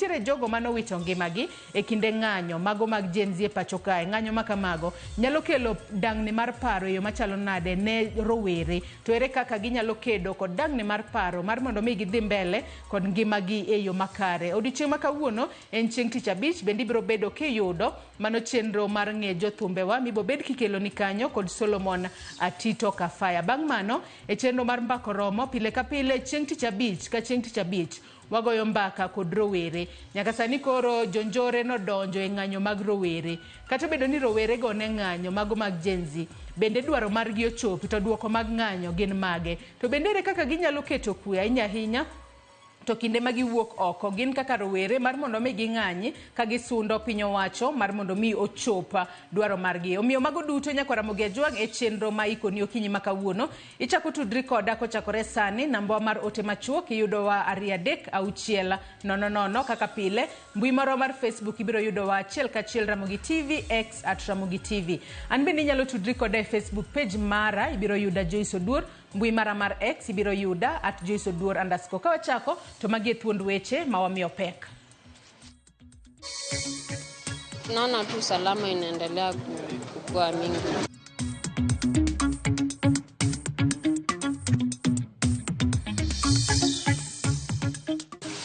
Nitiere jogo mane owito ngimagi e kinde ng'anyo mago mag Gen Z e pacho kae. Ng'anyo ma kamago nyalo kelo dang'ni mar paro e yo machalo nade ne rowere? To ere kaka ginyalo kedo kod dang'ni mar paro mar mondo mi gidhi mbele kod ngimagi e yo makare? Odiochieng' ma kawuono en chieng' tich abich bende ibiro bedo kiyudo mano chenro mar ng'e jothumbewa mibobed kikeloni kanyo kod Solomon Atito Kafaya. Bang' mano e chenro mar Mbaka Oromo pile ka pile chieng' tich abich ka chieng' tich abich Wagoyo mbaka kod rowere. Nyaka sani koro jonjore nodonjo e ng'anyo mag rowere. Kata obedo ni rowerego ne ng'anyo mago mag Gen Z, bende dwaro margi ochopi to duoko mag ng'anyo gin mage? To bende ere kaka ginyalo keto kwe ahinya ahinya to kinde ma giwuok oko gin kaka rowere mar mondo mi ging'anyi ka gisundo piny owacho mar mondo mi ochop dwaro margi. Omiyo mago duto nyakwar Ramogi Ajwang' e chenro ma ikoni okinyi ma kawuono. Ichako tudri koda kochakore sani, nambawa mar ote machuok iyudowa 236 000 kaka pile. Mbui marwa mar Facebook ibiro yudowa achiel kachiel Ramogi TV, X at Ramogi TV. An bende inyalo tudri koda e Facebook page mara, ibiro yuda Joyce Oduor. Mbui mara mar X ibiro yuda at Joyce Oduor underscore. Ka wachako to magi e thuond weche ma wamiyo pek. Tunaona tu usalama inaendelea kukua mingi.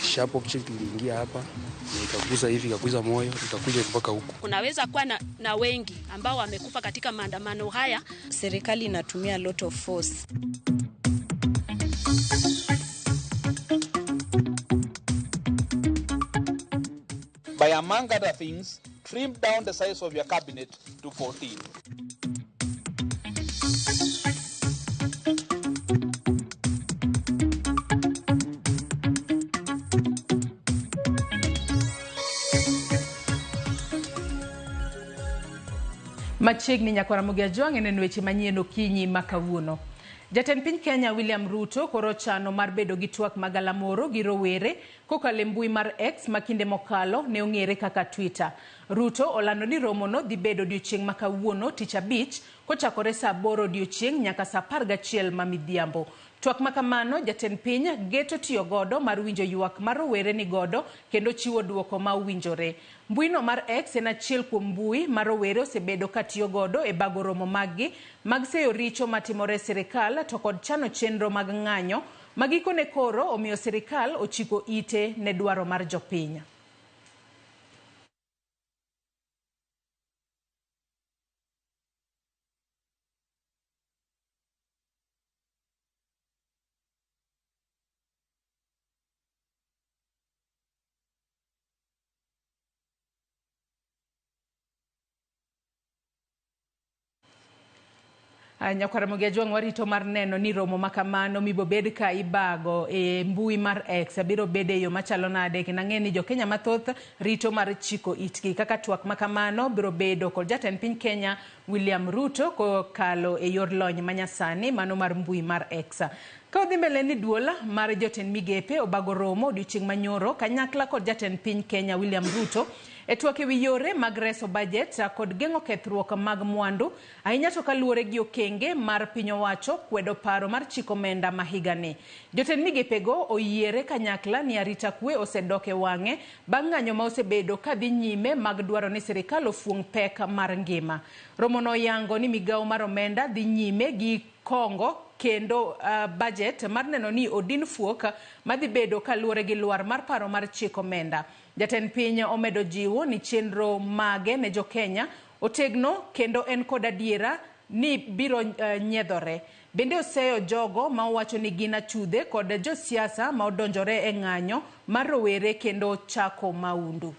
Sharp object iliingia hapa na ikagusa hivi, ikagusa moyo, ikakuja mpaka huku. Kunaweza kuwa na wengi ambao wamekufa katika maandamano haya. Serikali inatumia lot of force. By, among other things, trim down the size of your cabinet to 14. Machiegni nyakwar Ramogi Ajwang' en weche manyien okinyi ma kawuono. Jatend piny Kenya William Ruto koro chano mar bedo gi twak magalamoro gi rowere kokalo e mbui mar X ma kinde mokalo ne ong'ere kaka Twitter. Ruto olando ni romono dhi bedo odiochieng' ma kawuono tich abich kochakore saa 8 odiochieng' nyaka saa 11 ma midhiambo. Twak ma kamano jatend piny geto tiyo godo mar winjo ywak mar rowere ni godo kendo chiwo duoko ma owinjore. Mbuino mar X en achiel kuom mbui ma rowere osebedo ka tiyo godo e bago romo maggi mag seyo richo matimore e sirikal to kod chano chenro mag ng'anyo ma gikone koro omiyo sirikal ochiko ite ne dwaro mar jopiny. Nyakwar Ramogi Ajwang' warito mar neno ni romo ma kamano mibobed ka ibago e mbui mar X biro bedo e yo machalo nade kendo ang'e ni jokenya mathoth rito mar chiko itgi kaka twak ma kamano biro bedo kod jatend piny Kenya William Ruto kokalo e yor lony manyasani mano mar mbui mar X. Ka odhi mbele ni duol mar jotend migepe obago romo odiochieng' manyoro kanyakla kod jatend piny Kenya William Ruto e twak ewi yore mag reso bajet kod geng'o kethruok mag mwandu ahinya to kaluwore gi okenge mar piny owacho kwedo paro mar chiko omenda ma higani. Jotend migepego oyiere kanyakla ni arita kwe osedok e wang'e bang' ng'anyo ma osebedo kadhi nyime mag dwaro ni sirikal ofuong' pek mar ngima. Romono oyango ni migawo mar omenda dhi nyime gi kongo kendo budget mar neno ni odin fuok madhi bedo kaluwore gi lwar mar paro mar chiko omenda. Jatend piny omedo jiwo ni chenro mage ne jokenya otegno kendo en kod adiera ni biro nyiedhore. Bende oseyo jogo ma owacho ni gin achudhe kod josiasa ma odonjore e ng'anyo mar rowere kendo chako maundu.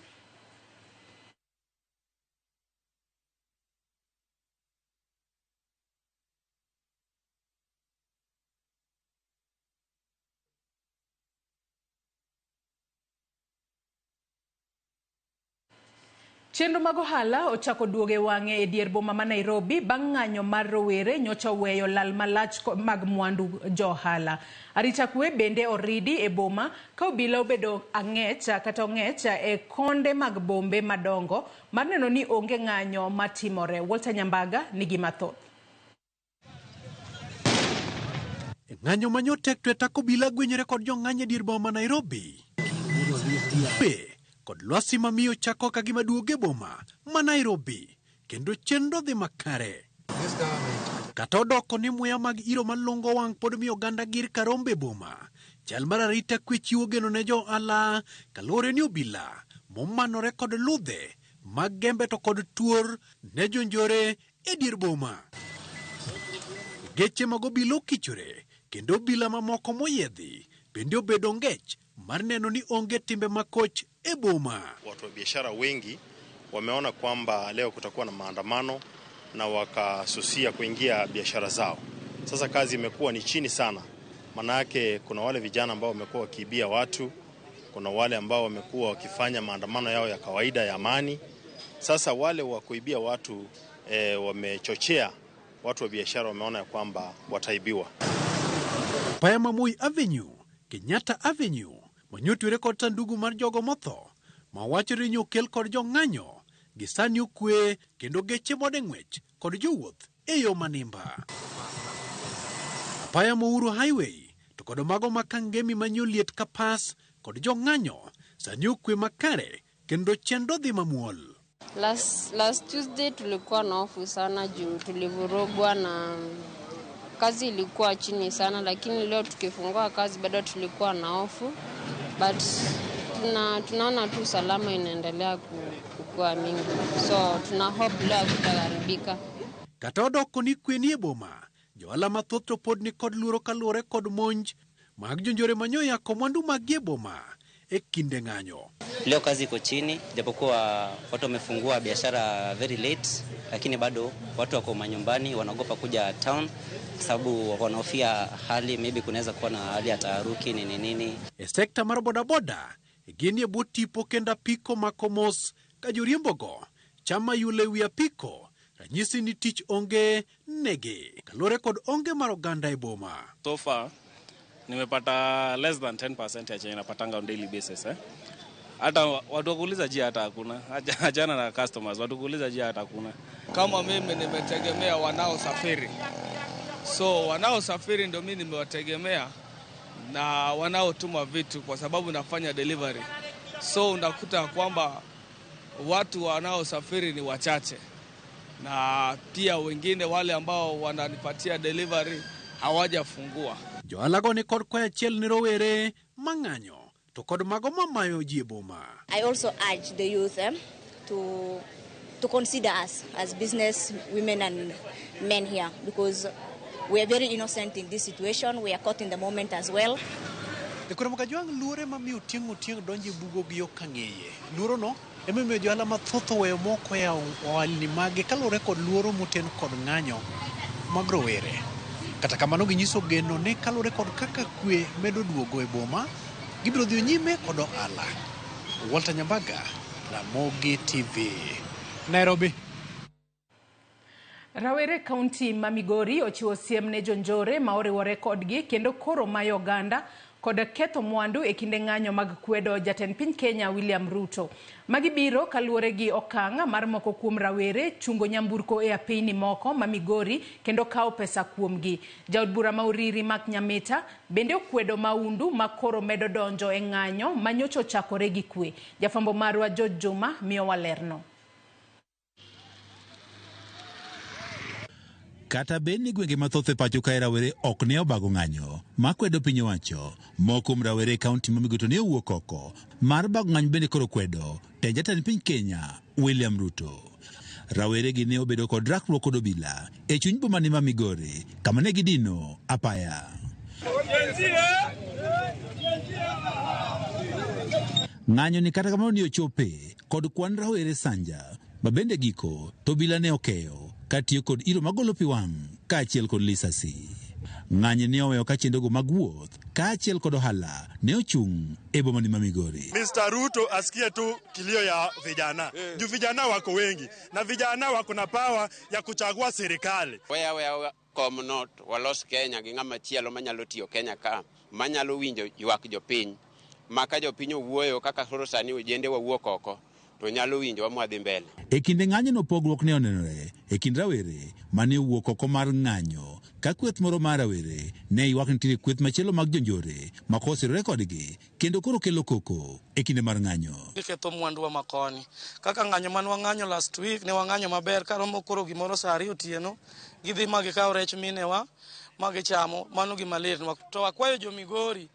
Chenro mag ohala ochako duogo e wang'e e dier boma ma Nairobi bang' ng'anyo mar rowere nyocha oweyo lal malach mag mwandu jo ohala. Arita kwe bende oridi e boma ka obila obedo ang'ech kata ong'ech e konde mag bombe madongo mar neno ni onge ng'anyo matimore. Walter Nyambaga nigi mathoth. Ng'anyo manyo tek tweta kobila gwenyore kod jong'anyo e dier boma ma Nairobi. Be kod lwasi mamiyo chako ka gima duogo e boma ma Nairobi kendo chenro dhi makare. Kata odoko ni muya mag iro malungo wang' pod miyo oganda gir karombe e boma. Chal mar arita kwe chiwo geno ne jo ohala kaluwore ni obila momanore kod ludhe mag gembe to kod tuor ne jonjore e dier boma. Geche mag obila okichore kendo obila mamoko moyiedhi bende obedo ngech mar neno ni onge timbe makoch e boma. Watu wa biashara wengi wameona kwamba leo kutakuwa na maandamano na wakasusia kuingia biashara zao. Sasa kazi imekuwa ni chini sana, manake kuna wale vijana ambao wamekuwa wakiibia watu, kuna wale ambao wamekuwa wakifanya maandamano yao ya kawaida ya amani. Sasa wale wa kuibia watu wamechochea watu wa biashara, wameona ya kwamba wataibiwa. Apaya ma Moi Avenue, Kenyatta Avenue, manyotwere kod sandugu mar jogo motho ma wachore ni okel kod jong'anyo gi sani okwe kendo geche mode ng'wech kod jowuoth e yo manimba. Apaya ma Uhuru Highway to kod mago ma Kangemi manyo liet ka pas kod jong'anyo sani okwe makare kendo chenro dhi mamuol. Last Tuesday tulikuwa na hofu sana juu tulivurugwa na kazi ilikuwa chini sana, lakini leo tukifungua kazi bado tulikuwa na hofu, but tunaona tu salama inaendelea kukua mingi, so tuna hope leo hakutaharibika. Kata odoko ni kwe ni e boma, johala mathoth to pod ni kod luoro kaluwore kod monj mag jonjore manyoyako mwandu maggi e boma e kinde ng'anyo. Leo kazi iko chini, japokuwa watu wamefungua biashara very late, lakini bado watu wako manyumbani, wanaogopa kuja town kwa sababu wanahofia hali, maybe kunaweza kuwa na hali ya taharuki nini nini. E sekta mar bodaboda, gin e bwo tipo kendo apiko mako mos ka joriembogo chama yule wi apiko ranyisi ni tich onge negi kaluwore kod onge mar oganda e boma. So far nimepata less than 10% ya chenye napatanga on daily basis. Hata watu wakuuliza jia hata hakuna. Achana na customers, watu kuuliza jia hata hakuna. Kama mimi nimetegemea wanaosafiri. So wanaosafiri ndio mimi nimewategemea na wanaotuma vitu kwa sababu nafanya delivery. So unakuta kwamba watu wanaosafiri ni wachache. Na pia wengine wale ambao wananipatia delivery hawajafungua. Johala go ni kod kwayo achiel ne rowere mang'anyo to kod mago mamayo ji e boma. I also urge the youth to consider us as business women and men here, because we are very innocent in this situation. We are caught in the moment as well. E koro Kajwang' luore mamiyo Otieng' Otieng' donjo e bugo gi yo kang'eye. Luoro no emomiyo johala mathoth oweyo moko yawo ohalni mage kaluwore kod luoro moten kod ng'anyo mag rowere. Kata kamano ginyiso geno ne kaluwore kod kaka kwe medo duogo e boma, gibiro dhi nyime kod ohala. Walter Nyambaga, Ramogi TV, Nairobi. Rawere kaunti ma Migori ochiwo siem ne jonjore ma oriwore kodgi kendo koro mayo oganda kod ketho mwandu e kinde ng'anyo mag kwedo jatend piny Kenya William Ruto. Magi biro kaluwore gi okang' mar moko kuom rawere chungo nyamburko e apeyni moko ma Migori kendo kawo pesa kuomgi. Jaod bura ma Uriri Mark Nyamita bende okwedo maundu ma koro medo donjo e ng'anyo ma nyocha ochakore gi kwe. Jafwambo marwa George Juma miyowa lerno. Kata bed ni gwenge mathoth e pacho kae rawere ok ne obago ng'anyo makwedo piny owacho, moko kuom rawere e kaunti ma Migori to ne owuok oko mar bago ng'anyo bende koro kwedo tend jatend piny Kenya William Ruto. Rawere gi ne obedo kod rakruok kod obila e chuny boma ni ma Migori kama ne gidino apaya. Ng'anyo ni kata kamano ne ochope kod kwan rawere sanja ma bende giko to obila ne okeyo katiyo kod iro magolo pi wang' kaachiel kod lisasi. Ng'anyo ne oweyo ka chenrogo mag wuoth kaachiel kod ohala ne ochung' e boma ni ma Migori. Mr. Ruto asikie tu kilio ya vijana. Juu vijana wako wengi na vijana wako na power ya kuchagua serikali. Weya kom not walos Kenya gi ng'ama chielo manyalo tiyo Kenya ka, manyalo winjo ywak jopiny. Maka jopiny owuoyo kaka koro sani ojende wawuok oko. to nyalo winjowa mwadhi mbele. E kinde ng'anyono pogruok ne onenore e kind rawere mane owuok oko mar ng'anyo ka kweth moro mar rawere ne ywak nitiere kweth machielo mag jonjore ma kosirore kodgi kendo koro kelo koko e kinde mar ng'anyo. Giketho mwanduwa makoni. Kaka ng'anyo mane wang'anyo last week ne wang'anyo maber karomo koro gimoro saa 2 otieno gidhi ma gikawo rech minewa ma gichamo, mano gima litnwa. To akwayo jo Migori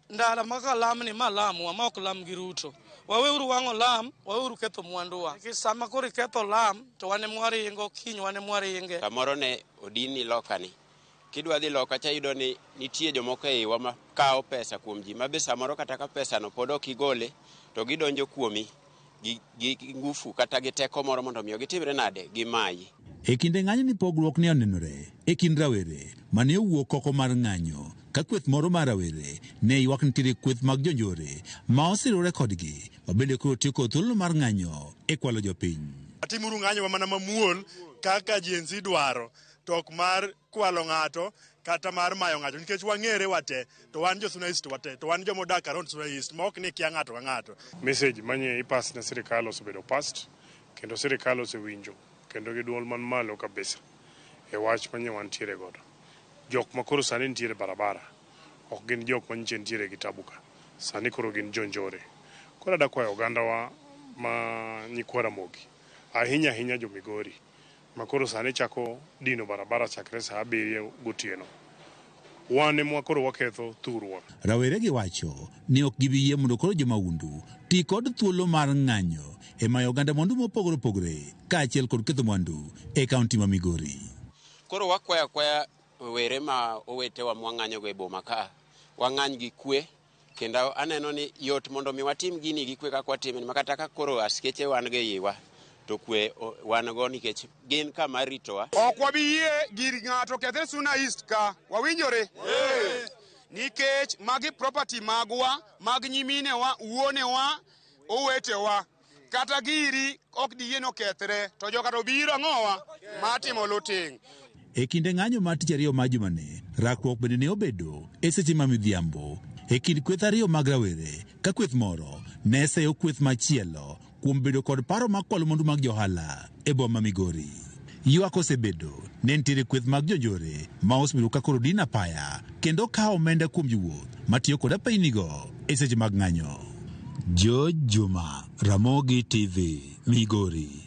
ndara ma ka lamni ma lamwa ma ok lam gi Ruto. Waweuru wang'o lam, waweuru ketho mwanduwa. Nikech sama koro iketho lam to wan ema waringo, kiny wan ema waringe. Kamoro ne odinni lokani. Kidwa dhi loka cha iyudo ni nitie jomoko e iwa ma kawo pesa kuom ji ma be samoro kata ka pesano pod ok igole to gidonjo kuomi gi ngufu kata gi teko moro mondo miyo gitimre nade, gimayi. E kinde ng'anyo ni pogruok ne onenore e kind rawere mane owuok oko mar ng'anyo ka kweth moro mar rawere ne ywak nitiere kweth mag jonjore ma osirore kodgi ma bende koro tiyo kod thuolo mar ng'anyo e kwalo jopiny. Watimuru ng'anyo mana mamuol kaka Gen Z dwaro, to ok mar kwalo ng'ato kata mar mayo ng'ato nikech wang'ere wate, to wan jo Suna East wate, to wan joma odak around Suna East ma ok ni kia ng'ato ka ng'ato. Message manye ipass ne sirikal osebedo passed kendo sirikal osewinjo kendo gi duol man malo kabisa e wach manye wantiere godo. Jok ma koro sani nitiere barabara ok gin jok ma nyiche nitiere gi tabu ka, sani koro gin jonjore. Koro adakwayo ogandawa ma nyikwa Ramogi, ahinya ahinya jo Migori ma koro sani chako dino barabara chakre saa 7 gotieno. Wan ema koro waketho thurwa. Rawere gi wacho ni ok gibi yie mondo koro jomahundu ti kod thuolo mar ng'anyo e mayo oganda mwandu mopogore opogore kaachiel kod ketho mwandu e kaunti ma Migori. Koro wakwayo akwaya were ma owetewa mwang'anyogo e boma ka, wang'any gi kwe, kendo aneno ni yot mondo mi watim gini gi kwe kaka watime ma kata ka koro askeche wan go e iwa to kwe wan go nikech gin kama ritowa. Ok wabi yie gir ng'ato kethre Suna East ka, wawinjore? Nikech magi property magwa, mag nyiminewa, wuonewa, owetewa. Kata giri ok diyie nokethre, to joka to biro ang'owa matimo looting. E kinde ng'anyo mar tich ariyo mar jumani, rakruok bende ne obedo e seche ma midhiambo e kind kweth ariyo mag rawere ka kweth moro ne seyo kweth machielo kuom bedo kod paro mar kwalo mwandu mag johala e boma Migori. Ywak osebedo ne nitiere kweth mag jonjore ma osebedo ka koro dino apaya kendo kawo omenda kuom jowuoth matiyo kod apeynigo e seche mag ng'anyo. George Juma, Ramogi TV, Migori.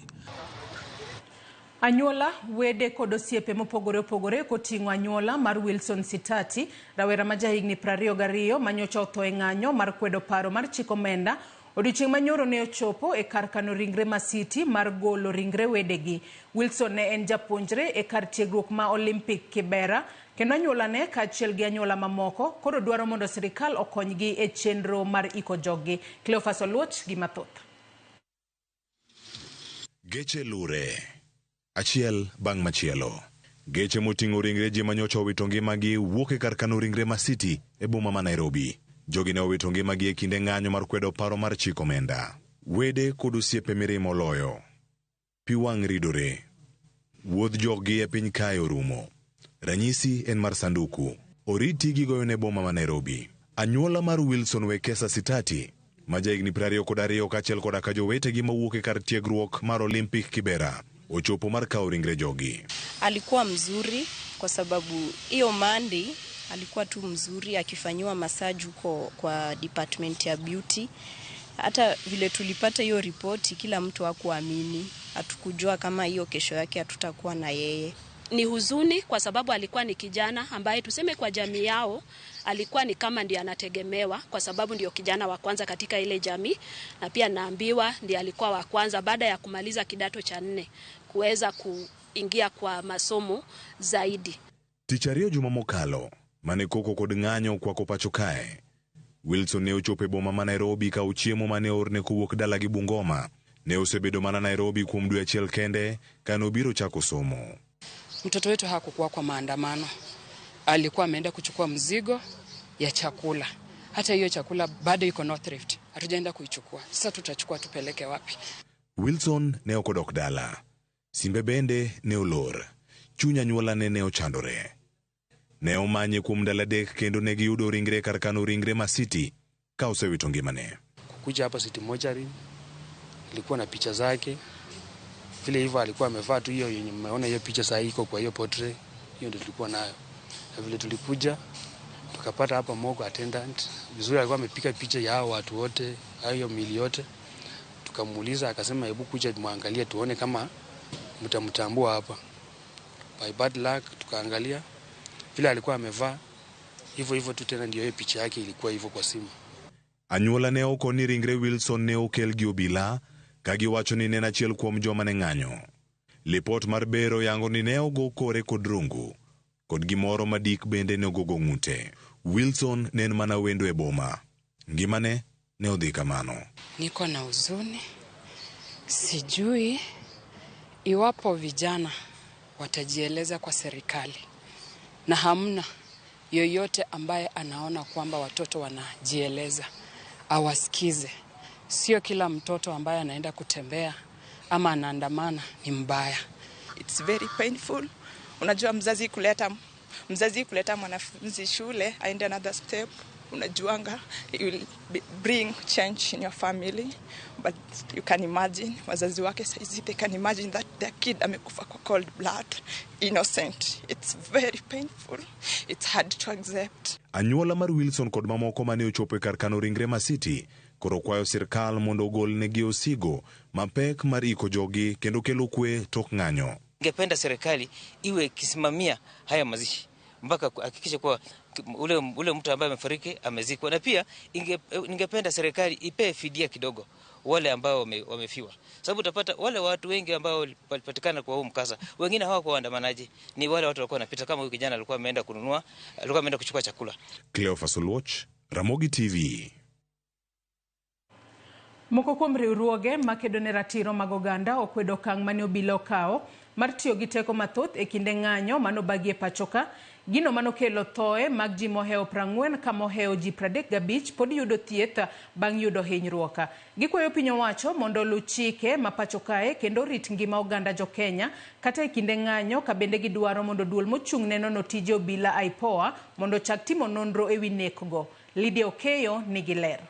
Anyuola, wede kod osiepe mopogore opogore koting'o anyuola mar Wilson Sitati, rawera ma jahigni 22 manyocha otho e ng'anyo mar kwedo paro mar chik omenda. Odiochieng' manyoro ne ochopo e kar kano ringre Masiti mar golo ringre wedegi. Wilson ne en japuonjre e kar tiegruok ma Olympic Kibera, kendo anyuolane kaachiel gi anyuola mamoko koro dwaro mondo sirikal okonygi e chenro mar iko joggi. Cleophas Oluoch gi mathoth. Geche lure achiel bang' machielo. Geche moting'o ringre ji manyocha owito ngimagi wuok e kar kano ringre Masiti e boma ma Nairobi. Jogi ne owito ngimagi e kinde ng'anyo mar kwedo paro mar chik omenda. Wede kod osiepe mirima oloyo. Pi wang' ridore. Wuodh joggi e piny kae orumo. Ranyisi en mar sanduku. Oriti gigoyo ne boma ma Nairobi. Anyuola mar Wilson Wekesa Sitati ma jahigni 22 kaachiel koda ka jowetegi mawuok e kar tiegruok mar Olympic Kibera ochopo mar kawo ringre jogi. Alikuwa mzuri kwa sababu hiyo Monday alikuwa tu mzuri akifanyiwa massage huko kwa department ya beauty. Hata vile tulipata hiyo ripoti kila mtu hakuamini, hatukujua kama hiyo kesho yake hatutakuwa na yeye. Ni huzuni kwa sababu alikuwa ni kijana ambaye tuseme kwa jamii yao alikuwa ni kama ndiye anategemewa kwa sababu ndio kijana wa kwanza katika ile jamii, na pia naambiwa ndiye alikuwa wa kwanza baada ya kumaliza kidato cha 4 kuweza kuingia kwa masomo zaidi. Tich ariyo juma mokalo mane koko kod ng'anyo kwako pacho kae, Wilson ne ochopo e boma ma Nairobi kawo chiemo mane oorne kowuok dalagi Bungoma. Ne osebedo mana Nairobi kuom dwe achiel kende kane obiro chako somo. Mtoto wetu hakukuwa kwa maandamano, alikuwa ameenda kuchukua mzigo ya chakula. Hata hiyo chakula bado iko North Rift, hatujaenda kuichukua. Sasa tutachukua tupeleke wapi? Wilson ne ok odok dala, simbe bende ne olor, chuny anyuolane ne ochandore. Ne omanye kuom ndalo 3 kendo ne giyudo ringre kar kano ringre Masiti ka osewito ngimane. Kukuja hapa City Mortuary Ilikuwa na picha zake vile hivyo alikuwa amevaa tu hiyo yenye mmeona hiyo picha saa iko kwa hiyo portrait, hiyo ndio tulikuwa nayo. Na vile tulikuja tukapata hapa morgue attendant vizuri, alikuwa amepiga picha ya hao watu wote, hiyo miili yote. Tukamuuliza akasema, hebu kuja muangalie tuone kama mtamtambua hapa. By bad luck tukaangalia vile alikuwa amevaa hivyo hivyo tu tena, ndio hiyo picha yake ilikuwa hivyo kwa simu. Anyuola ne oko ni ringre Wilson ne okel gi obila ka giwacho ni ne en achiel kuom joma ne ng'anyo. Lipot mar bero yango ni ne ogo kore kod rungu kod gimoro madik bende ne ogogo ng'ute. Wilson ne en mana wendo e boma. Ngimane ne odhi kamano. Niko na huzuni, sijui iwapo vijana watajieleza kwa serikali, na hamna yoyote ambaye anaona kwamba watoto wanajieleza awasikize. Sio kila mtoto ambaye anaenda kutembea ama anaandamana ni mbaya. It's very painful. Unajua mzazi kuleta mwanafunzi shule aende another step, unajuanga it will bring change in your family, but you can imagine wazazi wake saizi, they can imagine that their kid amekufa kwa cold blood, innocent. It's very painful. It's hard to accept. Anyuola mar Wilson kod mamoko mane ochopo e kar kano ringre ma City koro kwayo sirkal mondo ogolnegi osigo mapek mar iko jogi kendo kelo kwe tok ng'anyo. Ningependa serikali iwe ikisimamia haya mazishi mpaka kuhakikisha kuwa ule mtu ambaye amefariki amezikwa, na pia ningependa serikali ipe fidia kidogo wale ambao wamefiwa, sababu utapata wale watu wengi ambao walipatikana kwa huu mkasa, wengine hawakuwa waandamanaji, ni wale watu walikuwa wanapita. Kama huyu kijana alikuwa ameenda kununua, alikuwa ameenda kuchukua chakula. Cleophas Oluoch, Ramogi TV. Moko kuom riwruoge makedo ne ratiro mag oganda okwedo okang' mane obila okawo mar tiyo gi teko mathoth e kinde ng'anyo manobagi e pachoka, gino manokelo thoe mag ji mohewo 40 ka mohewo ji 35 pod yudo thieth bang' yudo hinyruok. Gikwayo piny owacho mondo oluw chike ma pacho kae kendo orit ngima oganda jo Kenya kata e kinde ng'anyo, ka bende gidwaro mondo duol mochung' ne nono tije obila IPOA mondo ochak timo nonro ewi nekgo. Lydia Okeyo nigi ler.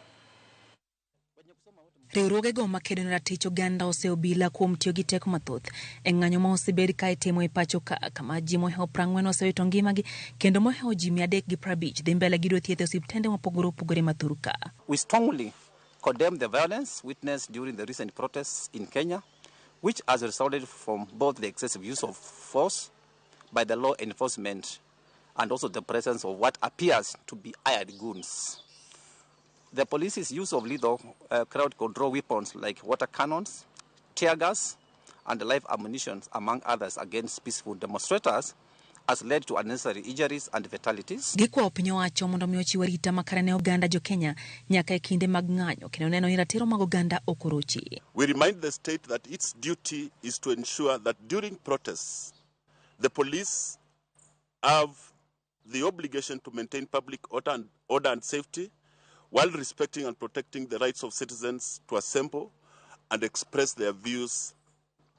Riwruogego makedo ne ratich oganda oseobila kuom tiyo gi teko mathoth e ng'anyo ma osebed ka itimo e pacho ka, kama ji mohewo 40 osewito ngimagi kendo mohewo ji 350 dhi mbele gi yudo thieth e osiptende mopogore opogore ma thur ka. We strongly condemn the violence witnessed during the recent protests in Kenya, which has resulted from both the excessive use of force by the law enforcement and also the presence of what appears to be hired goons. The police's use of lethal crowd control weapons like water cannons, tear gas, and live ammunition, among others, against peaceful demonstrators has led to unnecessary injuries and fatalities. Gikwayo piny owacho mondo mi ochiw arita makare ne oganda jo Kenya nyaka e kinde mag ng'anyo kendo neno ni ratiro mag oganda ok orochi. We remind the state that its duty is to ensure that during protests, the police have the obligation to maintain public order and safety while respecting and protecting the rights of citizens to assemble and express their views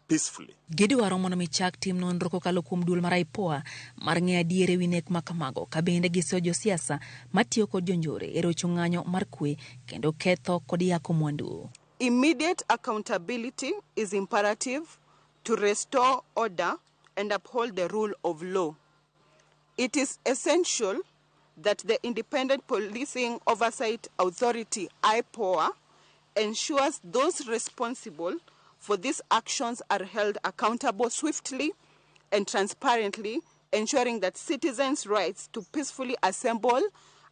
peacefully. Gidwaro mondo mi chak tim nonro kokalo kuom duol mar IPOA mar ng'eyo adier ewi nek ma kamago, ka bende giseyo josiasa matiyo kod jonjore e rocho ng'anyo mar kwe kendo ketho kod yako mwandu. Immediate accountability is imperative to restore order and uphold the rule of law. It is essential that the Independent Policing Oversight Authority, IPOA, ensures those responsible for these actions are held accountable swiftly and transparently, ensuring that citizens' rights to peacefully assemble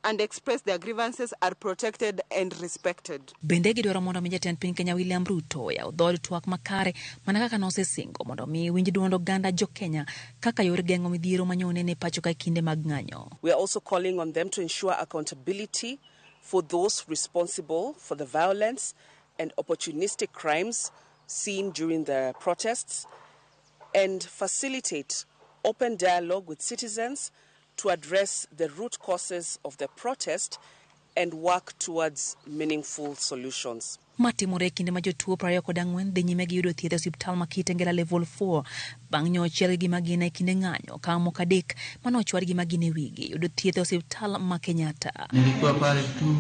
and express their grievances are protected and respected. Bende gidwaro mondo mi jatend piny Kenya William Ruto oyaw dhood twak makare mana kaka nosesingo mondo mi winj duond oganda jo Kenya kaka yor geng'o midhiero manyonene e pacho ka e kinde mag ng'anyo. We are also calling on them to ensure accountability for those responsible for the violence and opportunistic crimes seen during the protests and facilitate open dialogue with citizens to address the root causes of the protest and work towards meaningful solutions. Matimore e kinde ma jotuo 24 dhi nyime gi yudo thieth e osiptal ma Kitengela Level 4 bang' nyochiel gi magina e kinde ng'anyo, ka moko adek manochwad gi magina e wigi yudo thieth e osiptal ma Kenyatta. Nilikuwa pale tu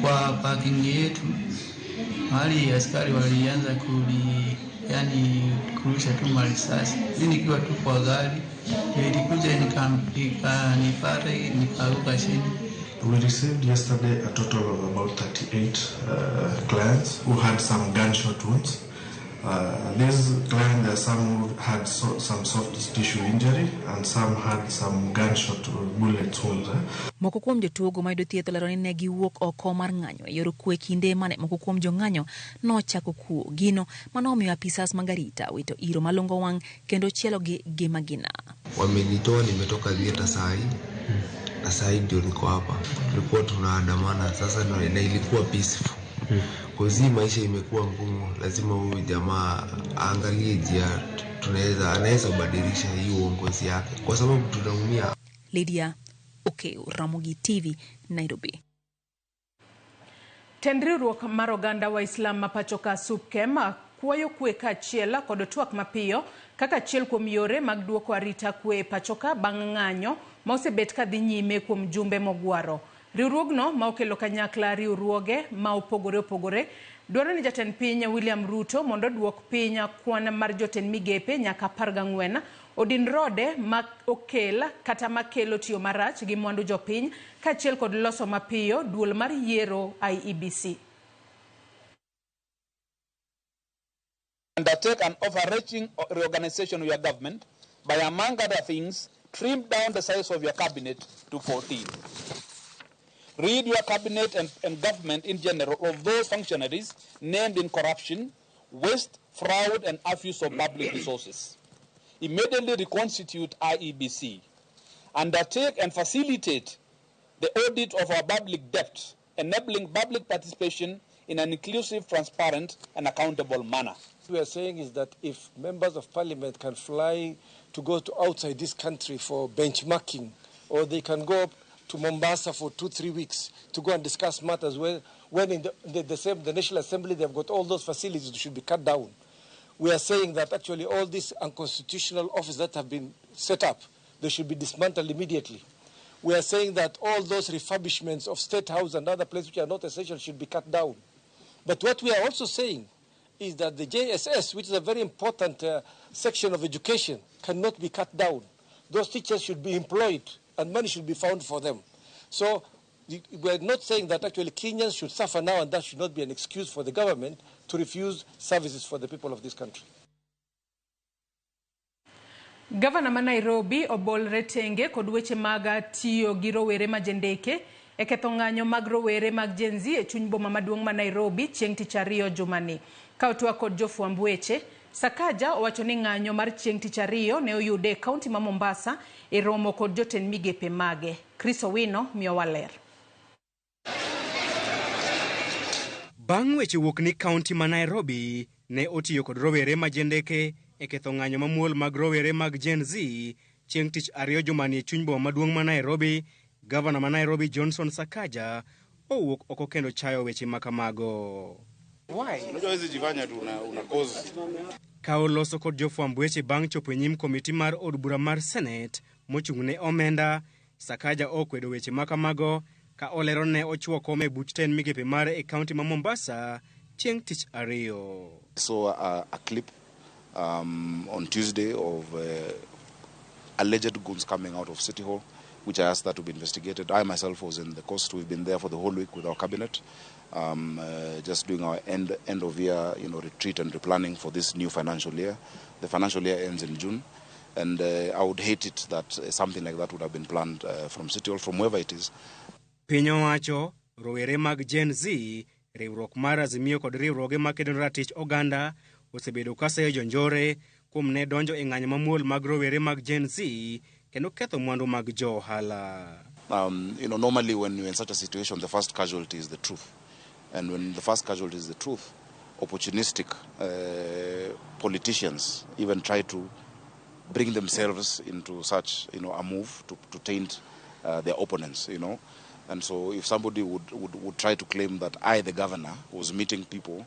kwa parking yetu. Mahali askari walianza yani kurusha tu marisasi. Mimi nikiwa tu kwa gari, ilikuja ikanipata nikaanguka chini. We received yesterday a total of about 38 clients who had some gunshot wounds. These clients, there are some who had some soft tissue injury and some had some gunshot bullet wounds. Moko kuom jotuogo mayudo thieth olero ni ne giwuok oko mar ng'anyo e yor kwe kinde mane moko kuom jong'anyo nochako kuo gino mano omiyo apisas mag arita wito iro malungo wang' kendo chielo gi magina. Wamenitoa, nimetoka theater saa hii na saa hii ndio niko hapa. Tulikuwa tunaandamana sasa na ilikuwa peaceful. Kwa hii maisha imekuwa ngumu, lazima huyu jamaa aangalie njia anaweza badilisha hii uongozi yake kwa sababu tunaumia. Lydia Okeo, Ramogi TV, Nairobi. Tend riwruok mar oganda wa Islam ma pacho ka SUPKEM kwayo kwe kaachiel kod twak mapiyo kaka achiel kuom yore mag duoko arita kwe e pacho ka bang' ng'anyo ma osebet ka dhi nyime kuom jumbe mogwaro. Riwruogno ma okelo kanyakla riwruoge ma opogore opogore dwaro ni jatend piny William Ruto mondo oduok piny kwan mar jotend migepe nyaka 14, odin rode ma okel kata makelo tiyo marach gi mwandu jopiny kaachiel kod loso mapiyo duol mar yiero IEBC. Undertake an overreaching reorganization of your government by, among other things, trim down the size of your cabinet to 14. Rid your cabinet and government in general of those functionaries named in corruption, waste, fraud, and abuse of public resources. Immediately reconstitute IEBC. Undertake and facilitate the audit of our public debt, enabling public participation in an inclusive, transparent, and accountable manner. What we are saying is that if members of parliament can fly to go to outside this country for benchmarking, or they can go up to Mombasa for 2-3 weeks to go and discuss matters when in the National Assembly they've got all those facilities should be cut down. We are saying that actually all these unconstitutional offices that have been set up, they should be dismantled immediately. We are saying that all those refurbishments of State House and other places which are not essential should be cut down. But what we are also saying is that the JSS, which is a very important section of education, cannot be cut down. Those teachers should be employed and money should be found for them. So we are not saying that actually Kenyans should suffer now, and that should not be an excuse for the government to refuse services for the people of this country. Gavana ma Nairobi obolre tenge kod weche mag tiyo gi rowere ma jendeke e ketho ng'anyo mag rowere mag Gen Z e chuny boma maduong' ma Nairobi chieng' tich ariyo jumani. Ka otwak kod jofwamb weche, Sakaja owacho ni ng'anyo mar chieng' tich ariyo ne oyude e kaunti ma Mombasa e romo kod jotend migepe mage. Chris Owino miyowa ler. Bang' weche wuok ni kaunti ma Nairobi ne otiyo kod rowere ma jendeke e ketho ng'anyo mamuol mag rowere mag Gen Z chieng' tich ariyo jumani e chuny boma maduong' ma Nairobi, Gavana ma Nairobi Johnson Sakaja owuok oko kendo chayo weche makamago. Ka oloso kod jofwamb weche bang' chopo e nyim komiti mar od bura mar Senate mochung' ne omenda, Sakaja okwedo weche makamago ka olero ne ochuo kom e buch tend migepe mare e kaunti ma Mombasa chieng' tich ariyo. So a clip on Tuesday of alleged goons coming out of City Hall, which I asked that to be investigated. I myself was in the coast. We've been there for the whole week with our cabinet, just doing our end of year, retreat and replanning for this new financial year. The financial year ends in June, and I would hate it that something like that would have been planned from City Hall, from wherever it is. Piny owacho, rowere mag Gen Z, riwruok mar Azimio kod riwruoge makedo ne ratich oganda osebedo ka seyo jonjore kuom ne donjo e ng'anyo mamuol mag rowere mag Gen Z kendo ketho mwandu mag jo ohala. Normally when you're in such a situation, the first casualty is the truth. And when the first casualty is the truth, opportunistic politicians even try to bring themselves into such, a move to taint their opponents, And so if somebody would try to claim that I, the governor, was meeting people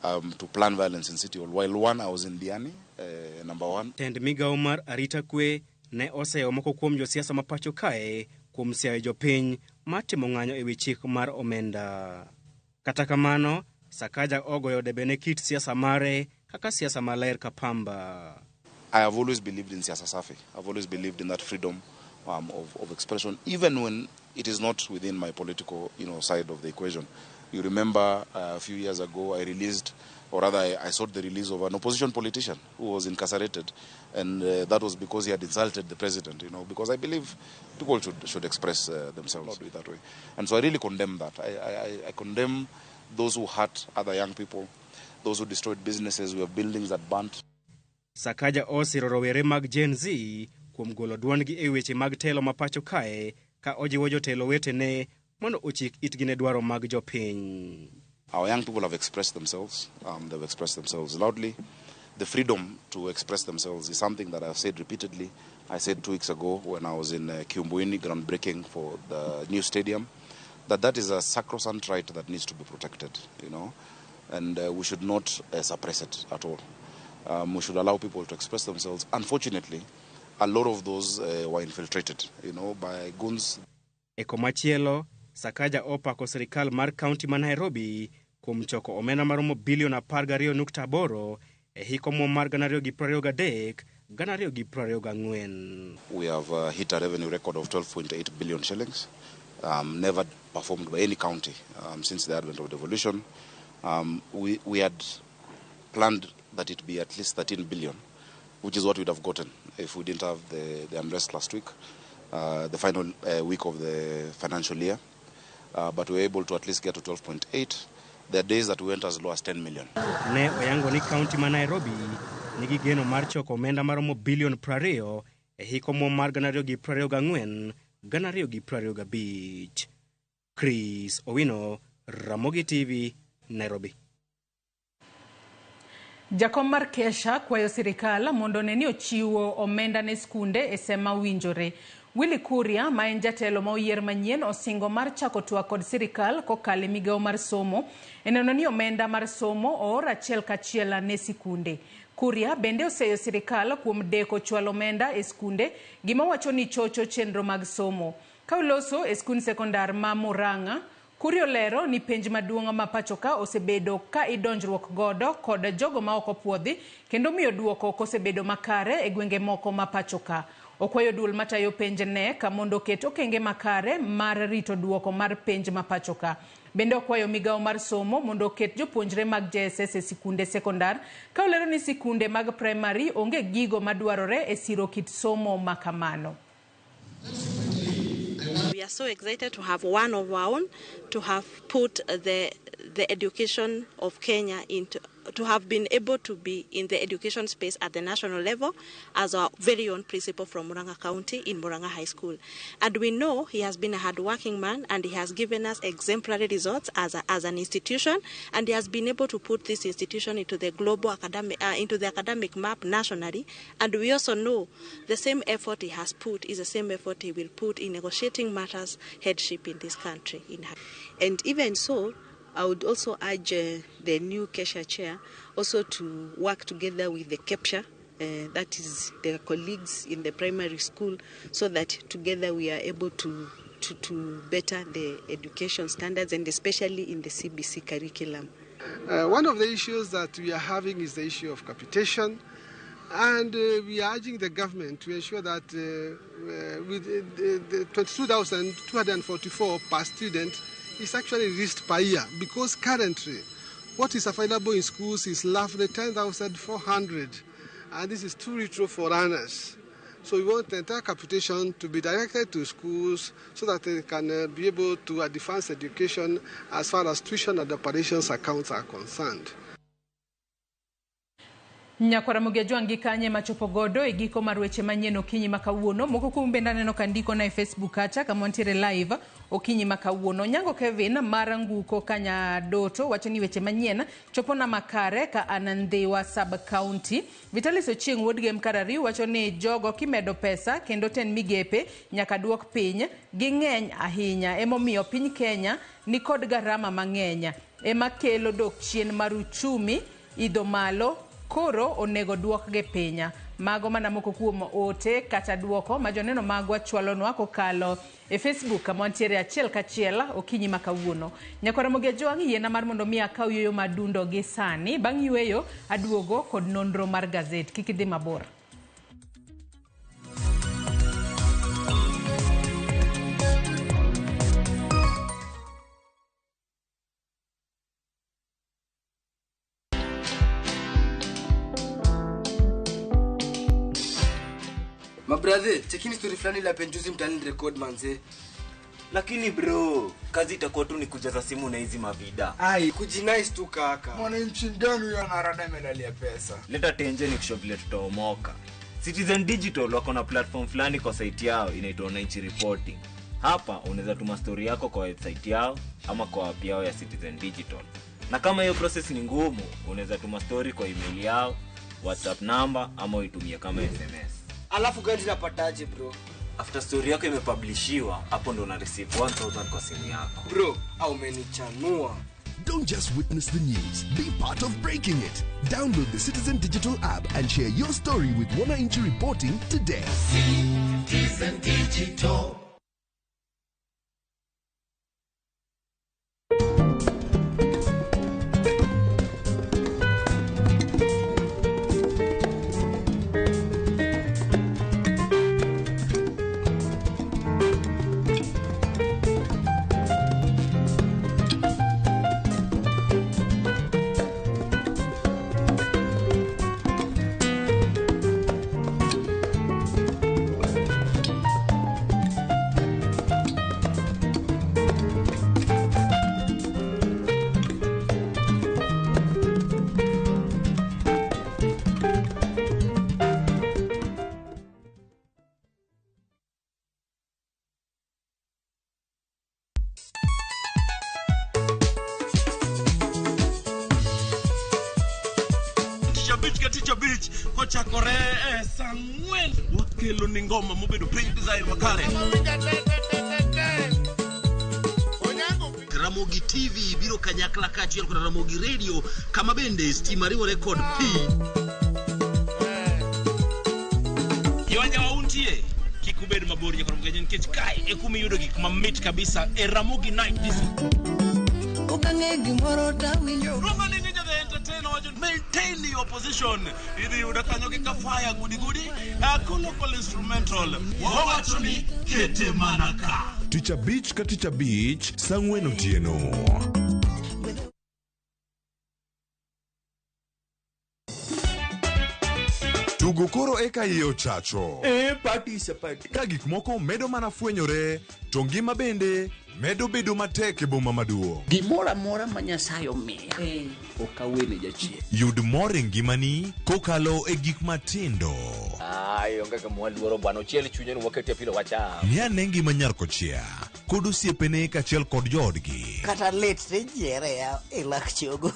to plan violence in City Hall, while one, I was in Diani, number one. Tend migao mar arita kwe ne oseyo moko kuom josiasa ma pacho kae kuom siayo jopiny matimo ng'anyo e wi chik mar omenda. Kata kamano, Sakaja ogoyo debe ne kit siasa mare kaka siasa maler ka pamba. I have always believed in siasa safi. I've always believed in that freedom of expression, even when it is not within my political side of the equation. You remember a few years ago I released, or rather I sought the release of an opposition politician who was incarcerated, and that was because he had insulted the president, because I believe people should express themselves, not do it that way. And so I really condemn that. I condemn those who hurt other young people, those who destroyed businesses, we have buildings that burnt. Sakaja osiro rowere mag Gen Z kuom golo duondgi e weche mag telo ma pacho kae ka ojiwo jotelo wetene mondo ochik itgi ne dwaro mag jopiny. Our young people have expressed themselves. They've expressed themselves loudly. The freedom to express themselves is something that I've said repeatedly. I said 2 weeks ago when I was in Kiumbuini groundbreaking for the new stadium, that is a sacrosanct right that needs to be protected, and we should not suppress it at all. We should allow people to express themselves. Unfortunately, a lot of those were infiltrated, by goons. E komachielo, Sakaja opako sirikal mar kaunti ma Nairobi kuom choko omenda maromo bilion 12.8 e hik omuom mar 2023 2024. We have hit a revenue record of 12.8 billion shillings, never performed by any county since the advent of devolution. We had planned that it be at least 13 billion, which is what we'd have gotten if we didn't have the unrest last week, the final week of the financial year. But we were able to at least get to 12.8. There are days that we went as low as 10 million. Ne oyango ni kaunti ma Nairobi nigi geno mar choko omenda maromo bilion 20 e hik omuom mar 2024 2025. Chris Owino, Ramogi TV, Nairobi. Jakom mar Kesha kwayo sirikal mondo one ni ochiwo omenda ne skunde e sema owinjore. Willy Kuria, ma en jatelo ma oyier manyien, osingo mar chako twak kod sirikal kokalo e migawo mar somo e neno ni omenda mar somo oor achiel kachiel ne sikunde. Kuria bende oseyo sirikal kuom deko chwalo omenda e skunde, gima wacho ni chocho chenro mag somo. Ka oloso e skund sekondar ma Murang'a, Kuria olero ni penj maduong' ma pacho ka osebedo ka idonjruok godo kod jogo ma ok opuodhi kendo miyo duoko ok osebedo makare e gwenge moko ma pacho ka. Okwayo duol matayo penj KNEC mondo oket okenge makare mar rito duoko mar penj ma pacho ka. Bende okwayo migawo mar somo mondo oket jopuonjre mag JSS e sikunde sekondar ka olero ni sikunde mag primary onge gigo madwarore e siro kit somo ma kamano. We are so excited to have one of our own, to have put the education of Kenya into, to have been able to be in the education space at the national level as our very own principal from Murang'a County in Murang'a High School. And we know he has been a hardworking man and he has given us exemplary results as an institution, and he has been able to put this institution into the global academic, into the academic map nationally. And we also know the same effort he has put is the same effort he will put in negotiating matters headship in this country. And even so, I would also urge the new Kesha chair also to work together with the KEPSHA, that is their colleagues in the primary school, so that together we are able to better the education standards, and especially in the CBC curriculum. One of the issues that we are having is the issue of capitation, and we are urging the government to ensure that with the 22,244 per student is actually released per year, because currently what is available in schools is roughly 10,400, and this is too little for learners. So we want the entire capitation to be directed to schools so that they can be able to advance education as far as tuition and operations accounts are concerned. Nyakwara Mugejuangi kanye machopo godo e giko mar weche manyien okinyi ma kawuono. Moko kuom bende aneno ka ndiko na e Facebook kacha kama wantiere live okinyi ma kawuono. Nyango Kevin mar Nguko Kanyadoto wacho ni weche manyien chopo na makare ka an Ndhiwa sub county. Vitalis Ochieng wuod Gem Karariu wacho ni jogo kimedo pesa kendo ten migepe nyaka duok piny ging'eny ahinya, emomiyo piny Kenya ni kod garama mang'eny ema kelo dok chien mar uchumi idho malo, koro onego duokgi piny. Mago mana moko kuom ote kata duoko ma joneno magwa chwalonwa kokalo e Facebook kama wantiere achiel kachiel okinyi ma kawuono. Nyakwar Ramogi Ajwang' yiena mar mondo mi akaw yueyo madundo gi sani. Bang' yueyo aduogo kod nonro mar gazet. Kik idhi mabor. Mabrathe, chekini story fulani la penjuzi mtaani record manze. Lakini bro, kazi itakuwa tu ni kujaza simu na hizi mavida. Ai, kujinice tu kaka. Mwananchi gani huyo anarada medali pesa? Leta tenje ni kushow vile tutaomoka. Citizen Digital wako na platform fulani kwa site yao inaitwa Wananchi Reporting. Hapa unaweza tuma story yako kwa website yao ama kwa app yao ya Citizen Digital. Na kama hiyo process ni ngumu, unaweza tuma story kwa email yao, WhatsApp number ama uitumie kama SMS. Alafu gani napataje bro? After story yako imepublishiwa, hapo ndo una receive 1000 kwa simu yako. Bro, au umenichanua. Don't just witness the news, be part of breaking it. Download the Citizen Digital app and share your story with Wananchi Reporting today. Citizen Digital. Kochakore sang'wen wakelo ni ngoma mobedo piny design makare. Ramogi TV biro kanyakla kaachiel kod Ramogi Radio kama bende stima riwore kod pi. Yonya wauntie kik ubed mabor nyaka Ramogi nikech kae e kuma iyudo gik mamit kabisa e Ramogi Night Disco. Okang'e gimoro tawinjo. Maintain your position. Idhi yudo kanyo gi kafaya gudi gudi. Local instrumental. Wawacho ni kete mana ka. Tich abich ka tich abich, saa ang'wen otieno. Tugo koro eka iye ochacho. Party is a party. Ka gik moko medo mana fwenyore, to ngima bende medo bedo matek e boma maduong'. Gimoro amora ma Nyasaye omiya, ok awene jachien. Yud mor e ngimani kokalo e gik matindo. Ai, onge kama waluoro bwana, ochiel chunye ni wakete pilo wacham. Ng'i ane ngima nyar kochia kod osiepene kaachiel kod joodgi. Kata lit tijiere e lak chogo.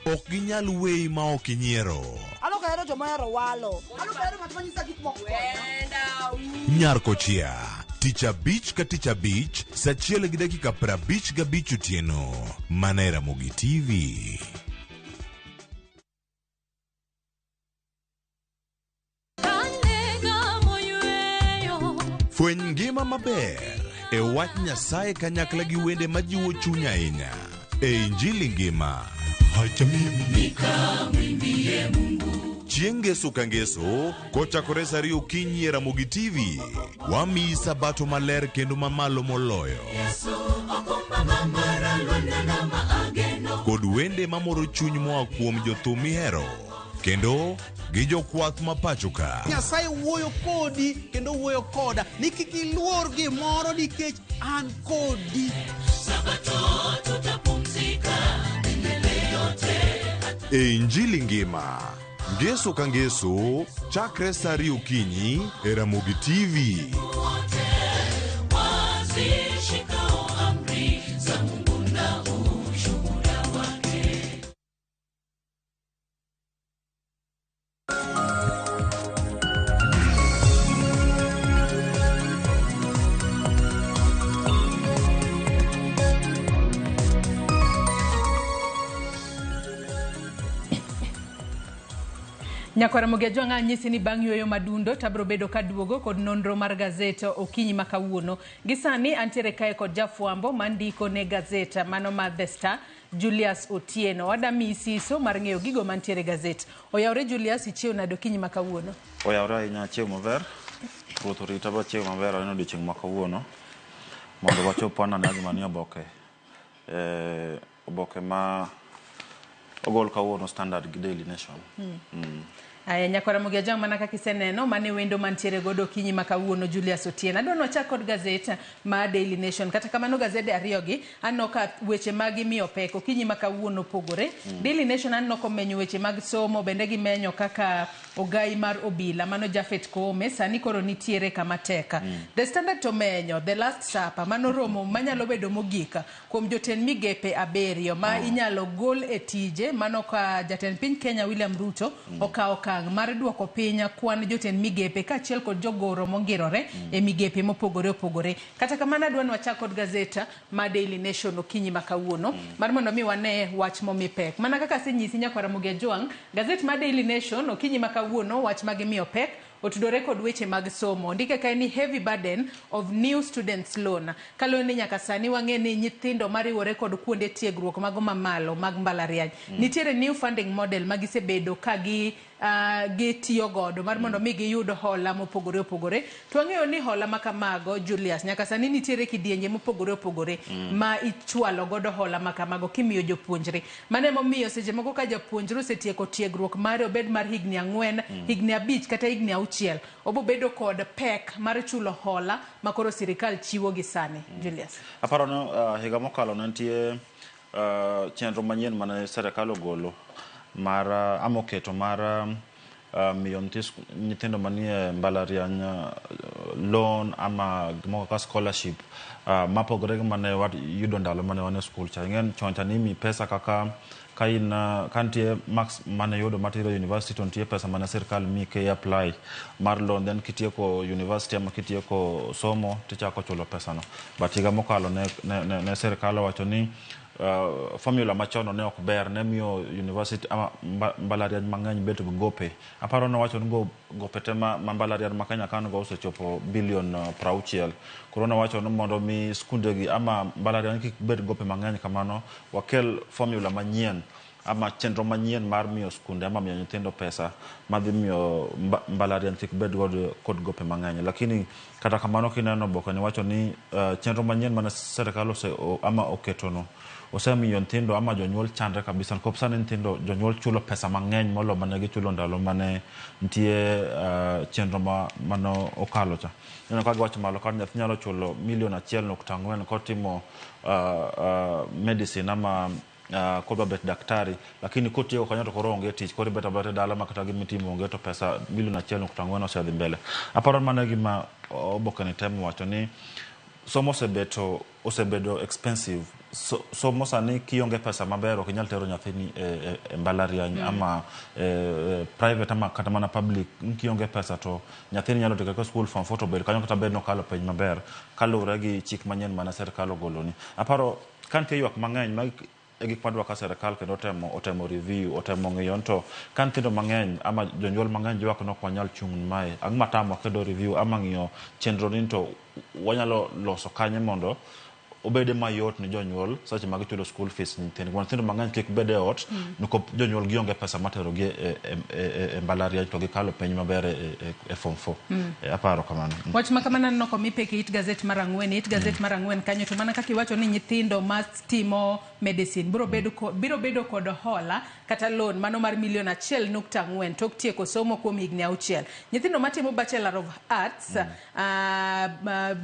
Ok ginyal weyi ma ok inyiero. Alok ahero joma ohero walo. Alok ahero ng'at manyisa gik moko. Nyar kochia. Tich abich ka tich abich, saa 1:55 otieno. Mana e Ramogi TV. Fweny ngima maber e wach Nyasaye kanyakla gi wende majiwo chuny ahinya e Injili ngima. Hacha mimi nikamwimbie Mungu. Chieng' ngeso ka ngeso kochakore saa 2 okinyi e Ramogi TV, wamiyi sabato maler kendo mamalo moloyo. Yesu okumba mamara lwanda na maageno. Kod wende mamoro chuny moa kuom jothum mihero kendo gi jokwath ma pacho ka. Nyasaye wuoyo kodi kendo wuoyo koda ni kik iluor gimoro nikech an kodi. Sabato tutapumzika milele yote. E Injili ngima, ngeso ka ngeso, chakre saa 2 okinyi e Ramogi TV. Wazishikao amri za Mungu na ushuhuda wake. Nyakwara Ramogi Ajwang' anyisi ni bang' yueyo madundo to abiro bedo kaduogo kod nonro mar gazet okinyi ma kawuono. Gi sani antiere kae kod jafwambo mandiko ne gazet mano mar The Star, Julius Otieno. Wadamiyi siso mar ng'eyo gigo mantiere e gazet. Oyawre Julius, ichiew nade okinyi ma kawuono? Oyawre ahinya, achiew maber. Ruoth orita bachiew maber aneno odiochieng' ma kawuono mondo wachop wanane gima nie oboke. Oboke ma ogol kawuono Standard gi Daily Nation. Aya, Nyakwara Ramogi Ajwang', mana kaka iseneno, mane wendo mantiere godo okinyi ma kawuono Julius Otieno. Adwa ni wachak kod gazet ma Daily Nation. Kata kamano gazede ariyogi aneno ka weche ma gimiyo pek okinyi ma kawuono opogore. Daily Nation aneno komenyo weche mag somo, bende gimenyo kaka ogai mar obila mano Japhet Koome sani koro nitiere kama tek. The Standard to menyo The Last Supper, mano romo manyalo bedo mogik kuom jotend migepe 7 ma inyalo gol e tije, mano ka jatend piny Kenya William Ruto okawo okang' mar duoko piny kwan jotend migepe kaachiel kod jogoro mongirore e migepe mopogore opogore. Kata kamano adwa ni wachak kod gazeta ma Daily Nation okinyi ma kawuono mar mondo mi wane wach momi pek. Mana kaka asenyisi Nyakwara Ramogi Ajwang', gazet ma Daily Nation okinyi ma kawuono wach ma gimiyo pek otudore kod weche mag somo. Ondike kae ni heavy burden of new students loan. Kaluwore ni nyaka sani wang'e ni nyithindo mariwore kod kuonde tiegruok mago mamalo mag mbalariany. Nitiere new funding model ma gisebedo ka gi gitiyo godo mar mondo mi giyud hola mopogore opogore. To wang'eyo ni hola ma kamago Julius, nyaka sani nitiere kidienje mopogore opogore ma ichwalo godo hola ma kamago kimiyo jopuonjre. Mano emomiyo seche moko ka japuonjre osetieko tiegruok mare, obed mar higni 4, higni 5 kata higni 6, obo bedo kod pek mar chulo hola ma koro sirikal chiwo gi sani. Julius. Aparo ni higa mokalo ne nitie chenro manyien mane sirikal ogolo mar ama oketo mar miyo nyithindo manie mbalariany loan ama gimoro kaka scholarship mapogore gi mane wayudo ndalo mane wan e skul cha. Ing'e chon cha nimiyi pesa kaka ka in ka nitie marks mane yudo matero university to nitie pesa mane sirikal miyi ka i apply mar loan, then kitieko university ama kitieko somo tichako chulo pesano. But higa mokalo ne sirikal owacho ni formula machon ne ok ber, ne miyo university ama mbalariany mang'eny bet gi gope. Aparo nowacho ni gope te ma mbalariany ma Kenya ka go osechopo bilion 60. Koro nowacho ni mondo mi skunde gi ama mbalariany kik bed gope mang'eny kamano, wakel formula manyien ama chenro manyien mar miyo skunde ama miyo nyithindo pesa madhi miyo mbalariany kik bed kod gope mang'eny. Lakini kata kamano kineno oboke ni wacho ni chenro manyien mane sirikal ama oketono osemiyo nyithindo ama jonyuol chandre kabisa. Nikop sani nyithindo jonyuol chulo pesa mang'eny molo mane gichulo ndalo mane nitie chenro mane okalo cha. Ineno ka giwacho malo ka nyathi nyalo chulo milion 1.4 kotimo medicine ama kodwa bet daktari, lakini kotieko kanyo to koro onge tich, koro ibet abeta dala ma kata gimitimo onge to pesa milion 1.4 osedhi mbele. Aparo mana gima oboke ni temo wacho ni somo osebedo expensive. Somo sani kionge pesa maber ok inyal tero nyathini e mbalariany ama private ama kata mana public. Kionge pesa to nyathini nyalo tieko school form 4 to bed kanyo kata bed nokalo penj maber kaluwore gi chik manyien mane sirikal ogoloni. Aparo ka nitie ywak mang'eny ma e gik madwa ka sirikal kendo otemo review, otemo ng'iyo to ka nyithindo mang'eny ama jonyuol mang'eny ywak ni ok wanyal chung' mae, ang'o matamo kedo review ama ng'iyo chenro ni to wanyalo loso kanye mondo obede mayot ne jonyuol seche ma gichulo school fees nyithindgi, mondo nyithindo mang'eny kik bed e ot nikop jonyuol gionge pesa materogi e mbalariany to gikalo penj maber e form 4. Aparo kamano. Wach ma kamano aneno komi pek e it gazet mar 4, it gazet mar 4 kanyo to mana kaka iwacho ni nyithindo ma timo medicine biro bedo kod hola kata loan mano mar milion 1.4 tok tieko somo kuom higni 6. Nyithindo matimo Bachelor of Arts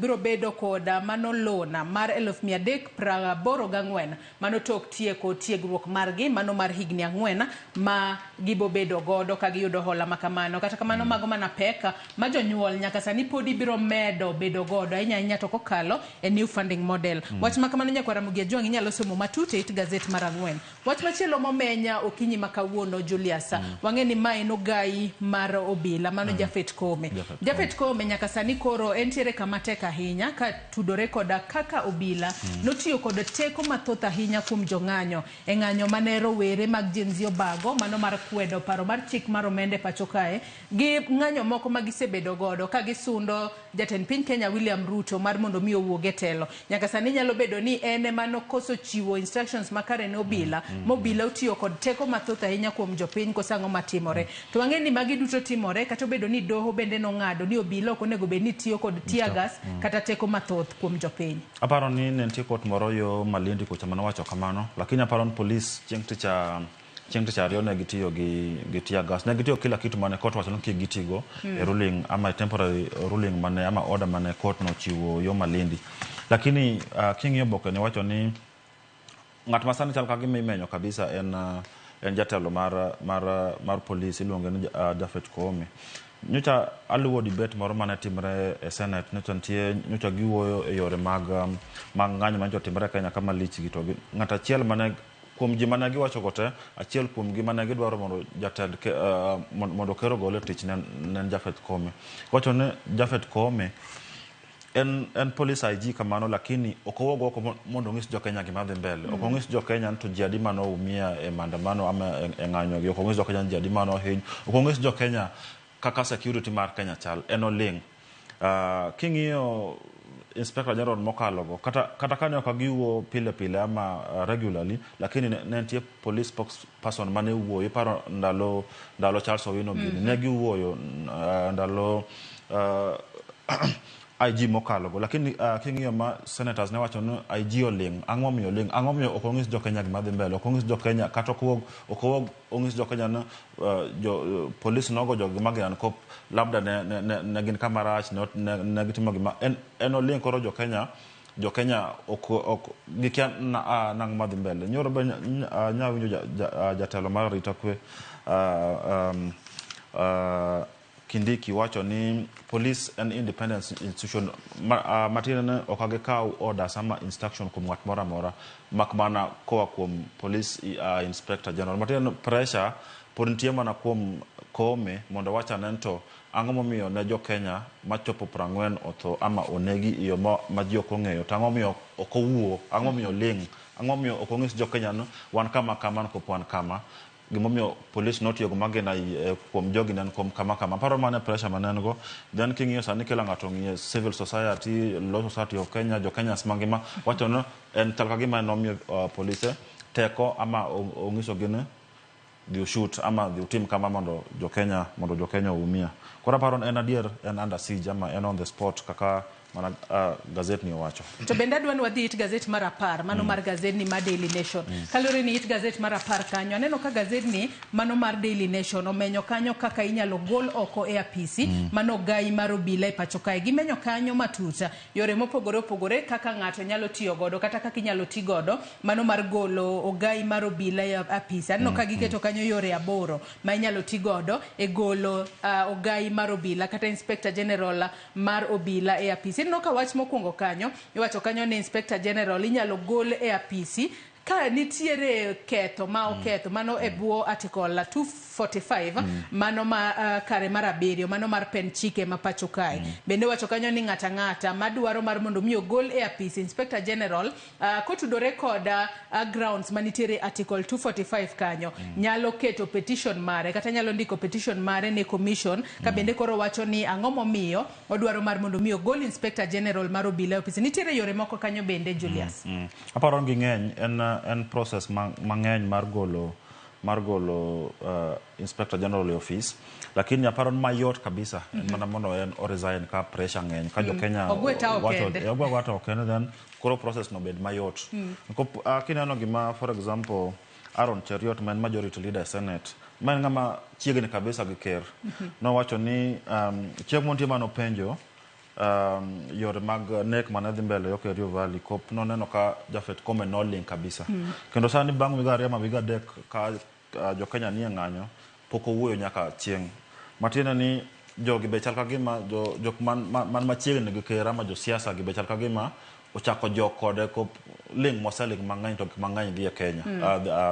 biro bedo kod mano loan mar 384,000 mano tok tieko tiegruok margi mano mar higni 4 ma gibobedo godo ka giyudo hola ma kamano. Kata kamano mago mana pek ma jonyuol nyaka sani podi biro medo bedo godo ahinya ahinya to kokalo e new funding model. Wach ma kamano Nyakwara Ramogi Ajwang' inyalo somo matut e it gazet mar 4. Wach machielo momenya okinyi ma kawuono Julius, wang'e ni mae en ogai mar obila mano Japhet Koome. Japhet Koome nyaka sani koro entiere kama tek ahinya ka tudore koda kaka obila obila notiyo kod teko mathoth ahinya kuom jong'anyo e ng'anyo mane rowere mag Gen Z obago mano mar kwedo paro mar chik mar omenda e pacho kae gi ng'anyo moko ma gisebedo godo ka gisundo jatend piny Kenya William Ruto mar mondo mi owuog e telo. Nyaka sani nyalo bedo ni en ema nokoso chiwo instructions makare ne obila mobila otiyo kod teko mathoth ahinya kuom jopiny koso ang'o matimore. To wang'e ni magi duto timore kata obedo ni doho bende nong'ado ni obila ok onego bed ni tiyo kod tear gas kata teko mathoth kuom jopiny. Aparo ni ne nitie kot moro yo Malindi kocha mane owacho kamano, lakini aparo ni polis chieng' tich ariyo ne gitiyo gi tear gas. Ne gitiyo kila kitu mane kot wacho ni kik gitigo e ruling ama temporary ruling mane ama order mane kot nochiwo yo Malindi. Lakini king'iyo oboke ne wacho ni ng'at ma sani chal ka gima imenyo kabisa en jatelo mar polis iluonge ni Japhet Koome. Nyocha aluwo debate moro mane timre e Senate, nyocha giwuoyo e yore mag ng'anyo manyocha otimre e Kenya kama lich gi to ng'at achiel mane kuom ji mane giwacho go te, achiel kuom gi mane gidwaro mondo jatend mondo ker ogol e tich ne en Japhet Koome. Wacho ni Japhet Koome en police IG kamano, lakini ok owuog oko mondo onyis jo Kenya gima dhi mbele. Ok onyis jo Kenya to ji adi mane oumia e maandamano ama e ng'anyo gi. Ok onyis jo Kenya ni ji adi mane ohiny. Ok onyis jo Kenya kaka security mar Kenya chal. En oling'. King'iyo Inspector General mokalo go, kata kane ok giwuo pile pile ama regularly, lakini ne nitie police spokesperson mane wuoyo. Iparo ndalo Charles Owino gini. Ne giwuoyo ndalo IG mokalo go, lakini king'iyo ma senators ne wacho ni IG oling'. Ang'o momiyo oling'? Ang'o momiyo ok onyis jo Kenya gima dhi mbele? Ok onyis jo Kenya kata ok owuog onyis jo Kenya ni jo police nogo jogi magina kop labda ne gin kama rach, ne gitimo gima en oling'. Koro jo Kenya ok gikia nang'o madhi mbele. Nyoro be nyawinjo jatelo mar arita kwe Kindiki wacho ni police en independent institution matiende ni ok gikaw orders ama instruction kuom ng'at moro amora mak mana koa kuom police inspector general. Matiende ni pressure pod nitie mana kuom Koome mondo wach ane to ang'o momiyo ne jo Kenya machopo 40 otho ama onegi e yo ma ji ok ong'eyo, to ang'o momiyo ok owuo, ang'o momiyo oling', ang'o momiyo ok onyis jo Kenya ni wan kama kama kopo wan kama. Gimomiyo police notiyo gi magina kuom jogi ne en kuom kama kama. Aparo mano e pressure mane en go. Then king'iyo sani kila ng'ato ong'iyo civil society, Law Society of Kenya, jo Kenyans mangima wacho ni en chal ka gima en omiyo polise teko ama onyisogi ni dhi shoot ama dhi utim kama mondo jo Kenya oumia. Koro aparo en adier en under siege ama en on the spot kaka mana gazet ni owacho. To bende adwa ni wadhi it gazet mar 10 mano mar gazet ni mar Daily Nation. Kaluwore ni it gazet mar 10 kanyo aneno ka gazet ni mano mar Daily Nation omenyo kanyo kaka inyalo gol oko e apisi mano gai mar obila e pacho kae. Gimenyo kanyo matuta yore mopogore opogore kaka ng'ato nyalo tiyo godo kata kaka inyalo ti godo mano mar golo ogai mar obila e apisi. Aneno ka giketo kanyo yore 8 ma inyalo ti godo e golo ogai mar obila kata Inspector General mar obila e apisi. Ineno ka wach mokwongo kanyo iwacho kanyo ni Inspector General inyalo gol e apisi ka nitiere ketho ma oketho mano e bwo article 245 mano ma kare mar 7 mano mar pen chike ma pacho kae. Bende wacho kanyo ni ng'ata ng'ata madwaro mar mondo mi ogol e apisi Inspector General kotudore kod grounds manitiere article 245 kanyo nyalo keto petition mare kata nyalo ndiko petition mare ne commission ka bende koro wacho ni ang'o momiyo odwaro mar mondo mi ogol Inspector General mar obila e apisi. Nitiere yore moko kanyo bende Julius. Aparo ni ng'eny en process mang'eny mar golo Inspector General e office, lakini aparo ni mayot kabisa en mana mondo en o resign ka pressure ng'eny ka jo Kenya ogwe ta okende, then koro process no bed mayot. Kineno gima for example Aaron Cheruiyot ma en majority leader e Senate ma en ng'ama chiegni kabisa gi ker nowacho ni chieng' moro nitie mano penjo yore mag nek mane dhi mbele yo Kerio Valley kop noneno ka Japhet Koome noling' kabisa. Kendo sani bang' higa 2 ama higa 3 ka jo Kenya nie ng'anyo pok owuoyo nyaka chieng'. Matiende ni jogi be chal ka gima jok man machiegni gi ker ama josiasa gi be chal ka gima ochako jok kode kop ling' moseling' mang'eny to gik mang'eny dhi e Kenya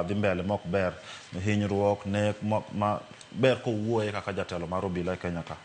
dhi mbele mok ber, hinyruok, nek ma ber kowuoye kaka jatelo mar obila e Kenya ka.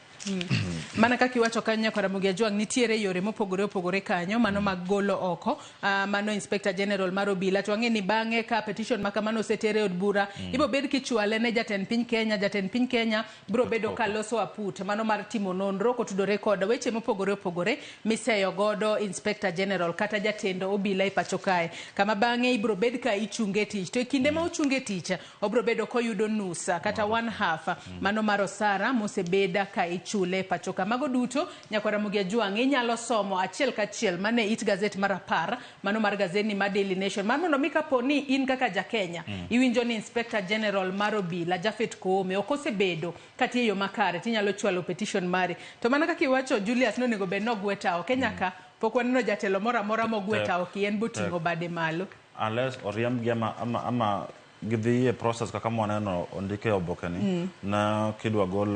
Mana kaka iwacho kanyo nyakwar Ramogi Ajwang', nitiere yore mopogore opogore kanyo mano mag golo oko mano Inspector General mar obila. To wang'e ni bang'e ka petition ma kamano oseter e od bura, ibiro bed kichwale ne jatend piny Kenya. Jatend piny Kenya biro bedo ka loso aput mano mar timo nonro kotudore kod weche mopogore opogore miseyo godo Inspector General kata jatend obila e pacho kae, kama bang'e ibiro bed ka ichunge tich. To e kinde ma ochunge tich, obiro bedo koyudo nusa kata one half mano mar osara mosebeda ka ichule e pacho ka. Mago duto nyakwar Ramogi Ajwang' inyalo somo achiel kachiel mane it gazet mar 10 mano mar gazetni mar Daily Nation, mar mondo mi kapo ni in kaka ja Kenya iwinjo ni Inspector General mar obila Japhet Koome ok osebedo katiyo e yo makare, tinyalo chwalo petition mari. To mana kaka iwacho Julius, nonego bed nogwe tawo. Kenya ka pok waneno jatelo moro amora mogwe tawo kien boting'o bade malo. Unless oriembgi ama gidhi e process kaka mwaneno ondike e oboke ni na kidwa gol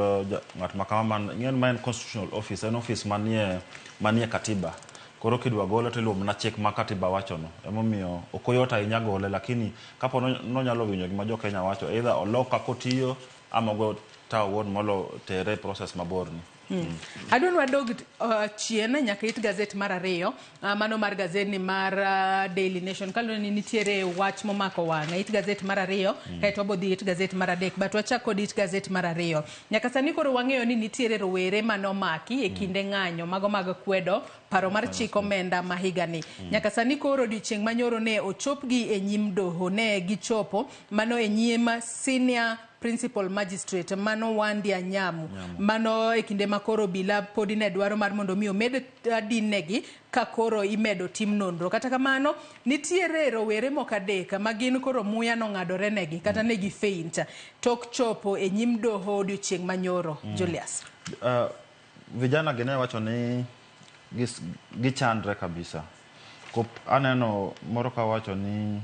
ng'at ma kama man ing'e ma en constitutional office, en office manie katiba. Koro kidwa gole to iluwo mana chik ma katiba wachono. Emomiyo ok oyot ahinya gole, lakini kapo nonyalo winjo gima jo Kenya wacho, either olok kaka otiyo ama ogo tawo wuon molo tere e process mabor ni. Adwa ni wadog chien nyaka it gazet mar 2, mano mar gazetni mar Daily Nation, kaluwore ni nitiere wach momako wang'a it gazet mar 2, kaeto wabodhi it gazet mar 3, but wachak kod it gazet mar 2. Nyaka sani koro wang'eyo ni nitiere rowere manomaki e kinde ng'anyo mago mag kwedo paro mar chik omenda ma higani. Nyaka sani koro odiochieng' manyoro ne ochopgi e nyim doho, ne gichopo mano e nyim senior principal magistrate mano Wandia Nyamu. Mano e kinde ma koro obila podi ne dwaro mar mondo mi omed dinnegi ka koro imedo tim nonro. Kata kamano nitiere rowere moko 3 ma gin koro muya nong'adore negi kata ne gi faint tok chopo e nyim doho odiochieng' manyoro. Julius, vijana gi ne wacho ni gichandre kabisa. Kop aneno moro ka wacho ni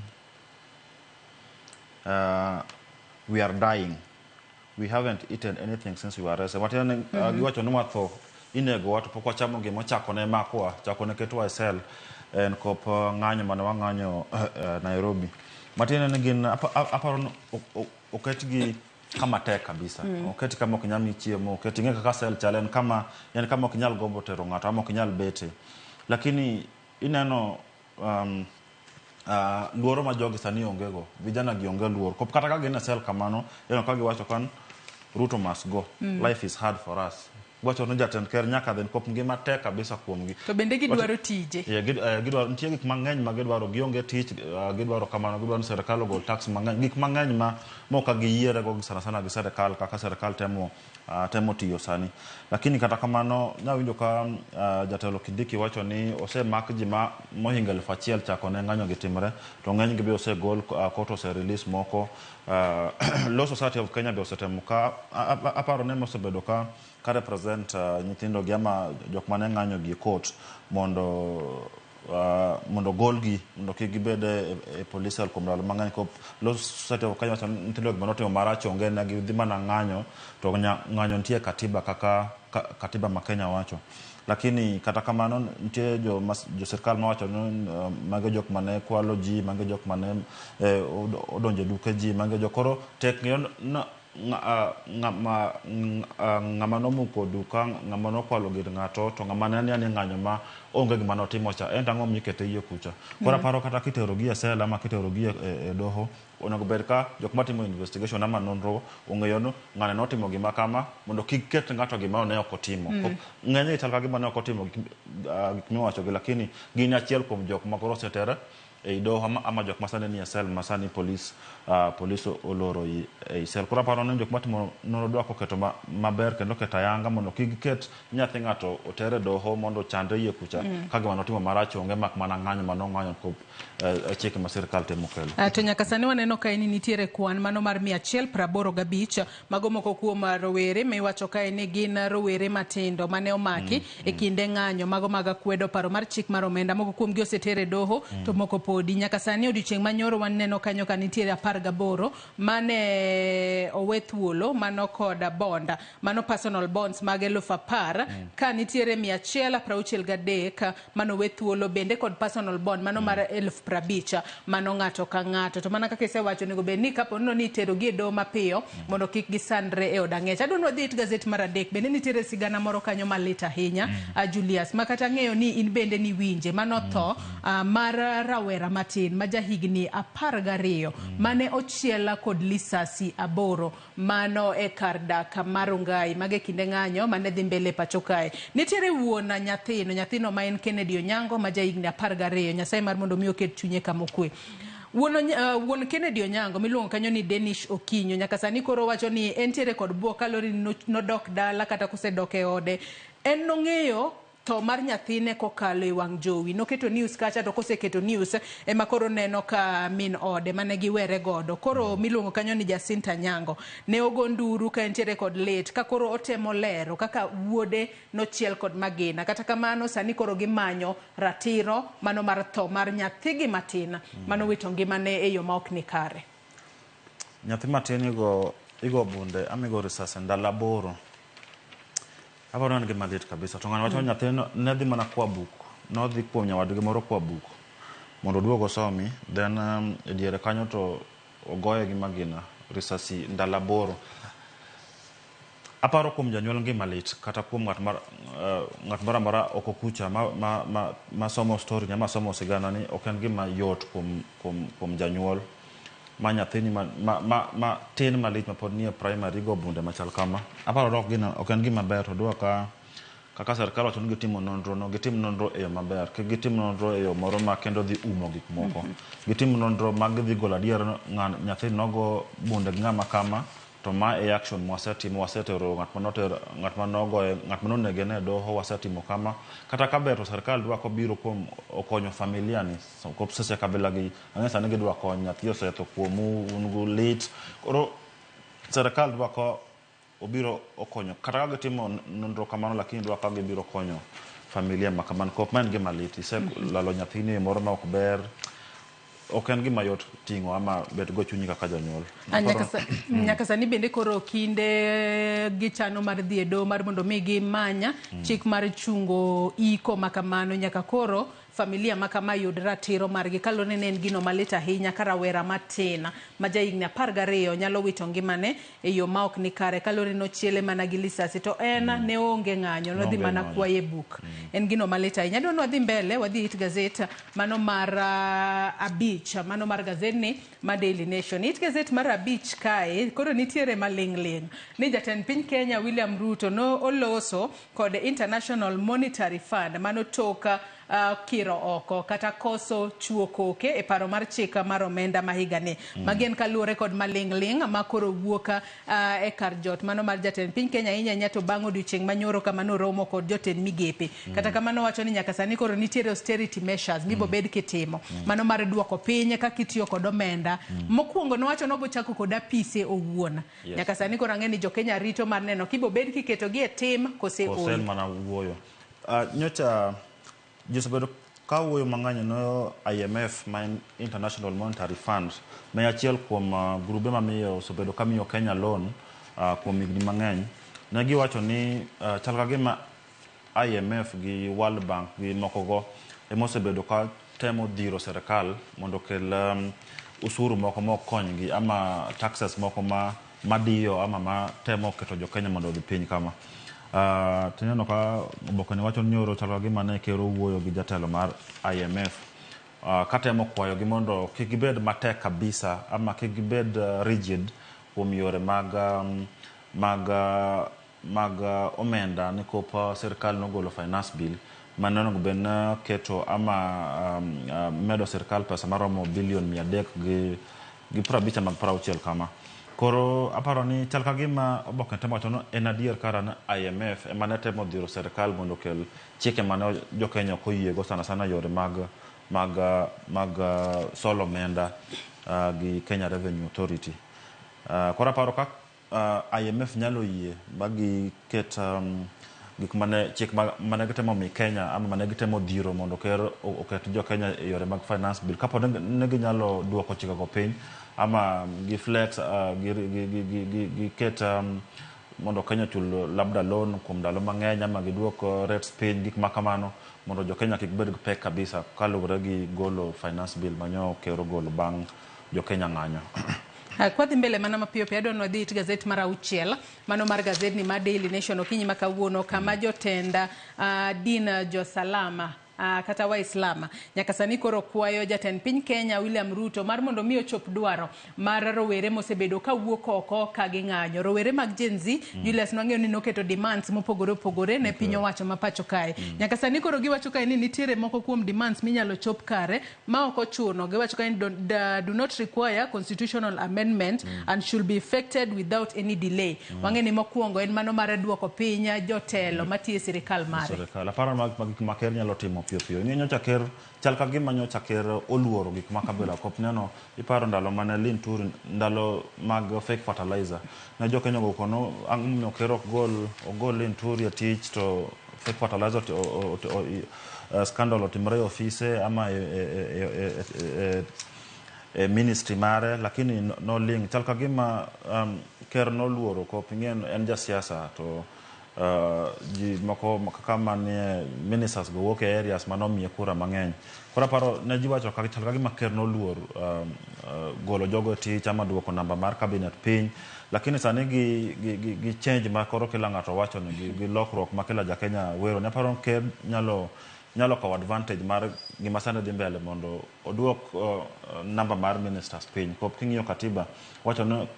we are dying, we haven't eaten anything since we were arrested. Matiende giwacho ni watho, inego wa to pok wachamo gima chako ne makwa, chako ne ketwa e cell en kop ng'anyo mane wang'anyo Nairobi. Matiende ni gin aparo ni oketgi kama tek kabisa. Oketi kama ok nyal miyi chiemo, oketi ing'e kaka cell chal, en kama ok nyal gombo tero ng'ato ama ok nyal bete. Lakini ineno luoro ma jogi sani onge go, vijana gi onge luoro. Kop kata ka gin e cell kamano, ineno ka giwacho kan Ruto must go. Life is hard for us. Wacho ni jatend ker nyaka dhi kop ngima tek kabisa kuomgi. To bende gidwaro tije. Gidwaro, nitie gik mang'eny ma gidwaro, gionge tich, gidwaro kamano, gidwaro ni sirikal ogol tax mang'eny, gik mang'eny ma mok giyiere go sana sana gi sirikal kaka sirikal temo tiyo sani. Lakini kata kamano nawinjo ka jatelo Kindiki wacho ni osemak ji ma mohingo 1000 chako ne ng'anyo gi timre, to ng'eny gi be osegol, court ose release moko. Law Society of Kenya be osetemo ka aparo ne mosebedo ka represent nyithindo gi ama jok mane ng'anyo gi court mondo golgi mondo kik gibed e police cell kuom ndalo mang'eny. Kop Law Society of Kenya wacho ni nyithindo gi manotimo marach onge, ne gidhi mana ng'anyo, to ng'anyo nitie katiba kaka katiba ma Kenya wacho. Lakini kata kamano nitie jo sirikal mawacho ni mago jok mane kwalo ji, mago jok mane odonjo e duke ji, mago jok koro tek ng'eyo ng'ama nomuko duka, ng'ama nokwalo gir ng'ato, to ng'ama ne ni ng'anyo ma onge gima notimo cha, en tang'o mikete iye kucha. Koro aparo kata kitero gi e cell ama kitero gi e doho, onego bed ka jok matimo investigation ama nonro ong'eyo ni ng'ane notimo gima kama, mondo kik ket ng'ato gima ne ok otimo. Ng'eny chal ka gima ne ok otimo gik miwacho gi, lakini gin achiel kuom jok ma koro osetere ei doho ama jok masani ni e cell masani police oloro ei cell. Koro aparo ni jok matimo nonro dwa koketo maber kendo keto ayanga mondo kik ket nyathi ng'ato otere doho mondo ochandre iye kucha ka gima notimo marach onge mak mana ng'anyo manong'anyo kop chike ma sirikal temo kelo. To nyaka sani waneno ka ni nitiere kwan mano mar 185 mago moko kuom rowere miwacho kae ni gin rowere matindo mane omaki e kinde ng'anyo mago mag kwedo paro mar chik mar omenda. Moko kuomgi osetere doho to moko pod podi. Nyaka sani odiochieng' manyoro waneno kanyo ka nitiere 18 mane owe thuolo mano kod bond, mano personal bonds mag 10,000, ka nitiere 163 mano owe thuolo bende kod personal bond mano mar 50,000 mano ng'ato ka ng'ato. To mana kaka isewacho, onego bed ni kapo ni itero gi e doho mapiyo mondo kik gisandre e od ang'ech. Adwa ni wadhi it gazet mar 3 bende nitiere sigana moro kanyo malit ahinya, Julius, ma kata ng'eyo ni in bende niwinje, mano tho mar rawera matin ma jahigni 12 mane ochiel kod lisasi 8 mano e kar dak mar Rongai. Mago e kinde ng'anyo mane dhi mbele pacho kae. Nitiere wuon nyathino ma en Kennedy Onyango ma jahigni 12. Nyasaye mar mondo mi oket chunye kama okwe. Wuon Kennedy Onyango miluongo kanyo ni Denish Okinyo nyaka sani koro wacho ni entiere kod buok kaluwore ni nodok dala kata kosedok e ode. En nong'eyo tho mar nyathine kokalo e wang' jowi. Noketo news kacha, to koseketo news ema koro neno ka min ode mane giwere godo koro miluongo kanyo ni Jacinta Nyango ne ogo nduru ka entiere kod lit ka koro otemo lero kaka wuode nochiel kod magina. Kata kamano sani koro gimanyo ratiro mano mar tho mar nyathigi matin mano wito ngimane e yo ma ok ni kare. Nyathi matin igo bunde ama igo risasi ndalo 8. Aparo ni en gima lit kabisa. To ng'ano wacho ni nyathino ne dhi mana kwa buk. Nodhi kuom nyawadgi moro kwa buk mondo oduog osomi. Then e diere kanyo to ogoye gi magina risasi ndalo 8. Aparo kuom janyuol ngima lit kata kuom ng'at moro amora oko kucha ma somo story ni ama somo sigana ni ok en gima yot kuom janyuol ma nyathini ma tin malich ma pod nie primary go bunde machal kama. Aparo ok en gima ber to dwa ka kaka sirkal wacho ni gitimo nonro no, gitim nonro e yo maber, kik gitim nonro e yo moro ma kendo dhi umo gik moko. Gitim nonro ma gidhi golo adier nyathi nogo bunde gi ng'ama kama, to ma e action mwasetimo, wasetero ng'at manogoye, ng'at manonege ne doho, wasetimo kama. Kata ka ber to sirkal dwa kobiro kuom okonyo familia ni, seche kabila gi, ang'e sani gidwa kony, nyathi osetho kuomu, un gi lit. Koro sirkal dwa ko obiro okonyo, kata ka gitimo nonro kamano, lakini dwa ka gibiro konyo familia ma kamano. Kop ma en gima lit, iselalo nyathini e moro ma ok ber, ok en gima yot ting'o ama bet go chunyi kaka janyuol. Nyaka sani bende koro kinde gichano mar dhi e doho mar mondo mi gimanya chik mar chungo iko makamano nyaka koro familia makama yud ratiro margi kaluwore ni en gino malit ahinya ka rawera matin ma jahigni 12 nyalo wito ngimane e yo ma ok ni kare kaluwore ni nochiele mana gi lisasi to en ne onge ng'anyo, nodhi mana kwaye buk. En gino malit ahinya. Adwa ni wadhi mbele, wadhi it gazet mano mar 5, mano mar gazetni ma Daily Nation. It gazet mar 5 kae koro nitiere maling' ling' ni jatend piny Kenya William Ruto no oloso kod International Monetary Fund mano tok kiro oko kata koso chuo koke e paro mar chik mar omenda ma higani. Magi en kaluwore kod maling' ling' ma koro wuok e kar jot mano mar jatend piny Kenya ahinya ahinya to bang' odiochieng' manyoro kama noromo kod jotend migepe. Kata kamano wacho ni nyaka sani koro nitiere austerity measures mibobed kitimo mano mar duoko piny kaka itiyo kod omenda. Mokwongo nowacho nobochako kod apise owuon. Nyaka sani koro ang'e ni jo Kenya rito mar neno kibobed kiketogi e tim kose oyo. Mana wuoyo. Nyocha ji osebedo ka wuoyo mang'eny no IMF ma en International Monetary Fund ma achiel kuom grube mamiyo osebedo ka miyo Kenya loan kuom higni mang'eny. Ne giwacho ni chal ka gima IMF gi World Bank gi moko go ema osebedo ka temo dhiro sirkal mondo okel usuru moko ma ok konygi ama taxes moko ma madiyo ama ma temo keto jo Kenya mondo odhi piny kama. Tineno ka oboke ni wacho ni nyoro chal ka gima ne ker owuoyo gi jatelo mar IMF katemo kwayogi mondo kik gibed matek kabisa ama kik gibed rigid kuom yore mag omenda nikop sirkal nogolo finance bill mane onego bed ni keto ama medo sirkal pesa maromo bilion 350 ama 60 kama. Koro aparo ni chal ka gima oboke temo wacho ni en adier kara ni IMF ema ne temo dhiro sirkal mondo okel chike mane jo Kenya ok oyiego sana sana yore mag solo omenda gi Kenya Revenue Authority. Koro aparo ka IMF nyalo yie ma giket gik mane chik mane gitemo mi Kenya ama mane gitemo dhiro mondo ker oket jo Kenya e yore mag finance bill kapo ne ginyalo duoko chikego piny ama gi flex gi ket mondo Kenya ochul labda loan kuom ndalo mang'eny ama giduok rates piny gik ma kamano mondo jo Kenya kik bed gi pek kabisa kaluwore gi golo finance bill manyo ker ogolo bang' jo Kenya ng'anyo. Kwadhi mbele mana mapiyo piyo adwa ni wadhi it gazet mar auchiel mano mar gazetni mar Daily Nation okinyi ma kawuono kama jotend din josalama kata Waislam nyaka sani koro kwayo jatend piny Kenya William Ruto mar mondo mi ochop dwaro mar rowere mosebedo kawuok oko ka ging'anyo. Rowere mag Gen Z Julius nwang'eyo ni noketo demands mopogore opogore ne piny owacho ma pacho kae. Nyaka sani koro giwacho kae ni nitiere moko kuom demands minyalo chop kare ma ok ochuno. Giwacho kae ni do not require constitutional amendment and should be effected without any delay. Wang'e ni mokwongo en mano mar duoko piny jotelo matiyo e sirikal mare. Sirikal aparo mag gik ma ker nyalo timo piyo piyo. Ing'e nyocha ker chal ka gima nyocha ker oluoro gik ma kabila kop neno iparo ndalo mane Linturi ndalo mag fake fertilizer ne jo Kenya go kono ang' momiyo ker ok gol ogol Linturi e tich to fake fertilizer scandal otimore e ofise ama e ministry mare lakini noling chal ka gima ker noluoro kop ing'e en jasiasa to ji moko kaka manie ministers go wuok e areas manomiye kura mang'eny. Koro aparo ne ji wacho chal ka gima ker noluor golo jogo e tich ama duoko namba mar cabinet piny lakini sani gi change ma koro kila ng'ato wacho ni gi lokruok ma kila ja Kenya wero ne aparo ker nyalo kawo advantage mar gima sani dhi mbele mondo oduok namba mar ministers piny. Kop king'iyo katiba wacho ni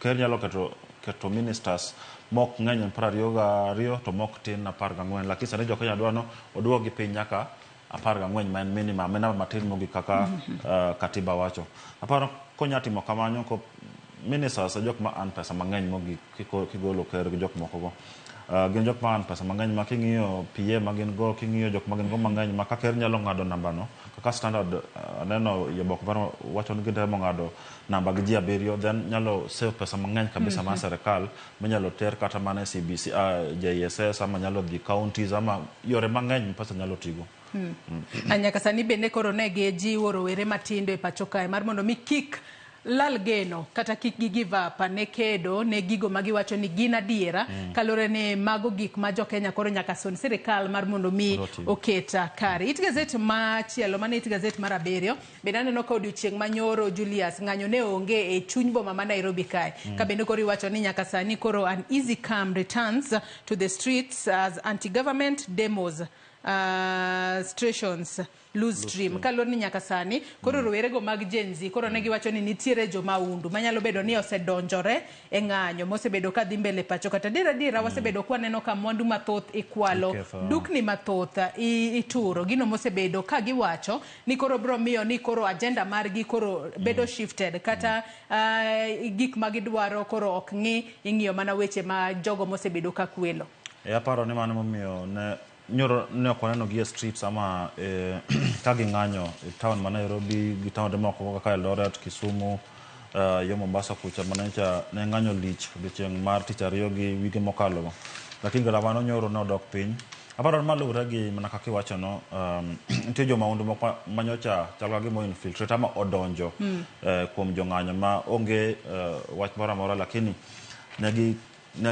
ker nyalo keto ministers mok ng'eny 22 to mok tin 14 lakini sani jo Kenya dwaro oduok gi piny nyaka 14 ma en minimum en namba matin mogik kaka katiba wacho. Aparo konya timo kamano ko ministers jok ma earn pesa mang'eny mogik kigolo ker gi jok moko go. Gin jok ma earn pesa mang'eny ma king'iyo PA ma gin go king'iyo jok ma gin go mang'eny ma ka ker nyalo ng'ado namba no kaka standard aneno e obok mar wacho ni gitemo ng'ado namba gi ji 7 then nyalo save pesa mang'eny kabisa mar sirikal minyalo ter kata mana e CBC JSS ama nyalo dhi counties ama yore mang'eny pesa nyalo tigo. Nyaka sani bende koro ne gijiwo rowere matindo e pacho kae mar mondo mi kik lal geno kata kik gi give up ne kedo ne gigo magiwacho ni gin adiera kaluwore ni mago gik ma jo Kenya koro nyaka son sirikal mar mondo mi oket kare. It gazet machielo mane it gazet mar 7 bende aneno ka odiochieng' manyoro Julius ng'anyo ne onge e chuny boma ma Nairobi kae. Ka bende koro iwacho ni nyaka sani koro an easy calm returns to the streets as anti-government demos stations lose stream. Kaluwore ni nyaka sani koro rowerego mag Gen Z koro ne giwacho ni nitiere jomaundu manyalo bedo ni osedonjore e ng'anyo mosebedo ka dhi mbele pacho kata adiera wasebedo kwa neno ka mwandu mathoth ikwalo dukni mathoth ituro gino mosebedo ka giwacho ni koro bro miyo ni koro agenda margi koro bedo shifted kata gik magidwaro koro ok ng'i ing'iyo mana weche ma jogo mosebedo ka kwelo. E aparo ni mano momiyo ne nyoro ne ok waneno gi e streets ama ka ging'anyo e town ma Nairobi gi taonde moko kaka Eldoret, Kisumu, yo Mombasa kucha manencha ne ng'anyo lich odiochieng' mar tich ariyo gi wige mokalo. Lakini kata mano nyoro ne odok piny. Aparo ni maluwore gi mana kaka iwacho no, nitie jomaundu moko manyocha chal ka gima infiltrate ama odonjo kuom jong'anyo ma onge wach moro amora lakini ne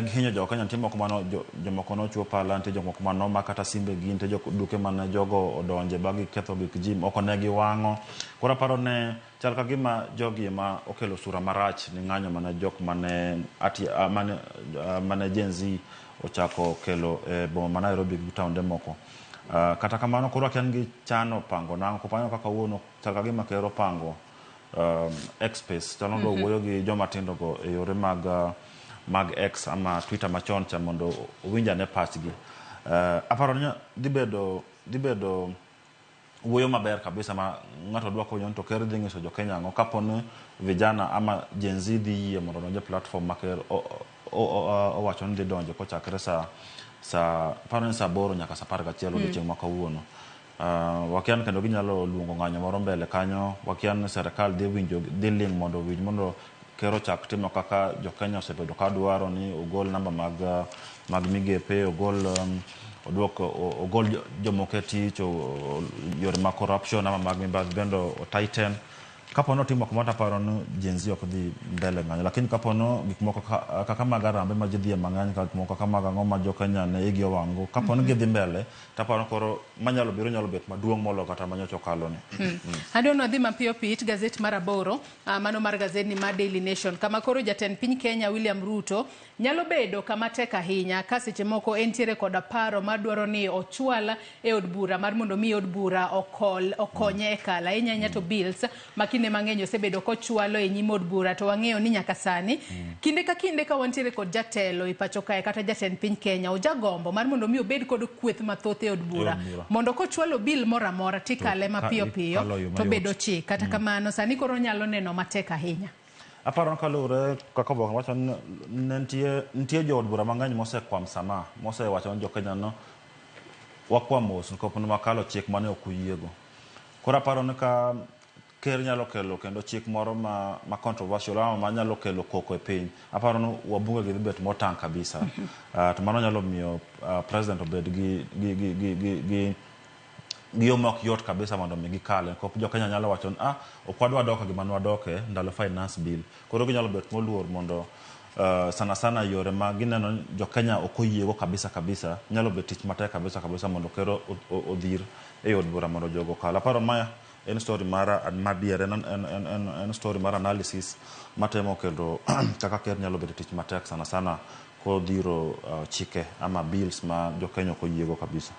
gihinyo jo Kenya. Nitie moko mano jomoko nochwo pala, nitie jomoko mano ma kata simbe gi, nitie duke mane jogo odonje ba giketho gik ji, moko ne giwang'o. Koro aparo ne chal ka gima jogi ema okelo sura marach ni ng'anyo mane jok mane mane Gen Z ochako kelo e boma ma Nairobi gi taonde moko. Kata kamano koro akia ni gichano pango nang'o, kopango kaka wuono chal ka gima ker opango X-Space chalo go wuoyo gi joma tindo go e yore mag X ama Twitter machon cha mondo owinj ane pachgi. Aparo ni dhi bedo wuoyo maber kabisa ma ng'ato dwa konyo to ker dhi nyiso jo Kenya ang'o kapo ni vijana ama Gen Z dhi yie mondo odonj e platform ma ker owacho ni dhi donjo kochakre sa aparo ni saa 8 nyaka saa 11 odiochieng' ma kawuono. Wakia ni kendo ginyalo luongo ng'anyo moro mbele kanyo, wakia ni sirikal dhi winjo dhi ling' mondo owinj mondo ker ochak timo kaka jo-Kenya osebedo ka dwaro ni ogol namba mag migepe, ogol oduok ogol jomoko e tich, yore mag corruption ama mag mibadhi bende o tighten. Kapo ni otimo kamano to aparo ni Gen Z ok dhi mbele ng'anyo, lakini kapo ni gik moko kaka mag Harambee ma ji dhiye mang'eny, gik moko kaka mag ang'o ma jo Kenya ne igi owang' go, kapo ni gidhi mbele to aparo ni koro manyalo biro nyalo bet maduong' moloyo kata manyocha okalo ni. Adwa ni wadhi mapiyo piyo it gazet mar 8, mano mar gazedni mar Daily Nation, kama koro jatend piny Kenya William Ruto nyalo bedo kama tek ahinya ka seche moko entiere koda paro madwaro ni ochwal e od bura mar mondo mi od bura okonye e kala ahinya ahinya to bills ma kinde mang'eny osebedo kochwalo e nyim od bura to wang'eyo ni nyaka sani kinde ka kinde ka wantiere kod jatelo e pacho kae kata jatend piny Kenya ojagombo mar mondo mi obed kod kweth mathoth e od bura mondo kochwalo bill moro amora tikale mapiyo piyo to bedo chik. Kata kamano sani koro nyalo neno matek ahinya. Aparo ni kaluwore kaka oboke wacho ni nitie jood bura mang'eny mosekwam sama mosewacho ni jo-Kenya no wakwa mos nikop ne wakalo chik mane ok uyiego. Koro aparo ni ka ker nyalo kelo kendo chik moro ma controversial ama manyalo kelo koko e piny, aparo ni wabunge gi dhi bet motang' kabisa. To mano nyalo miyo president obed gi yo ma ok yot kabisa mondo mi gikale. Nikop jo-Kenya nyalo wacho ni ok wadwa dok e gima ne wadoke ndalo finance bill. Koro ginyalo bet moluor mondo sana sana yore ma gineno ni jo-Kenya ok oyiego kabisa kabisa nyalo bet tich matek kabisa kabisa mondo ker odhir e od bura mondo jogo okal. Aparo ma en story mar madier, en story mar analysis matemo kelo kaka ker nyalo bedo tich matek sana sana kodhiro chike ama bills ma jo-Kenya ok oyiego kabisa.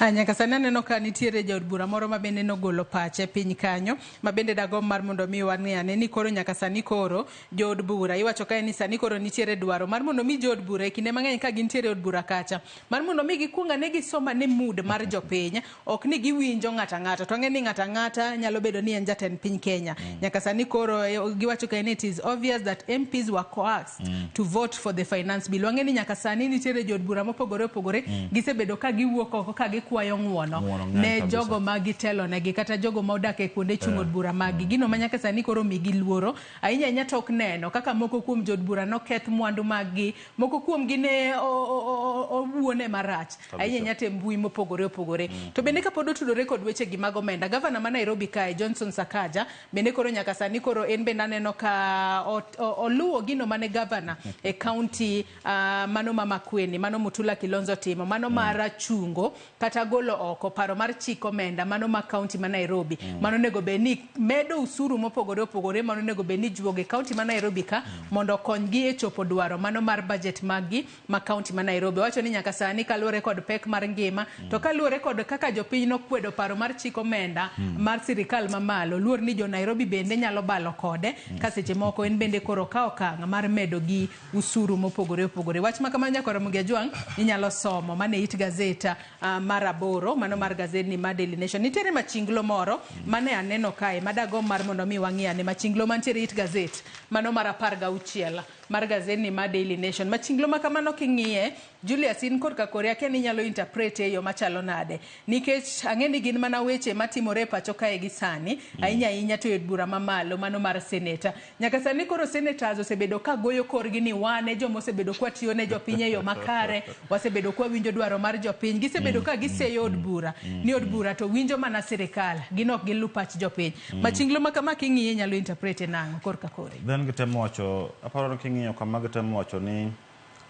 Nyaka sani aneno ka nitiere jaod bura moro ma bende nogolo pache piny kanyo ma bende dagomb mar mondo mi wang'e ane ni koro nyaka sani koro jood bura iwacho kae ni sani koro nitiere dwaro mar mondo mi jood bura e kinde mang'eny ka gintiere od bura kacha mar mondo mi gikuong ane gisom ane mood mar jopiny, ok ni giwinjo ng'ato ang'ata to ang'e ni ng'ato ang'ata nyalo bedo ni en jatend piny Kenya. Nyaka sani koro giwacho kae ni it is obvious that MPs were coerced to vote for the finance bill. Wang'e ni nyaka sani nitiere jood bura mopogore opogore gisebedo ka giwuok oko ka gikwayo ng'uono ne jogo ma gitelonegi kata jogo ma odak e kuonde chung' od bura maggi. Gino ma nyaka sani koro migi luoro ahinya ahinya tok neno kaka moko kuom jood bura noketh mwandu maggi, moko kuomgi ne owuone marach ahinya ahinya to e mbui mopogore opogore. To bende kapod otudore kod weche gi mag omenda, gavana ma Nairobi kae Johnson Sakaja bende koro nyaka sani koro en bende aneno ka oluwo gino mane gavana e county mano ma Makueni, mano Mutula Kilonzo timo, mano mar chungo kata golo oko paro mar chik omenda mano ma county ma Nairobi. Mano onego bed ni medo usuru mopogore opogore, mano onego bed ni juogo e county ma Nairobi ka mondo okonygi e chopo dwaro mano mar budget maggi ma county ma Nairobi. Owacho ni nyaka sani kaluwore kod pek mar ngima to kaluwore kod kaka jopiny nokwedo paro mar chik omenda mar sirikal mamalo, luor ni jo Nairobi bende nyalo balo kode ka seche moko en bende koro kawo okang' mar medo gi usuru mopogore opogore. Wach ma kamano nyaka Ramogi Ajwang' inyalo somo mane it gazeta mar 8 mano mar gazedni mar Daily Nation. Nitiere machinglo moro mane aneno kae madagomb mar mondo mi wang'i ane machinglo mantiere it gazet mano mar 16 mar gazedni mar Daily Nation. Machinglo ma kamano king'iye Julius, in korka kori akia ni inyalo interpret e yo machalo nade, nikech ang'e ni gin mana weche matimore e pacho kae gi sani ahinya ahinya to e od bura mamalo mano mar seneta. Nyaka sani koro senators osebedo ka goyo korgi ni wan e joma osebedo kwatiyo ne jopiny e yo makare, wasebedo kwawinjo dwaro mar jopiny. Gisebedo ka giseyo od bura ni od bura to winjo mana sirikal, gin ok gilu pach jopiny. Machinglo ma kama king'iye inyalo interpret nang'o korka kori? Then gitemo wacho, aparo ni king'iyo kama gitemo wacho ni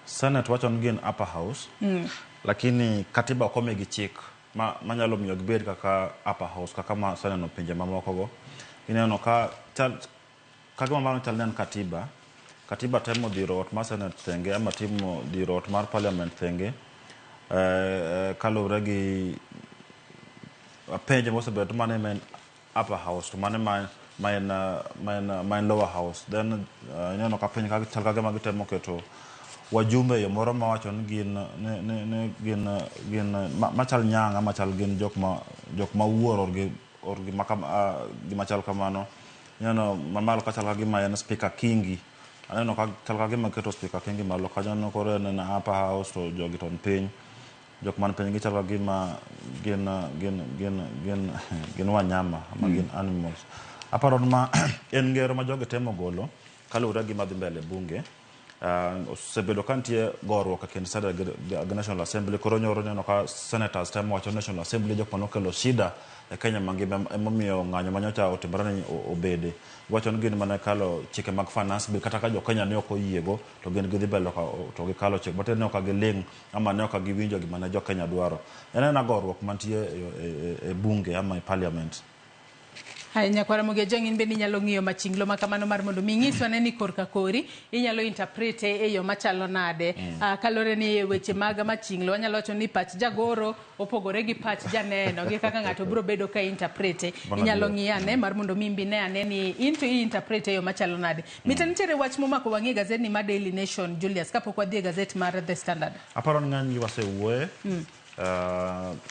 Senate wacho ni gin upper house, lakini katiba ok omigi chik manyalo miyo gibed kaka upper house kaka ma aseneno pinje mamoko go. Ineno ka gima mano chal ni en katiba. Katiba temo dhiro ot mar Senate thenge ama timo dhiro ot mar parliament thenge kaluwore gi penjo mosebedo to mano ema en upper house to mano ma en lower house. Then ineno ka piny chal ka gima gitemo keto wajumbe e yo moro mawacho ni gin machal nyanga machal gin jok ma wuoro or gima chal kamano. Ineno mamalo ka chal ka gima en Speaker Kingi. Aneno ka chal ka gima keto Speaker Kingi malo kanyo no koro en en upper house to jogi to ni piny. Jok man piny gichal ka gima gin wanyama ama gin animals. Aparo ni ma en ngero ma jogi temo golo Kaluwore gi madhi mbele e bunge, osebedo ka nitie goruok e kind Senate gi National Assembly. Koro nyoro neno ka senators temo wacho National Assembly jok manokelo shida e Kenya mangima emomiyo ng'anyo manyocha otimore ni obede. Giwacho ni gin mana kalo chike mag finance bill kata ka jo Kenya ne ok oyiego to gin gidhi mbele to gikalo chik. Matiende ni ok giling' ama ne ok giwinjo gima ne jo Kenya dwaro. En aena goruok mantie e bunge ama e parliament. Haya, nyakwara Ramogi Ajwang' in bende inyalo ng'iyo machinglo ma kamano mar mondo mi ing'iswa ane ni korka kori inyalo interprete e yo machalo nade. Kaluwore ni e weche mag machinglo wanyalo wacho ni pach jagoro opogore gi pach janeno gi kaka ng'ato biro bedo ka interprete. Mano Inyalo adier. ng'iyo ane mar mondo mi imbi ne ane ni in to i interprete e yo machalo nade. Mita nitiere wach momako wang'i e gazetni mar Daily Nation, Julius, kapok wadhi e gazet mar The Standard. Aparo ni ng'eny gi wasewuoye.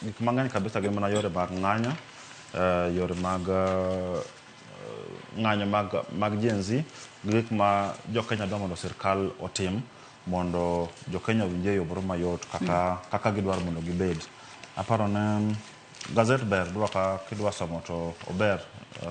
Gik mang'eny kabisa gin mana yore mag ng'anyo, yore mag ng'anyo mag Gen Z, gi gik ma jo Kenya dwa mondo sirkal otim mondo jo Kenya owinj e yo moro mayot kaka gidwaro mondo gibed. Aparo ni gazet ber dwa ka kidwa somo to ober,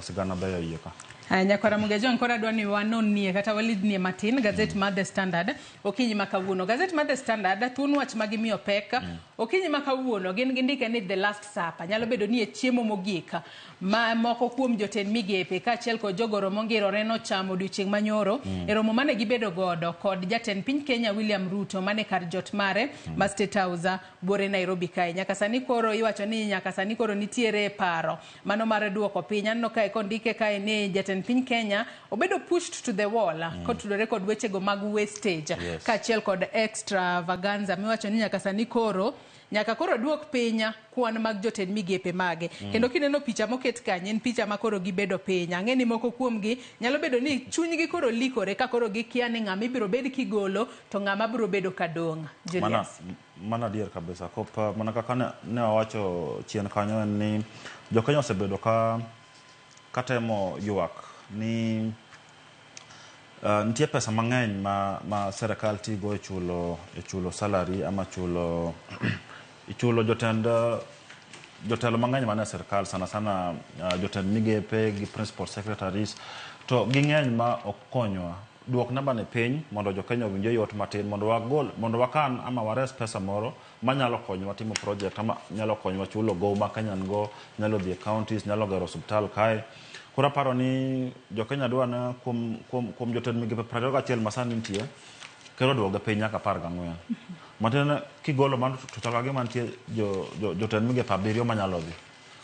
sigana beyo iye ka. Haya, nyakwara Ramogi Ajwang' koro adwa ni wanonnie kata walidnie matin gazet mar The Standard okinyi ma kawuono. Gazet mar The Standard thuon wach ma gimiyo pek okinyi ma kawuono gin gindike ni The Last Supper. Nyalo bedo ni e chiemo mogik ma moko kuom jotend migepe kaachiel kod jogoro mongirore nochamo odiochieng' manyoro e romo mane gibedo godo kod jatend piny Kenya William Ruto mane kar jot mare ma State House buore Nairobi kae. Nyaka sani koro iwacho ni nyaka sani koro nitiere paro mano mar duoko piny. Aneno kae kondike kae ni jatend piny Kenya obedo pushed to the wall kotudore kod wechego mag wastage kaachiel kod extravaganza miwacho ni nyaka sani koro nyaka koro duok piny kwan mag jotend migepe mage. Kendo kineno picha moket kanyo en picha ma koro gibedo piny. Ang'e ni moko kuomgi nyalo bedo ni chunygi koro likore ka koro gikia ni ng'ama ibiro bed kigolo to ng'ama biro bedo kadong'. Julius. Mana adier kabisa. Kop mana kaka ne wawacho chien kanyo en ni jo Kenya osebedo ka katemo ywak ni nitie pesa mang'eny ma serikal tigo e chulo salary ama chulo jotend jotelo mang'eny mane serikal sana sana jotend migepe gi principal secretaries to ging'eny ma ok konywa. Duok namba ni piny mondo jo Kenya owinj yot matin mondo wagol mondo wakan ama wares pesa moro manyalo konyowa timo project ama nyalo konyowa chulo gowi ma Kenya nigo, nyalo dhi e counties, nyalo gero osiptal kae. Koro aparo ni jo Kenya dwa na kuom jotend migepe 21 ma sani nitie, kero duoge piny nyaka 14. Matiende kigolo mano to chalo ka gima nitie jotend migepe 7 manyalo dhi.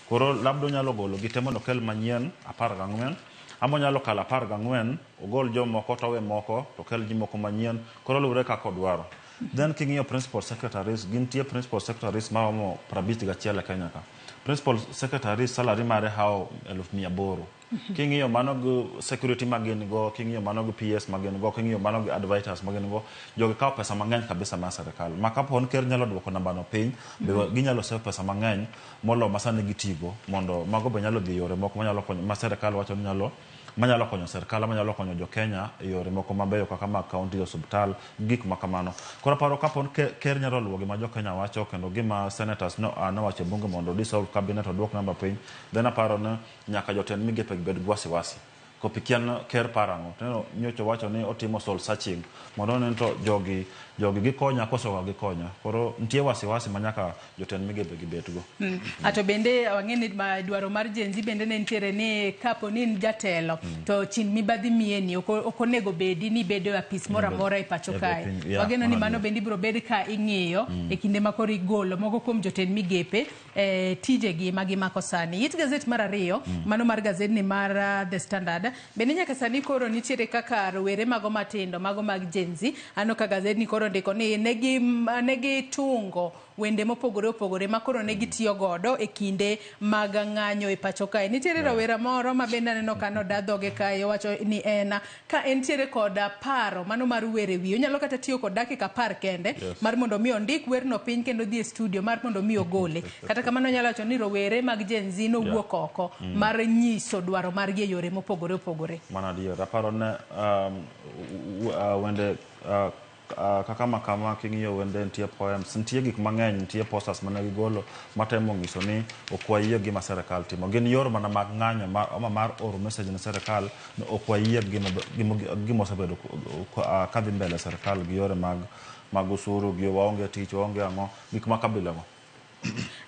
Koro labda onyalo golo gi te mondo okel manyien 14, ama onyalo kalo 14, ogol jomoko to owe moko to okel ji moko manyien, koro luwore kaka odwaro. Then king'iyo principal secretaries, gintie principal secretaries maromo 51 e Kenya ka. Principal secretaries salary mare hawo 800,000. King'iyo mano gi security ma gin go, king'iyo mano gi PS ma gin go, king'iyo mano gi advisors ma gin go, jogi kawo pesa mang'eny kabisa mar serikal. Ma kapo ni ker nyalo duoko namba no piny, be ginyalo save pesa mang'eny molo ma sani gitigo mondo mago be nyalo dhi yore moko manyalo konyo ma serikal wacho ni nyalo manyalo konyo serikal manyalo konyo jo Kenya e yore moko mabeyo kaka mag county osiptal gik ma kamano. Koro aparo kapo ni ker nyalo luwo gima jo Kenya wacho kendo gima senators nowacho e bunge mondo dissolve cabinet oduok namba piny, then aparo ni nyaka jotend migepe bed gi wasiwasi. Kopikian ker parang'o tineno nyocha wacho ni otimo soul searching mondo one to jogi gikonya koso ok gikonya. Koro nitie wasiwasi ma nyaka jotend migepe gi bedgo. Ato bende wang'e ni dwaro mar Gen Z bende ne nitiere ni kapo ni in jatelo to chin mibadhi mieni ok onego bedi ni bedo e apis moro amora e pacho kae. Wageno ni mano bende ibiro bed ka ing'iyo e kinde ma koro igolo moko kuom jotend migepe tijegi ma gimako sani. It gazet mar ariyo mano mar gazetni mar The Standard bende nyaka sani koro nitiere kaka rowere mago matindo mago mag Gen Z. Aneno ka gazetni koro ndiko ni negi tungo wende mopogore opogore ma koro ne gitiyo godo e kinde mag ng'anyo e pacho kae. Nitiere rawera moro ma bende aneno ka noda dhoge kae owacho ni en ka entiere kod paro mano mar wer e wiye onyalo kata tiyo kod dakika 10 kende mar mondo mi ondik werno piny kendo dhi e studio mar mondo mi ogole. Kata kamano onyalo wacho ni rowere mag Gen Z nowuok oko mar nyiso dwaro margi e yore mopogore opogore. Mano adier. Aparo ne wende Kaka makama king'iyo wende nitie poems, nitie gik mang'eny, nitie posters mane gigolo matemo nyiso ni ok wayie gima sirikal timo. Gin yor mana mag ng'anyo ama mar oro message ne sirikal ni ok wayie gima osebedo kadhi mbele sirikal gi yore mag osuru, gi waonge tich, waonge ang'o, gik ma kabila go.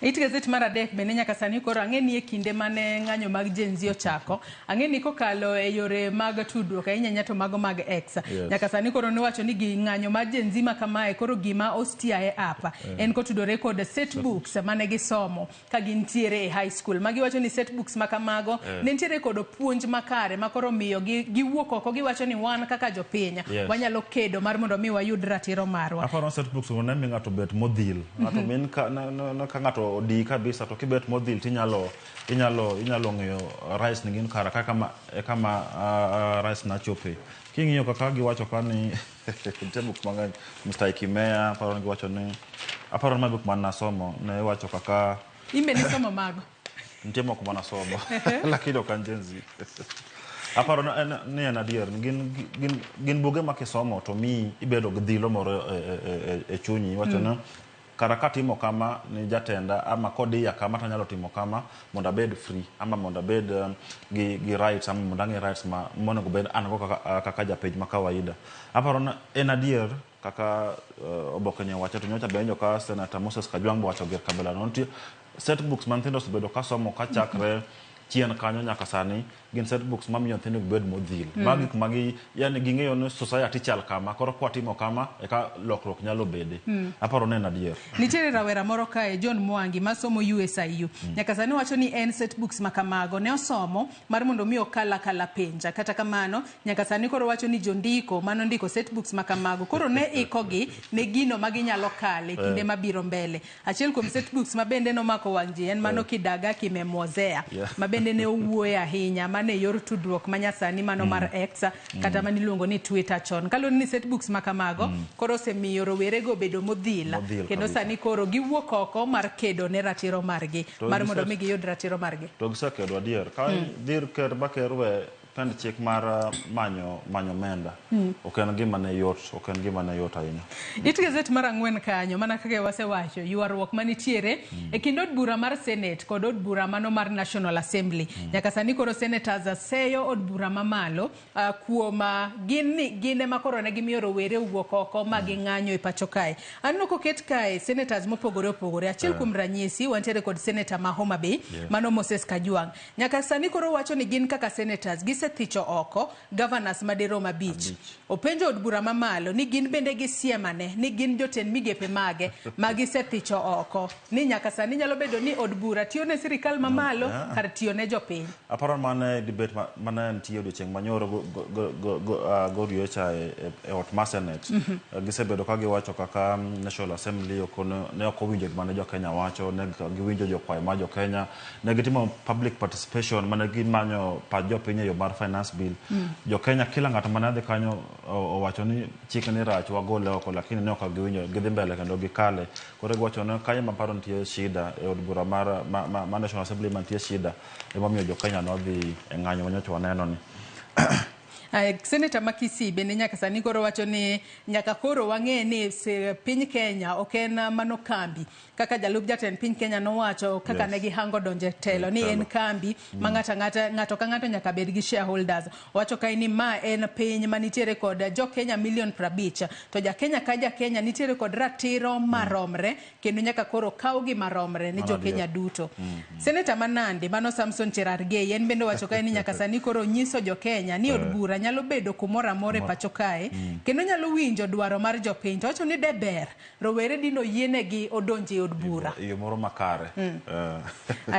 It gazet mar adek bende nyaka sani koro ang'e ni e kinde mane ng'anyo mag Gen Z ochako, ang'e ni kokalo e yore mag tudruok ahinya ahinya to mago mag X. Nyaka sani koro niwacho ni gi ng'anyo mar Gen Z ma kamae koro gima ostiaye apa en kotudore kod set books mane gisomo ka gintiere e high school. Magiwacho ni set books ma kamago ne nitiere kod puonj makare ma koro miyo giwuok oko giwacho ni wan kaka jopiny wanyalo kedo mar mondo mi wayud ratiro marwa. Aparo set books ne miyo ng'ato bet modhil. Ng'ato min ka ka ng'ato odi kabisa to kibet modhil tinyalo inyalo ng'eyo rice ni gin kara kaka kama rice na chope. King'iyo kaka giwacho ka ni nitie buk mang'eny Mr. Ikimea aparo ni giwacho ni aparo ni buk man nasomo ne wacho kaka Imbe nisomo mago. Nitie moko manasomo lakini ok an Gen Z. Aparo ni en adier gin buge ma kisomo to mi ibedo gi dhilo moro e chunyi iwacho ni kara katimo kama ni jatenda ama kodiya kama tanyalo timo kama mondo abed free ama mondo abed gi rights ama mondo ang'e rights ma monego bed an go kaka japiny ma kawaida. Aparo ni en adier kaka oboke ni owacho to nyocha be awinjo ka Senator Moses Kajwang' be owacho gir kabila no. Nitie set books ma nyithindo osebedo ka somo kachakre chien kanyo nyaka sani gin set books mamiyo nyithindo bed modhil. Ma gik magi yani ging'eyo ni society chal kama koro kwatimo kama eka lokruok nyalo bede. Aparo ni en adier. Nitiere rawera moro kae John Mwangi masomo USIU. Nyaka sani wacho ni en set books ma kamago ne osomo mar mondo mi okal akala penja. Kata kamano nyaka sani koro wacho ni jondiko manondiko set books ma kamago koro ne ikogi ne gino ma ginyalo kale kinde mabiro mbele. Achiel kuom set books ma bende nomako wang' ji en mano Kidagaa Kimemwozea ma bende ne owuoye ahinya mane yor tudruok manyasani mano mar X kata maniluongo ni Twitter chon. Kaluwore ni set books ma kamago koro osemiyo rowerego bedo modhil kendo sani koro giwuok oko mar kedo ne ratiro margi mar mondo mi giyud ratiro margi. To gisekedo adier. Ka dhir ker ba ker we pend chik mar manyo omenda. Ok en gima ne yot, ok en gima ne yot ahinya. It gazet mar 4 kanyo mana kaka wasewacho ywaruok manitiere e kind od bura mar Senate kod od bura mano mar National Assembly. Nyaka sani koro senators seyo od bura mamalo kuom gin ema koro ne gimiyo rowere owuok oko ma ging'anyo e pacho kae. Aneno koket kae senators mopogore opogore. Achiel kuom ranyisi wantiere kod senator ma Homa Bay mano Moses Kajwang'. Nyaka sani koro wacho ni gin kaka senators gisethicho oko governors madirom 5. Openjo od bura mamalo ni gin bende gisiemane ni gin jotend migepe mage ma gisethicho oko ni nyaka sani nyalo bedo ni od bura tiyo ne sirikal mamalo kar tiyo ne jopiny. Aparo mane debate mane nitie odiochieng' manyoro goriecha e ot mar Senate. Gisebedo ka giwacho kaka National Assembly ne ok owinjo gima ne jo Kenya wacho, ne giwinjo jokwayo mar jo Kenya, ne gitimo public participation mane gimanyo pach jopiny e yo mar finance bill. Jo Kenya kila ng'ato mane dhi kanyo owacho ni chik ni rach wagole oko, lakini ne ok giwinjo, gidhi mbele kendo gikale. Koro giwacho ni kanyo maparo nitie shida e od bura mar National Assembly mantie shida emomiyo jo Kenya nodhi e ng'anyo manyocha waneno ni. Senator ma Kisii bende nyaka sani koro wacho ni nyaka koro wang'e ni piny Kenya ok en mano kambi kaka jalup jatend piny Kenya nowacho kaka ne gihango donje telo ni en kambi ma ng'ato ka ng'ato nyaka bed gi shareholders. Owacho kae ni ma en piny manitiere kod jo Kenya milion 50 to ja Kenya ka ja Kenya nitiere kod ratiro maromre kendo nyaka koro kawgi maromre ni jo Kenya duto. Senator ma Nandi mano Samson Cherargei en bende owacho kae ni nyaka sani koro nyiso jo Kenya ni od bura nyalo bedo kumoro amora e pacho kae kendo nyalo winjo dwaro mar jopiny. To wacho ni de ber rowere dino yienegi odonje e od bura e yo moro makare.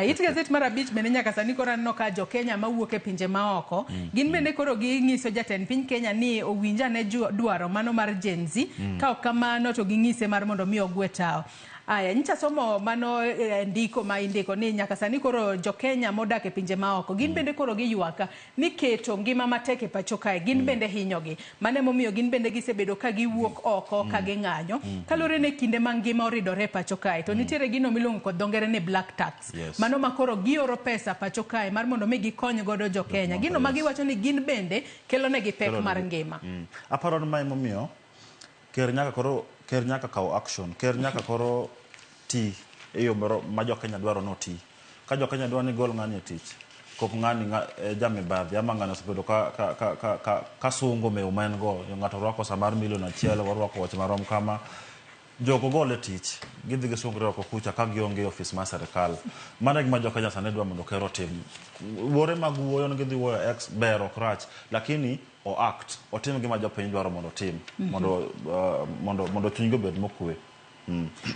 It gazet mar 5 bende nyaka sani koro aneno ka jo Kenya mawuok e pinje maoko gin bende koro ging'iso jatend piny Kenya ni owinj ane dwaro mano mar Gen Z, ka ok kamano to ging'ise mar mondo mi ogwe tao. Aya, nyicha somo mano ndiko ma indiko ni nyaka sani koro jo Kenya modak e pinje maoko gin bende koro giywak ni keto ngima matek e pacho kae gin bende hinyogi. Mano emomiyo gin bende gisebedo ka giwuok oko ka ging'anyo kaluwore ni kinde ma ngima oridore e pacho kae to nitiere gino miluongo kod dho ngere ni black tax. Mano ma koro gioro pesa pacho kae mar mondo mi gikony godo jo Kenya. Gino ma giwacho ni gin bende kelo negi pek mar ngima. Aparo ni ma emomiyo Ker nyaka koro, ker nyaka kaw action, ker nyaka koro ti e yo moro ma jo Kenya dwaro noti. Ka jo Kenya dwaro ni gol ng'ani e tich, kop ng'ani jamibadhi ama ng'ani osebedo ka sungo mew ma en go, ng'ato rwako sa mar milion 1, orwako wuoche marom kama, jogo gol e tich, gidhi gisungre oko kucha ka gionge e ofis mar serikal. Mano e gima jo Kenya sani dwa mondo ker otim. Wuore mag wuoyo ni gidhi wuoyo X ber ok rach, lakini o act, otim gima jopiny dwaro mondo otim, mondo chunygi obed mokwe.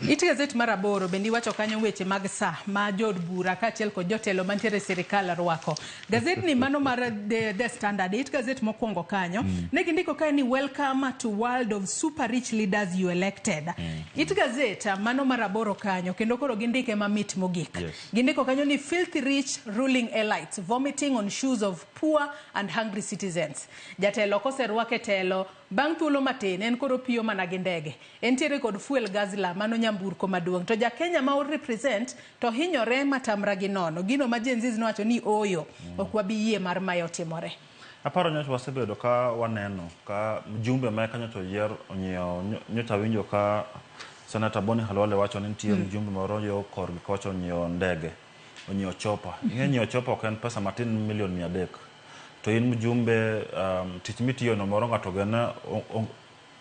It gazet mar 8 bende iwacho kanyo weche mag sa ma jood bura kaachiel kod jotelo mantiere e sirikal rwako. Gazetni mano mar The Standard, it gazet mokwongo kanyo, ne gindiko kae ni welcome to world of super rich leaders you elected. It gazet mano mar 8 kanyo, kendo koro gindike mamit mogik. Gindiko kanyo ni filthy rich ruling elites vomiting on shoes of poor and hungry citizens. Jatelo koserwake telo, bang' thuolo matin en koro piyo mana gi ndege. Entiere kod fuel guzzler, mano nyamburko maduong'. To ja Kenya ma represent to hinyore matamra gi nono. Gino ma Gen Z nowacho ni oyo, ok wabi yie mar mae otimore. Aparo nyocha wasebedo ka waneno ka mjumbe ma eka nyocha oyier onyiewo, nyocha winjo ka Senator Boni Khalwale wacho ni nitie mjumbe moro yo korgi kocha onyiewo ndege, onyiewo chopa. Ing'e nyiewo chopa ok en pesa matin, milion 300. To in mjumbe, tich mitiyo no moro ng'ato gene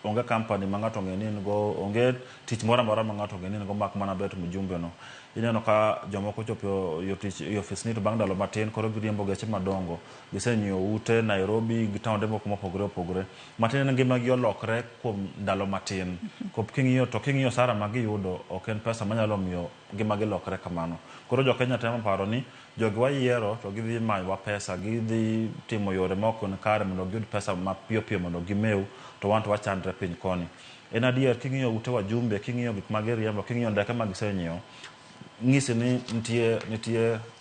onge company ma ng'ato ong'e ni in go, onge tich moro amora ma ng'ato ong'e ni in go mak mana bet mjumbe no. Ineno ka jomoko chopo yo tich e ofis ni to bang' ndalo matin koro giriembo geche madongo. Gisenyiewo ute Nairobi gi taonde moko mopogore opogore. Matin en ngima gi olokre kuom ndalo matin. Kop king'iyo to king'iyo sara ma giyudo ok en pesa manyalo miyo ngima gi lokre kamano. Koro jo Kenya temo paro ni jogi wayiero to gidhi mayowa pesa, gidhi timo yore ma ok ni kare mondo giyud pesa mapiyo piyo mondo gimew, to wan to wachandre piny koni. En adier king'iyo ute wajumbe, king'iyo gik ma giriembo, king'iyo ndeke ma gisenyiewo, ng'isi ni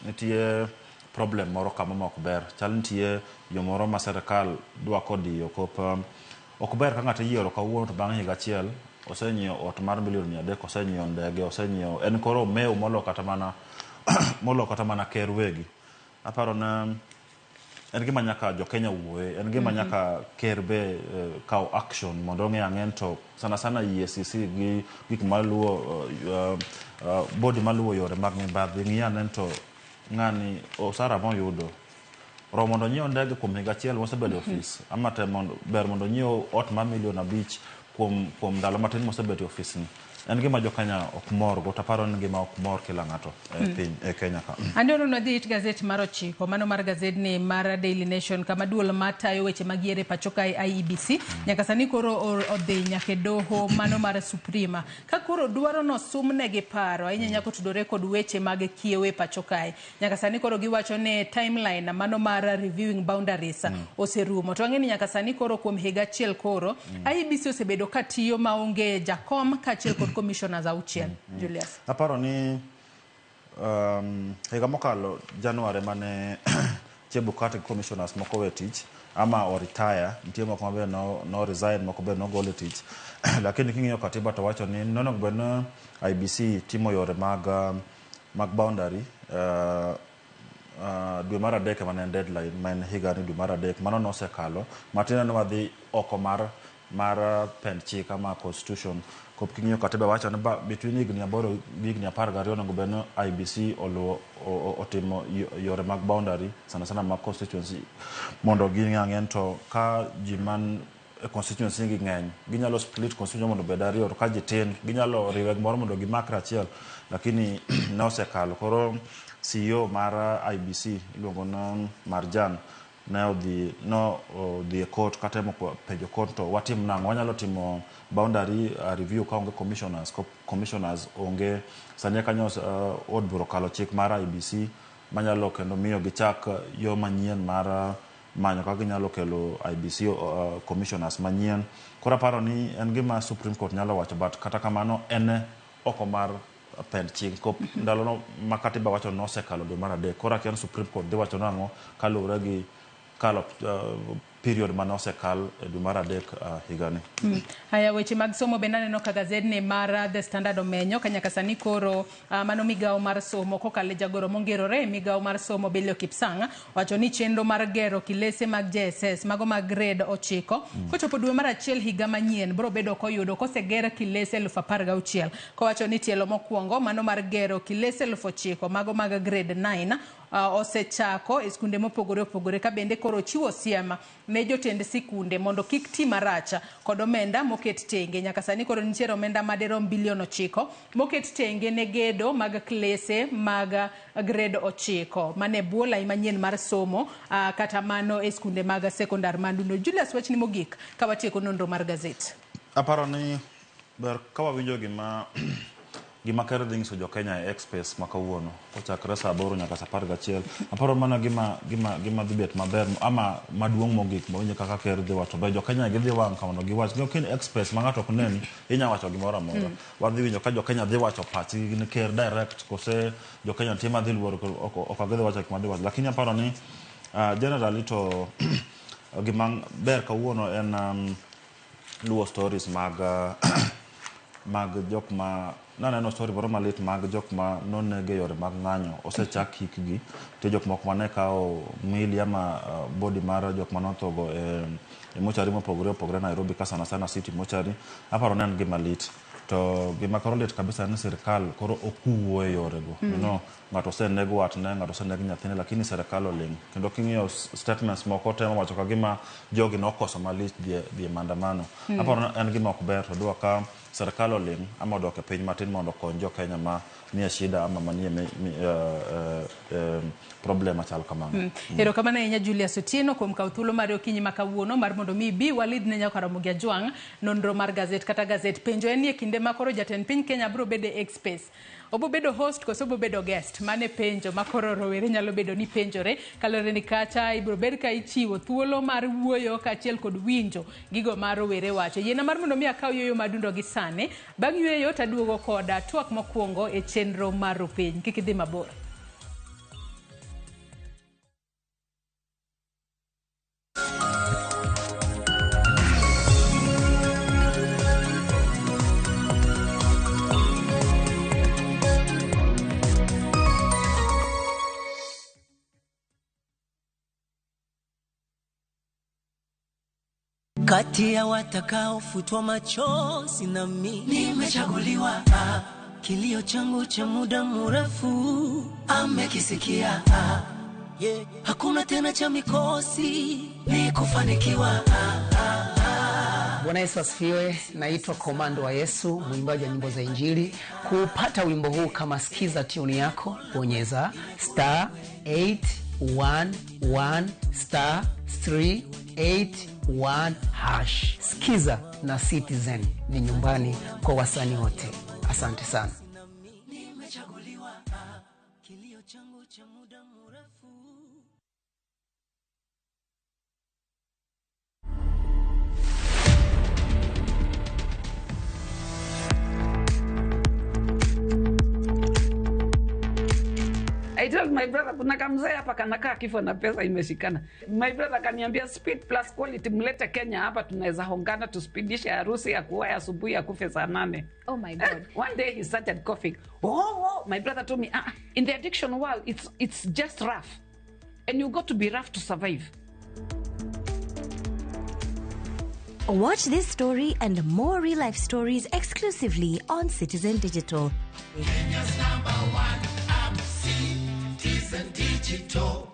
nitie problem moro kama ma ok ber. Chal nitie yo moro ma serikal dwa kodiyo kop ok ber ka ng'ato iyiero kawuono to bang' higa achiel osenyiewo ot mar milion 300, osenyiewo ndege, osenyiewo, en koro omew molo kata mana ker wegi. Aparo na en gima nyaka jo Kenya wuoye, en gima nyaka ker be kaw action mondo ong'e ang'en to sana sana EACC gi gik maluwo body maluwo yore mag mibadhi ng'i ane to ng'ani osara moyudo romo mondo onyiew ndege kuom higa achiel mosebedo e ofis, ama tem mondo ber mondo onyiew ot mar milion 5 kuom ndalo matin mosebedo e ofis ni. En gima jo Kenya ok mor go, to aparo ni gima ok mor kila ng'ato e piny e Kenya ka. Andoro nwadhi it gazet mar 9, mano mar gazet ni mar Daily Nation, kama duol matayo weche mag yiero e pacho kae IEBC nyaka sani koro odhi nyaka e doho mano mar Supreme ka koro dwaro nosumnegi paro ahinya nyaka otudore kod weche mag kiewo e pacho kae. Nyaka sani koro giwacho ni timeline mano mar reviewing boundaries oserumo. To wang'e ni nyaka sani koro kuom higa achiel koro IEBC osebedo ka tiyo maonge jakom kaachiel kod commissioners 6. Julius. Aparo ni higa mokalo January mane Chebukati commissioners moko we tich ama o retire, nitie moko mabe no resign, moko be nogol e tich. Lakini king'iyo katiba to wacho ni nonego bed ni IBC timo yore mag boundary dwe mar 3 mane en deadline, ma en higa ni dwe mar 3, mano nosekalo. Matin en wadhi oko mar pend chik ama constitution. Kop king'iyo katiba wacho ni between higni 8 gi higni 12 onego bed ni IBC oluwo otimo yore mag boundary sana sana mag constituency mondo ging'e to ka ji man e constituency gi ng'eny ginyalo split constituency mondo obed 2, to ka ji tin ginyalo riwe gimoro mondo gimakre achiel, lakini ne osekalo. Koro CEO mar IBC iluongo ni Marjan ne odhi e court katemo penjo court to watim nang'o, wanyalo timo boundary review ka onge commissioners, commissioners onge sani kanyo. Od bura okalo chik mar IBC manyalo kendo miyo gichak yo manyien mar manyo kaka ginyalo kelo IBC commissioners manyien. Koro aparo ni en gima Supreme Court nyalo wacho, but kata kamano en oko mar pend chik. Kop ndalono ma katiba wacho nosekalo dwe mar 3. Koro akia ni Supreme Court dhi wacho nang'o kaluwore gi kalo period mane osekal e dwe mar 3 higani. Haya, weche mag somo bende aneno ka gazedni mar The Standard omenyo ka nyaka sani koro mano migawo mar somo kokalo e jagoro mongerore migawo mar somo Belio Kipsang wacho ni chenro mar gero kilese mag JSS mago mag grade 9 kochopo dwe mar 1 higa manyien biro bedo koyudo koseger kilese 16,000 kowacho ni tielo mokwongo mano mar gero kilese 9,000 mago mag grade 9 osechako e skunde mopogore opogore ka bende koro chiwo siem ne jotend sikunde mondo kik ti marach kod omenda moket tenge. Nyaka sani koro nitiere omenda madirom bilion 9 moket tenge ne gedo mag klese mag grade 9 mane bwo lai manyien mar somo kata mano e skunde mag sekondar manduno. Julius, wachni mogik ka watieko nonro mar gazet. Aparo ni ber ka wawinjo gima ker dhi nyiso jo Kenya e X-Space ma kawuono kochakre saa 8 nyaka saa 11. Aparo mana gima dhi bet maber ama maduong' mogik mawinjo kaka ker dhi wacho. Be jo Kenya gidhi wang' ka mondo giwach. Gin X-Space ma ng'ato ok neni, inya wacho gimoro amora. Wadhi winjo ka jo Kenya dhi wacho pachgi ni ker direct kose jo Kenya nitie madhi luoro ok gidhi wacho gik madhi wacho. Lakini aparo ni generally to gima ber kawuono en luwo stories mag jok ma naneno story moro malit mag jok ma noneg e yore mag ng'anyo osechak hikgi. Nitie jok moko mane kawo mili ama body mar jok manothogo e mochari mopogore opogore Nairobi ka sana sana city mochari. Aparo ni en gima lit. To gima koro lit kabisa en ni sirikal koro ok wuo e yorego. You know, ng'ato oseneg watne, ng'ato oseneg nyathine, lakini sirikal oling'. Kendo king'iyo statements moko temo wacho ka gima jogi nokoso malich dhi e maandamano. Aparo ni en gima ok ber to dwa ka sirikal oling' ama odok e piny matin mondo okony jo Kenya ma nie shida ama manie problem machal kamano. Erokamano ahinya Julius Otieno kuom kawo thuolo mari okinyi ma kawuono mar mondo mi ibi walid ne nyaka Ramogi Ajwang' nonro mar gazet kata gazet. Penjo en ni e kinde ma koro jatend piny Kenya biro bedo e X-Space, obo bedo host koso obo bedo guest? Mane penjo ma koro rowere nyalo bedo ni penjore kaluwore ni kacha ibiro bed ka ichiwo thuolo mar wuoyo kaachiel kod winjo gigo ma rowere wacho. Yiena mar mondo mi akaw yueyo madundo gi sani. Bang' yueyo taduogo koda twak mokwongo e chenro mar Rupiny. Kik idhi mabor. Kati ya watakaofutwa machozi na mimi nimechaguliwa. Kilio changu cha muda mrefu amekisikia. Yeah. Hakuna tena cha mikosi ni kufanikiwa. Bwana Yesu asifiwe. Naitwa Komando wa Yesu, mwimbaji wa nyimbo za Injili. Kupata wimbo huu kama sikiza tune yako, bonyeza *811 *381 hash. Sikiza na Citizen ni nyumbani kwa wasanii wote. Asante sana. I told my brother kuna kamzee hapa kanakaa kifo na pesa imeshikana. My brother kaniambia speed plus quality, mlete Kenya hapa tunaweza hongana tuspidishe harusi ya kuoa asubuhi ya kufe saa 8. Oh my God. One day he started coughing. Oh, my brother told me, in the addiction world it's just rough. And you got to be rough to survive. Watch this story and more real life stories exclusively on Citizen Digital. Kenya's number one app, Citizen Digital.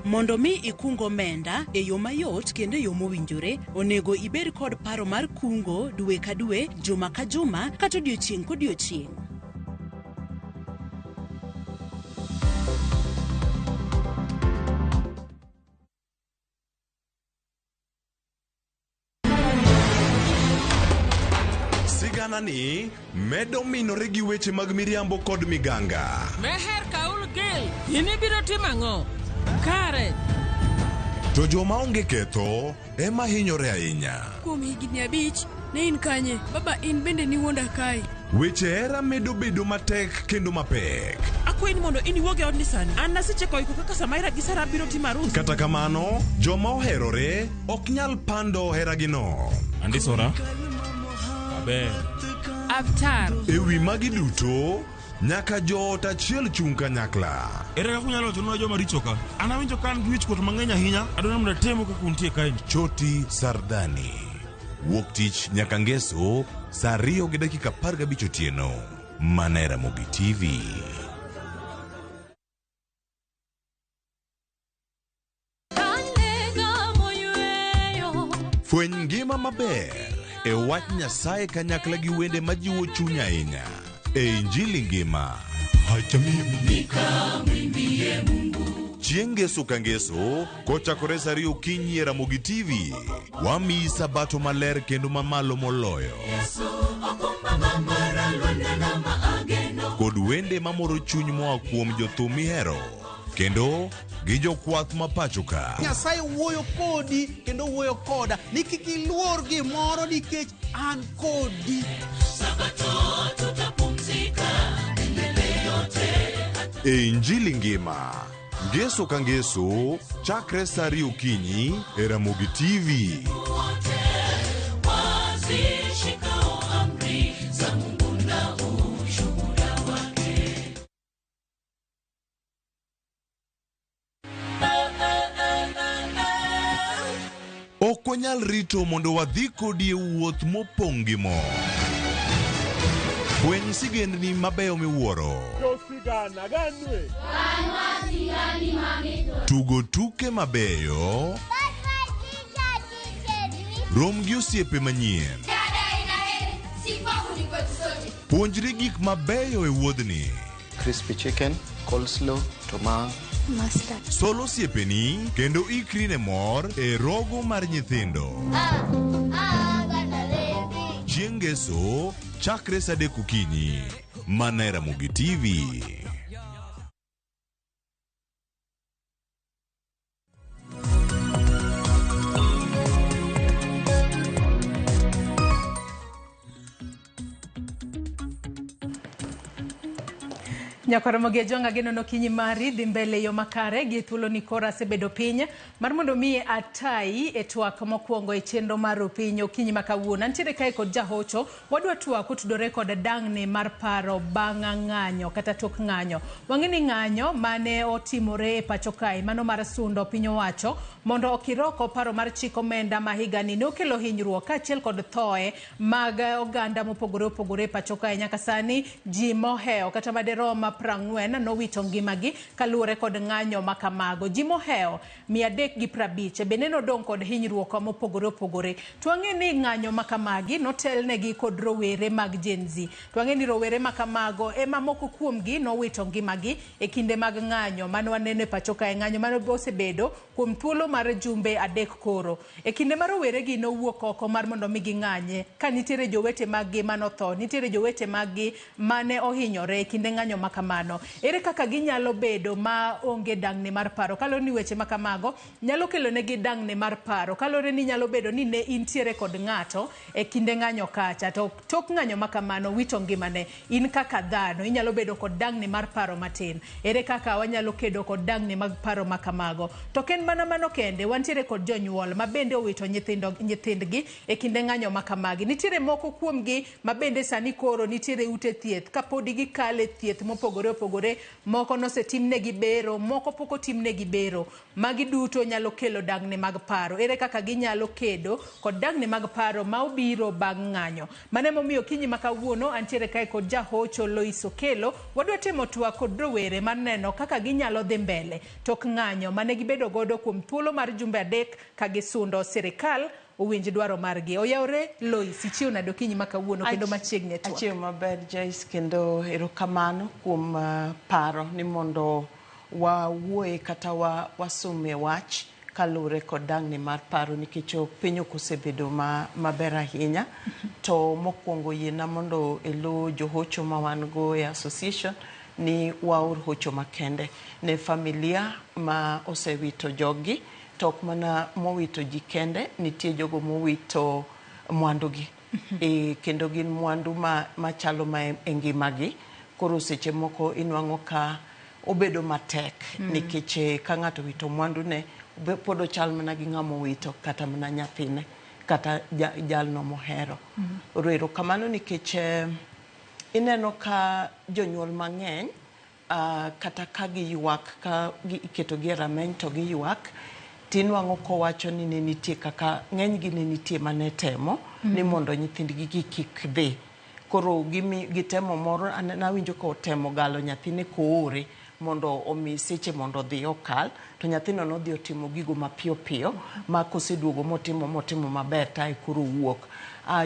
Mondo mi ikung omenda e yo mayot kendo e yo mowinjore, onego ibed kod paro mar kungo dwe ka dwe, juma ka juma, kata odiochieng' kodiochieng'. Sigana ni medo minore gi weche mag miriambo kod miganga. Meher Kaul Gil, in ibiro timo ang'o? Kare. To joma onge ketho ema hinyore ahinya. Kuom higni 5 ne in kanye? Baba in bende niwuonda kae. Weche hera medo bedo matek kendo mapek. Akwayi ni mondo in iwuog e odni sani. An nasecheko iko kaka Samaira gi Sara biro timo arus. Kata kamano, joma oherore ok nyal pando heragino. Andisora. Aber. Avtar. E wi magi duto, nyaka joot achiel chung' kanyakla. Ere kaka unyalo wachonwa joma richo ka? An awinjo ka an gi wichkuot mang'eny ahinya. Adwaro ni mondo atemu kaka untie kaeni. Choti Sardani. Wuok tich nyaka ngeso saa 2:15 otieno. Mana e Ramogi TV. Fweny ngima maber e wach Nyasaye kanyakla gi wende majiwo chuny ahinya e Injili ngima. Chieng' ngeso ka ngeso kochakore saa 2 okinyi e Ramogi TV, wamiyi sabato maler kendo mamalo moloyo. Kod wende mamoro chuny moa kuom jothum mihero kendo gi jokwath ma pacho ka. Nyasaye wuoyo kodi kendo wuoyo koda ni kik iluor gimoro nikech an kodi. E Injili ngima, ngeso ka ngeso, chakre saa 2 okinyi e Ramogi TV. Ok wanyal rito mondo wadhi kodi e wuoth mopong' gi mor. Fweny sigendni mabeyo miwuoro. Tugo tuke mabeyo. Rom gi osiepe manyien. Puonjri gik mabeyo e wuodhni. Crispy chicken, coleslaw, tomato. Mustard. Sol osiepeni kendo ikri ne mor e rogo mar nyithindo. Chieng' ngeso chakre saa 3 okinyi. Mana e Ramogi TV. Nyakoromogi Ajonga geno nokinyi mari dhi mbele yo makare gi thuolo ni koro asebedo piny mar mondo mi atayi e twak mokwongo e chenro mar piny okinyi ma kawuono. Antiere kae kod jahocho, wadwa twak kotudore kod dang'ni mar paro bang' ng'anyo kata tok ng'anyo. Wang'e ni ng'anyo mane otimore e pacho kae mano mar sundo piny owacho mondo okiroko paro mar chik omenda ma higani ne okelo hinyruok kaachiel kod thoe mag oganda mopogore opogore e pacho kae. Nyaka sani ji mohewo kata maderom 40 nowito ngimagi kaluwore kod ng'anyo makamago. Ji mohewo 350 bende nodong' kod hinyruok mopogore opogore. To wang'e ni ng'anyo makamagi notelnegi kod rowere mag Gen Z. To wang'e ni rowere makamago ema moko kuomgi nowito ngimagi e kinde mag ng'anyo mane waneno e pacho kae, ng'anyo mane osebedo kuom thuolo mar jumbe 3 koro. E kinde ma roweregi nowuok oko mar mondo mi ging'anye, ka nitiere jowete maggi manotho, nitiere jowete maggi mane ohinyore e kinde ng'anyo makamano. Ere kaka ginyalo bedo ma onge dang'ni mar paro? Kaluwore ni weche makamago nyalo kelonegi dang'ni mar paro. Kaluwore ni nyalo bedo ni ne intiere kod ng'ato e kinde ng'anyo kacha, to tok ng'anyo makamano wito ngimane. In kaka dhano inyalo bedo kod dang'ni mar paro matin. Ere kaka wanyalo kedo kod dang'ni mag paro makamago? To ok en mana mano kende, wantiere kod jonyuol ma bende owito nyithindgi e kinde ng'anyo makamagi. Nitiere moko kuomgi ma bende sani koro nitiere ute thieth kapodi gikale thieth mopogore opogore, moko nosetimnegi bero, moko pok otimnegi bero. Magi duto nyalo kelo dang'ni mag paro. Ere kaka ginyalo kedo kod dang'ni mag paro ma obiro bang' ng'anyo? Mano emomiyo okinyi ma kawuono antiere kae kod jahocho Lois Okelo. Wadwa timo twak kod rowere mar neno kaka ginyalo dhi mbele tok ng'anyo mane gibedo godo kuom thuolo mar jumbe 3 ka gisundo sirikal owinj dwaro margi. Oyawre Lois, ichiew nade okinyi ma kawuono kendo machiegni e twak? Achiew maber Joyce, kendo erokamano kuom paro ni mondo wawuoye kata wasomie wach kaluwore kod dang'ni mar paro, nikech piny ok osebedo maber ahinya. To mokwongo yiena mondo elo johocho ma wan go e association ni waor hocho makende ne familia ma osewito joggi, to ok mana mowito ji kende, nitie jogo mowito mwandugi. E, kendo gin mwandu ma, machalo ma e ngimagi. Koro seche moko inwang'o ka obedo matek nikech ka ng'ato owito mwandune pod ochal mana gi ng'ama owito kata mana nyathine kata jalno mohero. Koro erokamano nikech ineno ka jonyuol mang'eny kata ka giywak ka iketogi e rameny to giywak tinwang'o kowacho ni ne nitie kaka ng'enygi ne nitie mane temo ni mondo nyithindgi gi kik dhi. Koro gitemo moro nawinjo ka otemo galo nyathine koore mondo omi seche mondo odhi okal to nyathino nodhi otimo gigo mapiyo piyo ma koseduogo motimo motimo maber tae koro owuok.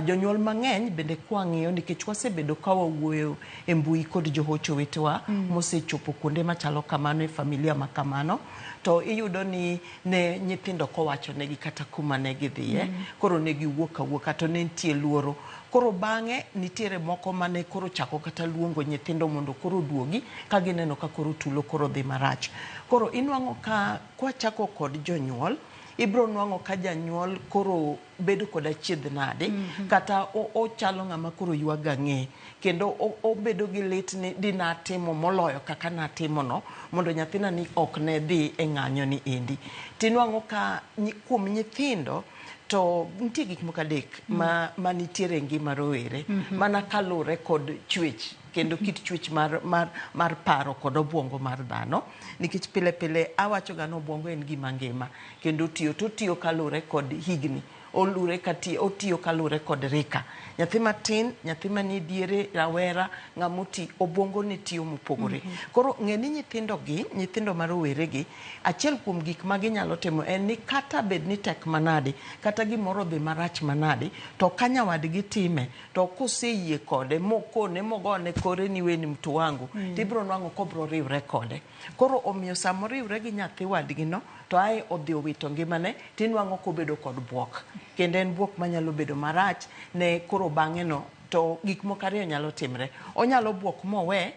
Jonyuol mang'eny bende kwang'iyo nikech wasebedo ka wawuoyo e mbui kod johocho wetewa mosechopo kuonde machalo kamano e familia ma kamano to iyudo ni ne nyithindo kowachonegi kata kuma ne gidhiye koro ne giwuok awuoka to ne nitie luoro. Koro bang'e nitiere moko mane koro chako kata luongo nyithindo mondo koro oduogi ka gineno ka koro tulo koro dhi marach. Koro inwang'o ka kwachako kod jonyuol, ibro nwang'o ka janyuol koro bedo kod achiedh nade kata ochalo ng'ama koro ywago ang'e kendo obedo gi lit ni dinatimo moloyo kaka natimo no mondo nyathina ni ok ne dhi e ng'anyo ni endi. Tinwang'o ka kuom nyithindo to nitie gik moko adek ma nitiere e ngima rowere mana kaluwore kod chwech kendo kit chwech mar paro kod obuongo mar dhano nikech pile pile awacho ga ni obuongo en gima ngima kendo otiyo to otiyo kaluwore kod higni olure kati otiyo kaluwore kod rika. Nyathi matin, nyathi manie diere, rawera, ng'ama oti obuongo ne tiyo mopogore. Koro ng'e ni nyithindo gi, nyithindo ma rowere gi, achiel kuom gik ma ginyalo timo en ni kata bed ni tek manade, kata gimoro odhi marach manade, to ka nyawadgi time, to koseyie kode, mokone, mogone kore ni we ni mtu wangu, tibro nwang'o kobro riwre kode. Koro omiyo samoriwre gi nyathi wadgi no, to ae odhi owito ngimane, tinwang'o kobedo kod buok. Kendo en buok manyalo bedo marach ne koro bang'e no to gik moko ariyo nyalo timre. Onyalo buok mowe,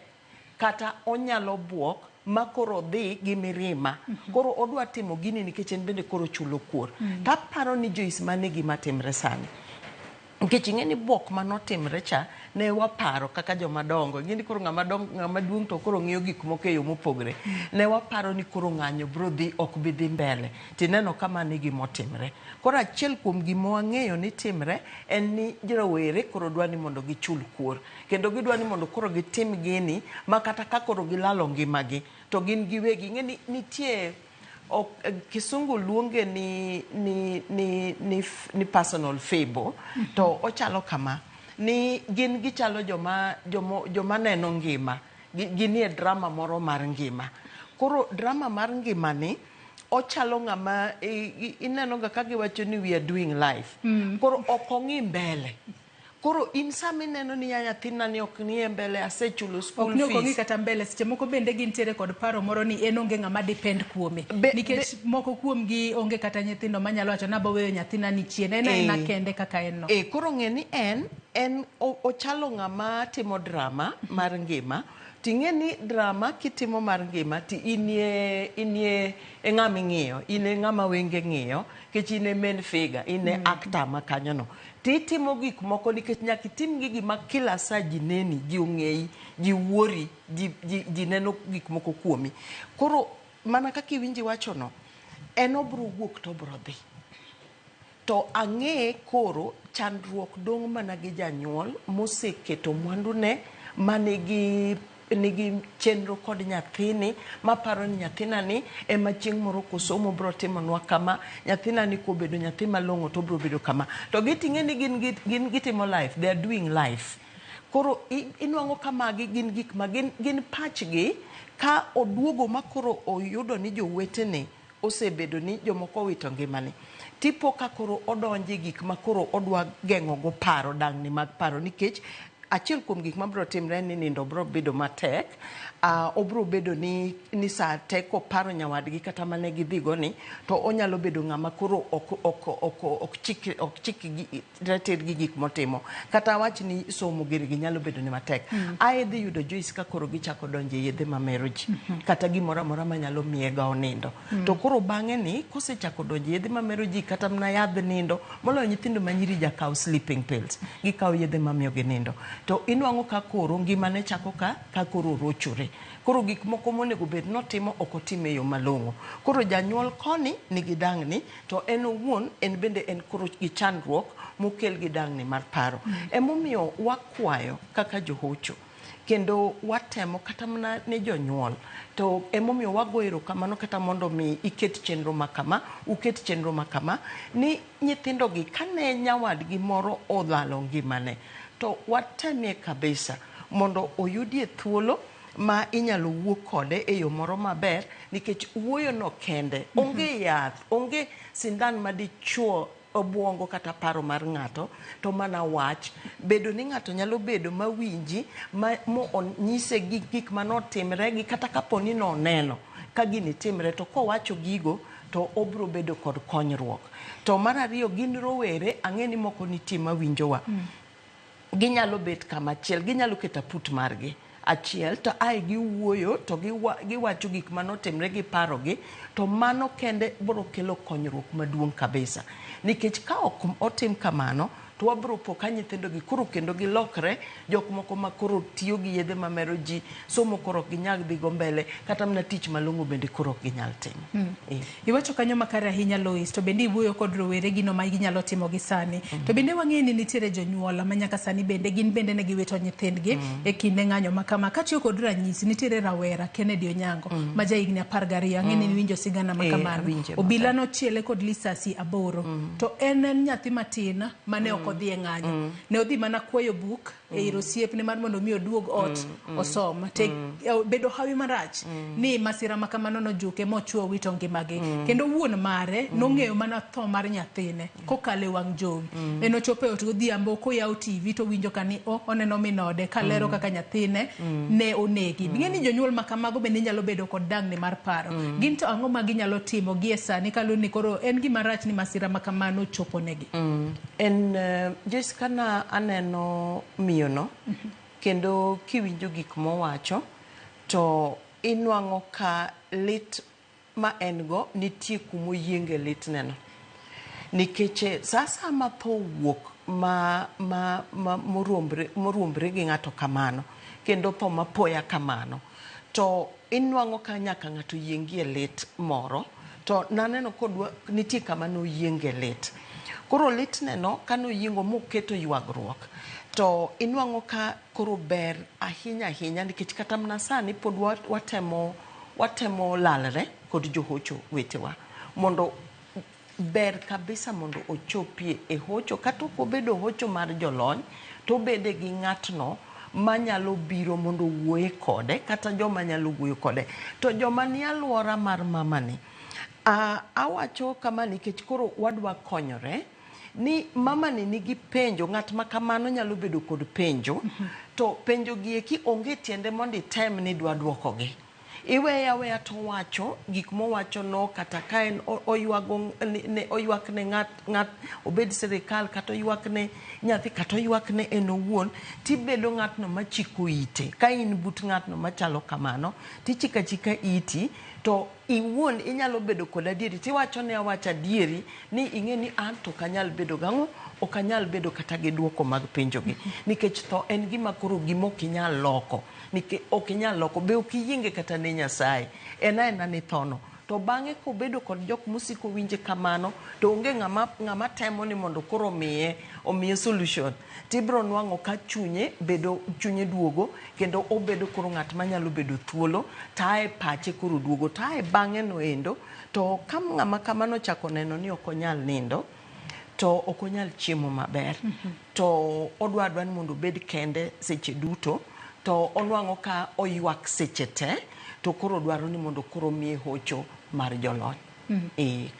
kata onyalo buok ma koro dhi gi mirima. Koro odwa timo gini nikech en bende koro chulo kuor. Taparo ni Joyce mano e gima timre sani. Nikech ing'e ni buok manotimre cha ne waparo kaka joma dongo. Ing'e ni koro ng'ama ng'ama duong' to koro ng'iyo gik moko e yo mopogre. Ne waparo ni koro ng'anyo bro dhi ok bi dhi mbele. Tineno ka mano e gima otimre. Koro achiel kuom gima wang'eyo ni timre en ni rowere koro dwa ni mondo gichul kuor. Kendo gidwa ni mondo koro gitim gini ma kata ka koro gilalo ngimagi to gin giwegi. Ing'e ni nitie ok, kisungu luonge ni personal fable to ochalo kama ni gin gichalo joma neno ngima ginie drama moro mar ngima. Koro drama mar ngima ni ochalo ng'ama ineno ga ka giwacho ni we are doing life. Koro ok ong'i mbele. Koro in sama ineno ni ya nyathina ni ok nie mbele asechulo school ok ni ok ong'i fees. kata mbele seche moko bende gintiere kod paro moro ni en onge ng'ama depend kuome nikech moko kuomgi onge kata nyithindo manyalo wacho ni abo weyo nyathina ni chien en aena kende kaka en no. E, koro ng'e ni en ochalo ng'ama timo drama mar ngima ting'e ni drama kitimo mar ngima ti inie e ng'ama ing'iyo in e ng'ama wenge ng'iyo nikech in e main figure in e actor ma kanyo no titimo gik moko nikech nyaka itim gigi ma kila saa ji neni ji ong'eyi ji wuori ji neno gik moko kuomi. Koro mana kaka iwinji wacho no en obro wuok to obro dhi to ang'e koro chandruok dong' mana gi janyuol moseketo mwandune manigi nigi chenro kod nyathini maparo ni nyathina ni ema chieng' moro kosomo bro timonwa kama nyathina ni kobedo nyathi malong'o to obro bedo kama to giting'e ni gin gitimo life they are doing life. Koro inwang'o ka magi gin gik ma gin pachgi ka oduogo ma koro oyudo ni jowetene osebedo ni jomoko owito ngimane tipo ka koro odonje gik ma koro odwa geng'o go paro dang'ni mag paro nikech Achiel kuom gik mabiro timre en ni nindo biro bedo matek, obiro bedo ni, ni saa te koparo nyawadgi kata mane gidhigo ni, to onyalo bedo ng'ama koro ok, ok, ok, ok chik, ok chik gi, ratir gi gik motimo. Kata awach ni somo girgi nyalo bedo ne matek. Ae idhi yudo Joyce ka koro gichako donjo e yedhe mamero ji, kata gimoro amora manyalo miye ga onindo. To koro bang'e ni kosechako donjo e yedhe mamero ji kata mana yadh nindo, moloyo nyithindo ma nyiri jakaw sleeping pills, gikawo yedhe mamiyo gi nindo. To inwang'o ka koro ngimane chako ka koro rochore. Koro gik moko monego bed notimo ok otim e yo malong'o. Koro janyuol koni nigi dang'ni, to en owuon en bende en koro gi chandruok mokel gi dang'ni mar paro. Emomiyo wakwayo kaka johocho, kendo watemo kata mana ne jonyuol, to emomiyo wago erokamano kata mondo mi iket chenro ma kama, uket chenro ma kama, ni nyithindogi kane nyawadgi moro olalo ngimane, to watemie kabisa mondo oyudie thuolo ma inyalo wuo kode e yo moro maber, nikech wuoyo no kende, onge yath, onge sindan madichuo obuongo kata paro mar ng'ato, to mana wach. Bedo ni ng'ato nyalo bedo mawinji, ma mo onyise gi gik manotimre gi kata kapo ni noneno ka gini timre, to kowacho gigo to obro bedo kod konyruok. To mar ariyo, gin rowere, ang'e ni moko nitie mawinjowa. Ginyalo bet kama achiel, ginyalo keto aput margi achiel, to ae giwuoyo to giwacho gik manotimre gi parogi, to mano kende biro kelo konyruok maduong' kabisa. Nikech ka ok otim kamano, to wabiro po ka nyithindogi koro kendo gilokre jok moko ma koro tiyo gi yedhe mamero ji, somo koro ok ginyal dhi go mbele, kata mana tich malong'o bende koro ok ginyal timo. Iwacho kanyo makare ahinya Lois, to bende iwuoyo kod rowere gino ma ginyalo timo gi sani. To bende wang'eyo ni nitiere jonyuol ma nyaka sani bende gin bende ne giwito nyithindgi e kinde ng'anyo ma kama. Katiyo kod ranyisi, nitiere rawera Kennedy Onyango ma ja higni 12, ang'e ni iwinjo sigana ma kamano. Obila nochiele kod lisasi 8. To en nyathi matin mane ok odhi e ng'anyo. Ne odhi mana kwayo buk e ir osiepne mar mondo mi oduog ot osom. Te bedo hawi marach ni masira ma kamano nojuke mochuo wito ngimagi. Kendo wuon mare nong'eyo mana tho mar nyathine kokalo e wang' jowi. En ochopo e ot godhiambo koyawo TV to winjo ka ni oneno min ode kalero kaka nyathine ne onegi. Ing'e ni jonyuol ma kamago bende nyalo bedo kod dang'ni mar paro. Gin to ang'o ma ginyalo timo gie sani kaluwore ni koro en gima rach ni masira ma kamano ochopo negi? En Jessica, na aneno miyo no, kendo kiwinjo gik mowacho to inwang'o ka lit ma en go nitie kumoyienge litneno. Nikech sa asaya ma tho wuok ma moruombre gi ng'ato kamano, kendo tho mapoya kamano, to inwang'o ka nyaka ng'ato yiengie lit moro. To naneno kodwa nitie kama noyienge lit. Koro litneno kanoyiengo moketo ywagruok, to inwang'o ka koro ber ahinya ahinya, nikech kata mana sani pod watemo lalre kod johocho wetewa mondo ber kabisa mondo ochopie e hocho, kata ok obedo hocho mar jolony, to obede gi ng'atno manyalo biro mondo owuoye kode, kata joma nyalo wuoyo kode. To joma ni alwora mar mamani, awacho kama nikech koro wadwa konyore, ni mamani nigi penjo, ng'at ma kamano nyalo bedo kod penjo, to penjo gi eki onge tiende mondo item ni idwa duokogi. Iweya aweya to wacho gik mowacho no, kata ka en oywago ne oywak ne ng'at obed sirikal, kata oywak ne nyathi, kata oywak ne en owuon, tibedo ng'atno machiko ite. Ka in but ng'atno machalo kamano, tichiko achika iti, to iwuon inyalo bedo kod adieri, tiwacho ne awacha adieri ni ing'e ni an to ok anyal bedo gang'o, ok anyal bedo kata gi duoko mag penjogi, nikech tho en gima koro gima ok inyal loko, nikech ok inyal loko, be ok iyienge kata ne Nyasaye, en aena ni thono. To bang'e kobedo kod jok mosiko winje kamano, to onge ng'ama temo ni mondo koro omiye solution, tibiro nwang'o ka chunye duogo, kendo obedo koro ng'at manyalo bedo thuolo, to ae pache koro duogo, to ae bang'e no endo, to ka ng'ama kamano ochako neno ni ok onyal nindo, to ok onyal chiemo maber, to odwa adwa ni mondo obed kende seche duto, to onwang'o ka oywak seche te, to koro dwaro ni mondo koro miye hocho mar jolony.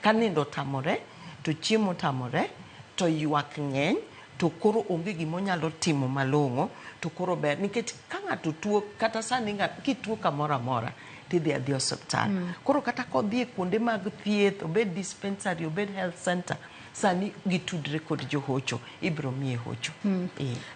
Ka nindo otamore, to chiemo otamore, to ywak ng'eny, to koro onge gima onyalo timo malong'o to koro ber nikech ka ng'ato tuo kata sani ng'at kituo kamoro amora tidhi adhi osiptal. Koro kata kodhi e kuonde mag thieth, obed dispensary, obed health center, sani gitudre kod johocho, ibiro miye hocho.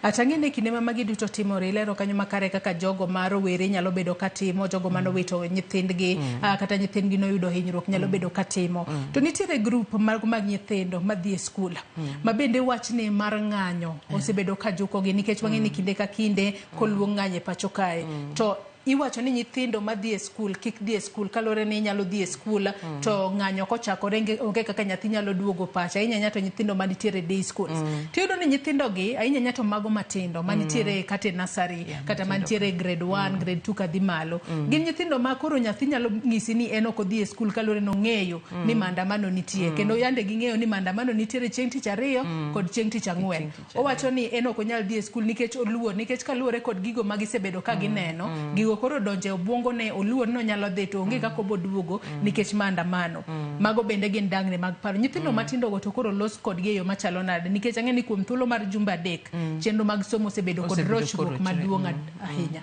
Atang'e ni kinde ma magi duto timore, ilero kanyo makare kaka jogo ma rowere nyalo bedo katimo, jogo manowito nyithindgi, kata nyithindgi noyudo hinyruok nyalo bedo katimo. To nitiere group mag nyithindo madhi e skul, ma bende wachni mar ng'anyo osebedo ka jukogi nikech wang'e ni kinde ka kinde koluong ng'anyo e pacho kae. To iwacho ni nyithindo madhi e skul kik dhi e skul kaluwore ni inyalo dhi e skul to ng'anyo kochakore onge kaka nyathi nyalo duogo pacho, ahinya ahinya to nyithindo manitiere day schools. Tiyudo ni nyithindo gi ahinya ahinya to mago matindo manitiere kata e nursery kata mantiere grade 1, grade 2 kadhi malo. Gin nyithindo ma koro nyathi nyalo ng'isi ni en ok odhi e skul kaluwore ni ong'eyo ni maandamano nitie. Kendo yande ging'eyo ni maandamano nitiere chieng' tich ariyo kod chieng' tich ang'wen. Owacho ni en ok onyal dhi e skul nikech oluor, nikech kaluwore kod gigo ma gisebedo ka gineno, gigo koro donjo e obwongo ne oluor ni onyalo dhi to onge kaka oboduogo nikech maandamano. Mago bende gin dangni mag paro. Nyithindo matindo go to koro los kodgi e yo machalo nade nikech ang'e ni kuom thuolo mar jumbe 3 chenro mag somo osebedo kod rochruok maduong' ahinya.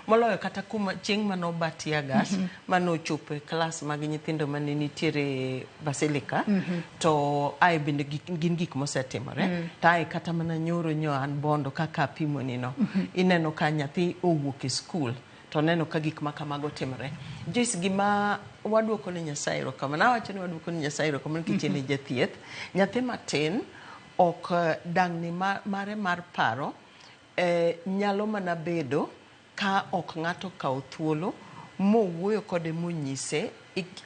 Moloyo kata kuma chieng' mane oba tear gas mane ochopo e klas mag nyithindo mane nitiere Basilica to ae bende gin gik mosetimore. To ae kata mana nyoro nyo an Bondo kaka apimo ni no. Ineno ka nyathi owuok e skul to neno ka gik ma kamago timore. Joyce, gima waduoko ne Nyasaye erokamano. Awacho ni waduoko ne Nyasaye erokamano nikech en e jathieth. Nyathi matin ok dangni mare mar paro nyalo mana bedo ka ok ng'ato okawo thuolo mowuoyo kode monyise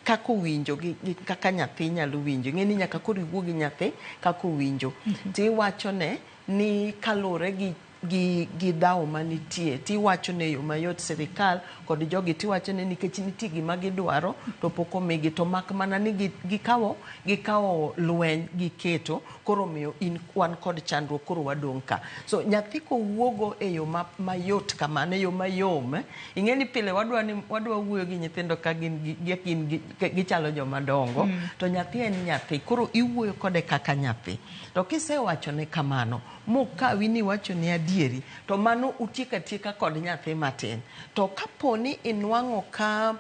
kaka owinjo gi kaka nyathi nyalo winjo. Ing'e ni nyaka koro iwuo gi nyathi kaka owinjo. Tiwachone ni kaluwore gi dhawo manitie, tiwachone yo mayot sirikal kod jogi, tiwachone nikech nitie gima gidwaro to pok omigi, to mak mana ni gikawo lweny giketo, koro omiyo in wan kod chandruok, koro wadong' ka. So nyathi kowuogo e yo mayot kamano, e yo mayom, ing'e ni pile wadwa wuoyo gi nyithindo ka gin gichalo joma dongo, to nyathi en nyathi, koro iwuoyo kode kaka nyathi. To kisewachone kamano, mokawi ni iwachone adieri, to mano utieko atieka kod nyathi matin. To kapo ni inwang'o ka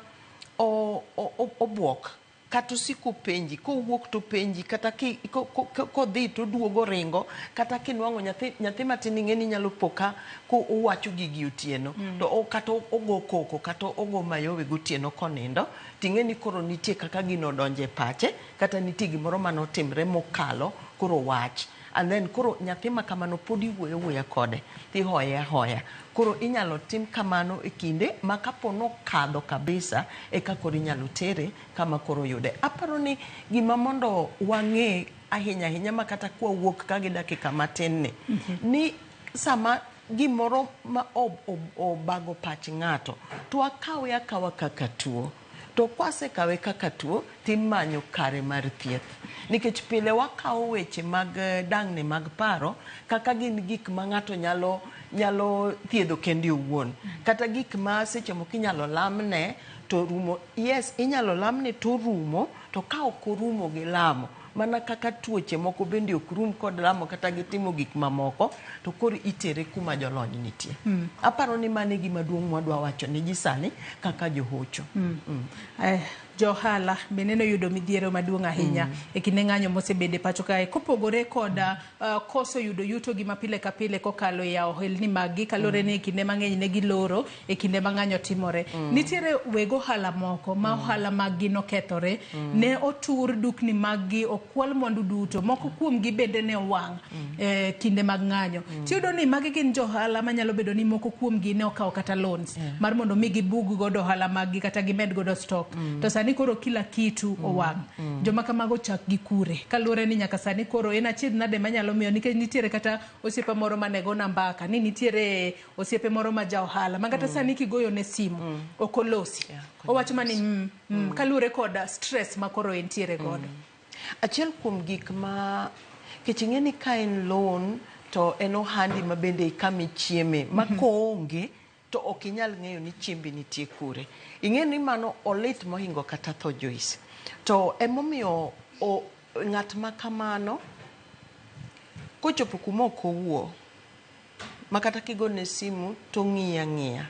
obuok, kata osiko penji, kowuok to penji, kata kodhi to oduogo ringo, kata kinwang'o nyathi matin ing'e ni nyalo po ka owacho gigi otieno, to kata ogo koko, kata ogo mayowe gotieno konindo, ting'e ni koro nitie kaka gino odonjo e pache, kata nitie gimoro manotimre mokalo, koro wach. And then koro nyathi ma kamano pod iwuoyo wuoya kode, tihoye ahoya. Koro inyalo tim kamano e kinde ma kapo nokadho kabisa, eka koro inyalo tere kama koro yude. Aparo ni gima mondo wang'e ahinya ahinya ma kata kwawuok ka gi dakika matin ni, ni sama gimoro ma obago pach ng'ato, to wakawe akawa kaka tuo. To kwasekawe kaka tuo, timanyo kare mar thieth. Nikech pile wakawo weche mag dangni mag paro kaka gin gik ma ng'ato nyalo thiedho kende owuon. Kata gik ma seche moko inyalo lamne to rumo. Yes, inyalo lamne to rumo, to ka ok orumo gi lamo, mana kaka tuoche moko bende ok rum kod lamo kata gitimo gik mamoko, to koro itere kuma jolony nitie. Aparo ni mano e gima duong' mwadwa wacho ne ji sani kaka johocho. Johala bende noyudo midhiero maduong' ahinya e kinde ng'anyo mosebede pacho kae, kopogore kod koso yudo yuto gi mapile ka pile kokalo e yawo ohelni mag gi, kaluwore ni kinde mang'eny ne giloro e kinde ma ng'anyo timore. Nitiere weg ohala moko ma ohala mag gi nokethore, ne otur dukni mag gi, okwal mwandu duto, moko kuom gi bende ne owang' kinde mag ng'anyo. Tiyudo ni magi gin johala manyalo bedo ni moko kuom gi ne okawo kata loans mar mondo mi gibug godo ohala mag gi kata gimed godo stock. To sani koro kila kitu owang'. Joma kamago chak gi kure, kaluwore ni nyaka sani koro en achiedh nade manyalo miyo, nikech nitiere kata osiepa moro mane gona mbaka ni nitiere osiepe moro ma ja ohala ma kata sani kigoyo ne simu ok olosi, owacho mani kaluwore kod stress ma koro entiere godo. Achiel kuom gik ma kech ing'e ni ka en loan to en ohandi ma bende kama ichieme ma koonge to ok inyal ng'eyo ni chiembi nitie kure. Ing'e ni mano olit mohingo kata tho Joyce. To emomiyo ng'at ma kamano Kochopo kuma ok owuo, ma kata kigone simu to ong'iyi ang'iya.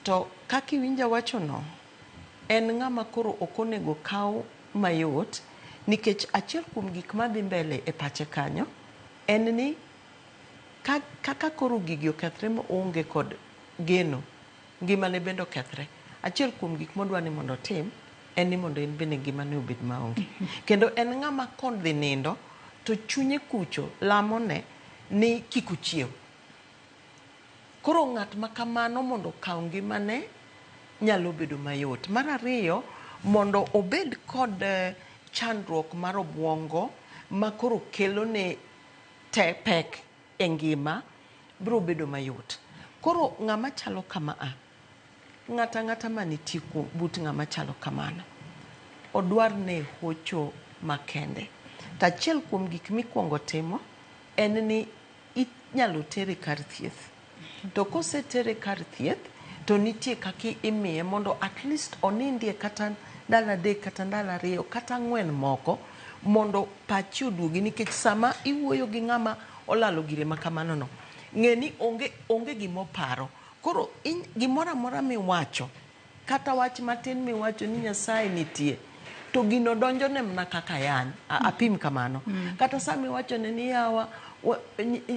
To kaka iwinja wachono, en ng'ama koro ok onego kaw mayot nikech achiel kuom gik madhi mbele e pache kanyo en ni kaka koro gigi okethre ma oonge kod geno, ngimane bende okethre. Achiel kuom gik modwa ni mondo otim en ni mondo en bende ngimane obed maonge. Kendo en ng'ama kodhi nindo to chunye kucho lamone ni kik ochiew. Koro ng'at ma kamano mondo okaw ngimane nyalo bedo mayot. Mar ariyo, mondo obed kod chandruok mar obuongo ma koro kelone pek e ngima biro bedo mayot. Koro ng'ama chalo kama a, ng'ata ang'ata manitie but ng'ama chalo kamano, odwar ne hocho makende. To achiel kuom gik mikuongo timo en ni inyalo tere kar thieth. To kosetere kar thieth, to nitie kaka imiye mondo at least onindie kata ndalo 3 kata ndalo 2 kata 4 moko mondo pachi oduogi, nikech sama iwuoyo gi ng'ama olalo gire ma kamano no, ng'e ni onge gima oparo. Koro gimoro amora miwacho, kata wach matin miwacho ni Nyasaye nitie, to gino donjone mana kaka yany. Apim kamano. Kata sama iwachone ni yawa,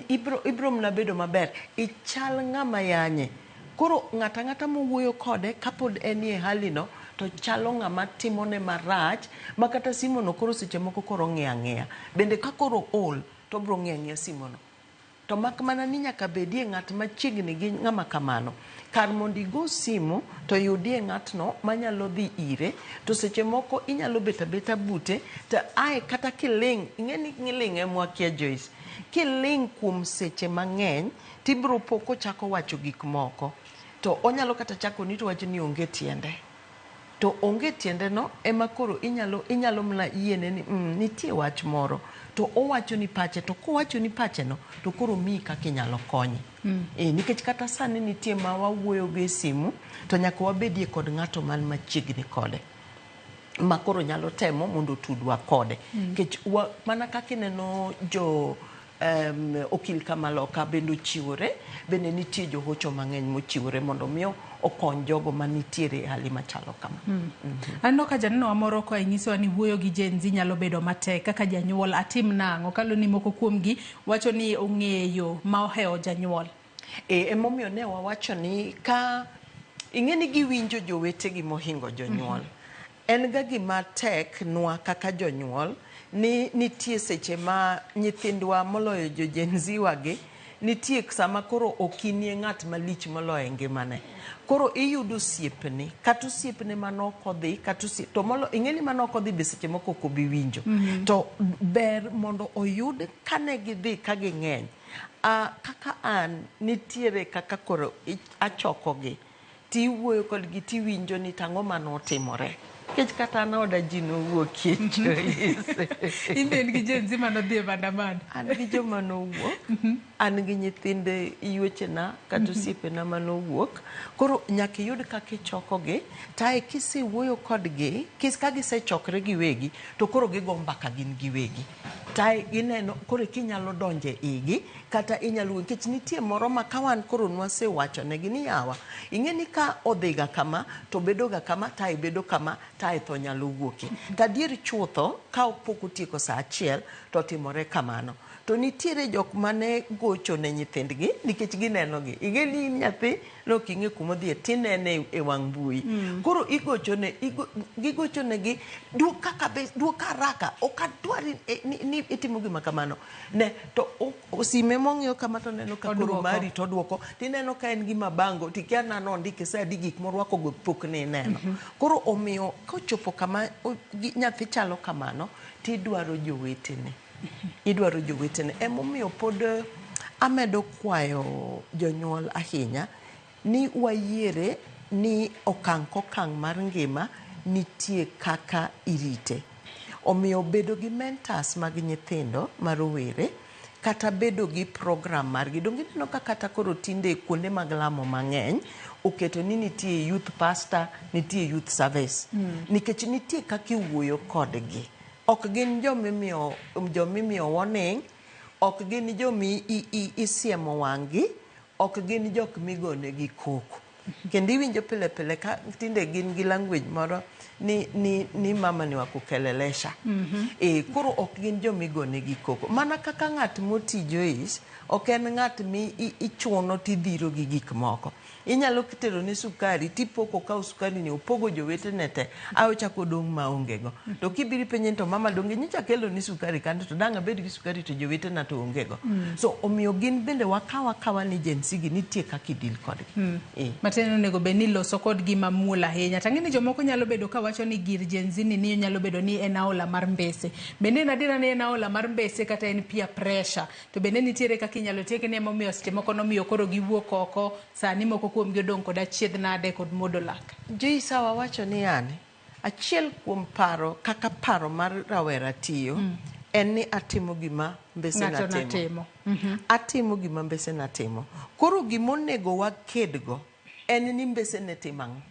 ibro mana bedo maber, ichal ng'ama yanye. Koro ng'ata ang'ata mowuoyo kode kapod enie hali no, to chalo ng'ama timone marach, ma kata simono koro seche moko koro ng'iyo ang'iya. Bende ka koro ool, to obro ng'iyo ang'iya simono. To mak mana ni nyaka bedie ng'at machiegni gi ng'ama kamano. Kar mondo igo simu, to yudie ng'atno manyalo dhi ire, to seche moko inyalo bet abeta bute, to ae kata kiling', ing'e ni ling' ema wakia Joyce. Kiling' kuom seche mang'eny, tibiro po kochako wacho gik moko. To onyalo kata chako ni to wacho ni onge tiende. To onge tiende no ema koro inyalo mana yiene ni nitie wach moro. To owacho ni pache, to kowacho ni pache no, to koro miyi kaka inyalo konye. Nikech kata sani nitie ma wawuoyo go e simu, to nyaka wabedie kod ng'ato man machiegni kode. Ma koro nyalo temo mondo otudwa kode. Nikech mana kaka ineno jo okil Kamaloka bende ochiwore, bende nitie johocho mang'eny mochiwore mondo mi okony jogo manitiere e hali machalo kama. Aneno ka janeno moro koa nyisowa ni wuoyo gi Gen Z nyalo bedo matek kaka janyuol atim nang'o kaluwore ni moko kuomgi wacho ni ong'eyo ma ohewo janyuol. Emomiyo ne wawacho ni ka ing'e ni giwinjo jowetegi mohingo jonyuol. En ga gima tek nwa kaka jonyuol ni nitie seche ma nyithindwa moloyo jo Gen Z wagi nitie sama koro ok inie ng'at malich moloyo e ngimane. Koro iyudo osiepni, kata osiepne mane ok odhi, kata to molo ing'e ni mane ok odhi be seche moko ok obi winjo. To ber mondo oyud kane gidhi ka ging'eny. Kaka an nitiere kaka koro achokogi, tiwuoyo kodgi tiwinjo ni tang'o mane otimore. Nikech kata an oda ji nowuokie Joyce. In be in gi Gen Z mane odhi e maandamano. An gi joma nowuok, an gi nyithind yuechena kata osiepena manowuok. Koro nyaka iyud kaka ichokogi, to ae kisewuoyo kodgi, ka gisechokre giwegi, to koro gigo mbaka gin giwegi. To ae gineno, koro kinyalo donjo e igi, kata inyalo wuoyo. Nikech nitie moro ma ka wan koro nwasewachonegi ni yawa, ing'e ni ka odhiga kama, to bedoga kama, to ae bedo kama, to ae tho nyalo wuokie. To adier chutho, ka pok otieko saa 1, to otimore kamano. To nitiere jok mane gocho ne nyithindgi nikech gineno gi. Ing'e ni in nyathi ne ok ing'e kuma odhiye, tinene e wang' mbui. Koro gigochonegi, duoka kabisa, duoka haraka, ok adwar ni itimo gima kamano. Ne, to sime mong'iyo kama to oneno ka koro mari to oduoko. Tineno ka en gi mabango, tikia nano ondike sa adi gik morwako go pok ne ineno. Koro omiyo kochopo kama nyathi chalo kamano, tidwaro jowetene. Idwaro jowetene. Emomiyo pod amedo kwayo jonyuol ahinya ni wayiere ni okang' kokang' mar ngima nitie kaka irite. Omiyo bedo gi mentors mag nyithindo ma rowere kata bedo gi program margi. Donge ineno ka kata koro tinde kuonde mag lamo mang'eny oketo ni nitie youth pastor, nitie youth service. Nikech nitie kaka iwuoyo kodgi. Ok gin jomimiyo warning, Ok gin jomi isiemo wang'gi, ok gin jok migonegi koko. Kendo iwinjo pile pile ka tinde gin gi language moro ni, ni, ni mama ni wakukelelesha. E, koro ok gin jomigonegi koko. Mana kaka ng'at moti Joyce, ok en ng'at mi ichuno tidhiro gi gik moko. Inyalo terone sukari tipo kokawo sukari ni opogo jowetene te, ae ochako odong' maonge go. To kibiro ipenje ni to mama donge nyocha akeloni sukari kanyo to dang' abed gi sukari to jowetena to onge go. So omiyo gin bende wakaw akawa ni Gen Z gi nitie kaka idil kodgi. Eh. Matiende ni onego bed ni iloso kodgi mamuol ahinya. To ang'e ni jomoko nyalo bedo ka wacho ni gir Gen Z ni ni nyalo bedo ni en aola mar mbese. Bende en adiera ni en aola mar mbese kata en peer pressure? To bende nitiere kaka inyalo tieke ni emomiyo seche moko nomiyo koro giwuok oko, sani moko kuomgi odong' kod achiedh nade kod muodo lak. Joyce wawacho ni yani, achiel kuom paro kaka paro mar rawera tiyo en ni atimo gima mbesena Ng'ato timo. natimo. Atimo gima mbesena timo. Koro gimonego wakedgo en ni mbesene timo ang'o.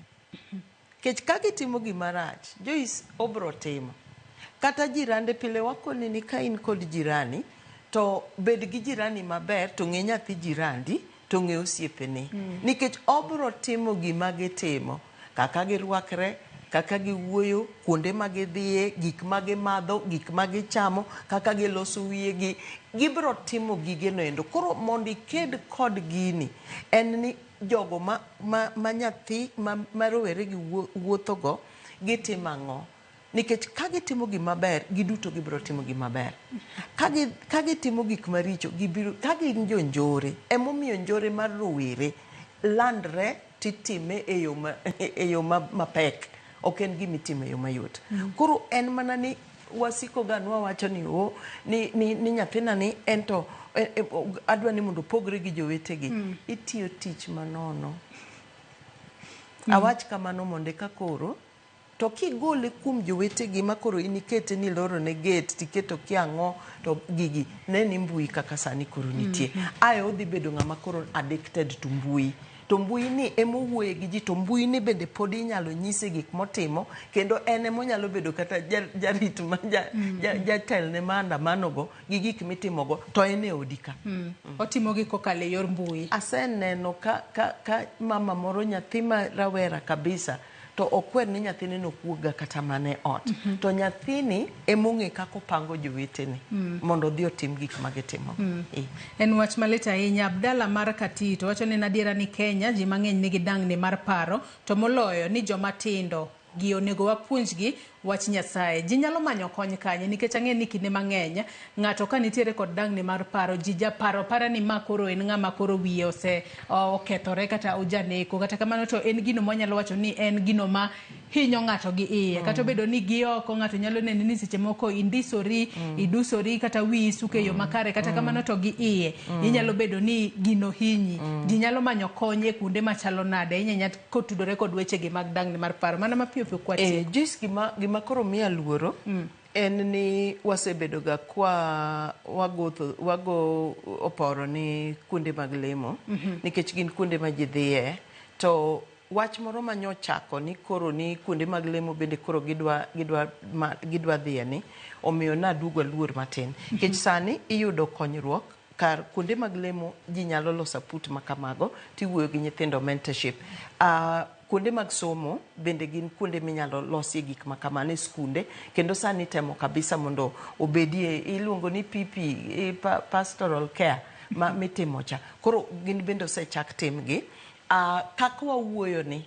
Kech ka gitimo gima rach, Joyce obro timo. Kata jirande pile wakoni ni ka in kod jirani, to bed gi jirani maber to ng'e nyathi jirandi to ng'e osiepene. Nikech obro timo gima gitimo, kaka girwakre, kaka giwuoyo, kuonde ma gidhiye, gik ma gimadho, gik ma gichamo, kaka giloso wiyegi, gibro timo gigeno endo. Koro mondo iked kod gini, en ni jogo ma, ma, ma nyathi ma, ma rowere gi wuothogo, gitimo ang'o? Nikech ka gitimo gima ber, giduto gibiro timo gima ber. Ka gi, ka gitimo gik maricho, gibiro, ka gin jonjore, emomiyo njore mar rowere landre titime e yo ma, e yo ma, mapek. Ok en gima itimo e yo mayot. Koro en mana ni wasiko ga nwawacho ni o ni, ni, ni nyathina ni en to e, e, adwa ni mondo opogre gi jowetegi. Itiyo tich manono. Awach kamano mondo eka koro to kigole kuom jowetegi ma koro in ikete ni ilorone gate tiketo kia ang'o to gigi ne ni mbui kaka sani koro nitie. Ae odhi bedo ng'ama koro addicted to mbui. To mbui ni emowuoye gi ji to mbui ni bende pod inyalo nyise gik motimo kendo en emonyalo bedo kata jarit ma jatelne maandamano go gi gik mitimogo to en e odi ka. Otimogi kokalo e yor mbui. Aseneno ka, ka, ka mama moro nyathi ma rawera kabisa to okwer ni nyathine nokuoga kata mana e ot. To nyathini emong'e kaka opango jowetene mondo odhi otim gik ma gitimo. En wach malit ahinya. Abdalla mar Katito wacho ni en adiera ni Kenya ji mang'eny nigi dangni mar paro to moloyo ni joma tindo gi onego wapuonjgi wach Nyasaye. Ji nyalo manyo kony kanye? Nikech ang'e ni kinde mang'eny ng'ato ka nitiere kod dangni mar paro, ji japaro para ni ma koro en ng'ama koro wiye ose okethore kata ojaneko. Kata kamano to en gino mwanyalo wacho ni en gino ma hinyo ng'ato gi iye. Kata obedo ni gi oko ng'ato nyalo neno ni seche moko indisori, idusori kata wiyi suko e yo makare. Kata kamano to gi iye inyalo bedo ni gino hinyi. Ji nyalo manyo kony e kuonde machalo nade? Inyanya kotudore kod wechegi mag dangni mar paro. Mana mapiyo piyo kwatieko. Joyce, gima, gima koro miya luoro en ni wasebedo ga kwa wago oporo ni kuonde mag lemo nikech gin kuonde ma ji dhiye to wach moro manyochako ni koro ni kuonde mag lemo bende koro gidwa, gidwa, ma, gidwa dhiye ni omiyo naduogo aluor matin nikech sani iyudo konyruok kar kuonde mag lemo ji nyalo loso aput ma kamago tiwuoyo gi nyithindo mentorship. Kuonde mag somo bende gin kuonde minyalo losie gik ma kamano e skunde kendo sani temo kabisa mondo obedie iluongo ni PP pastoral care ma mitimo cha. Koro gin bende osechak timgi. Kaka wawuoyo ni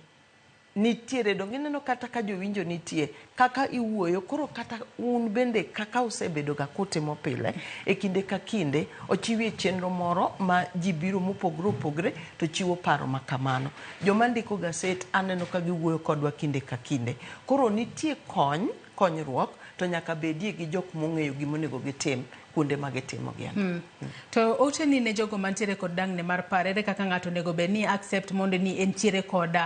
nitiere donge ineno kata ka jowinjo nitie kaka iwuoyo koro kata un bende kaka usebedo ga kutimo pile e kinde ka kinde ochiwie chenro moro ma ji biro mopogore opogore to chiwo paro ma kamano. Joma ndiko gaset aneno ka giwuoyo kodwa kinde ka kinde. Koro nitie kony, konyruok to nyaka bedie gi jok mong'eyo gimonego gitim kuonde ma gitimogie. To ote ni ne jogo mantiere kod dangni mar paro, ere kaka ng'ato onego bed ni accept mondo ni entiere kod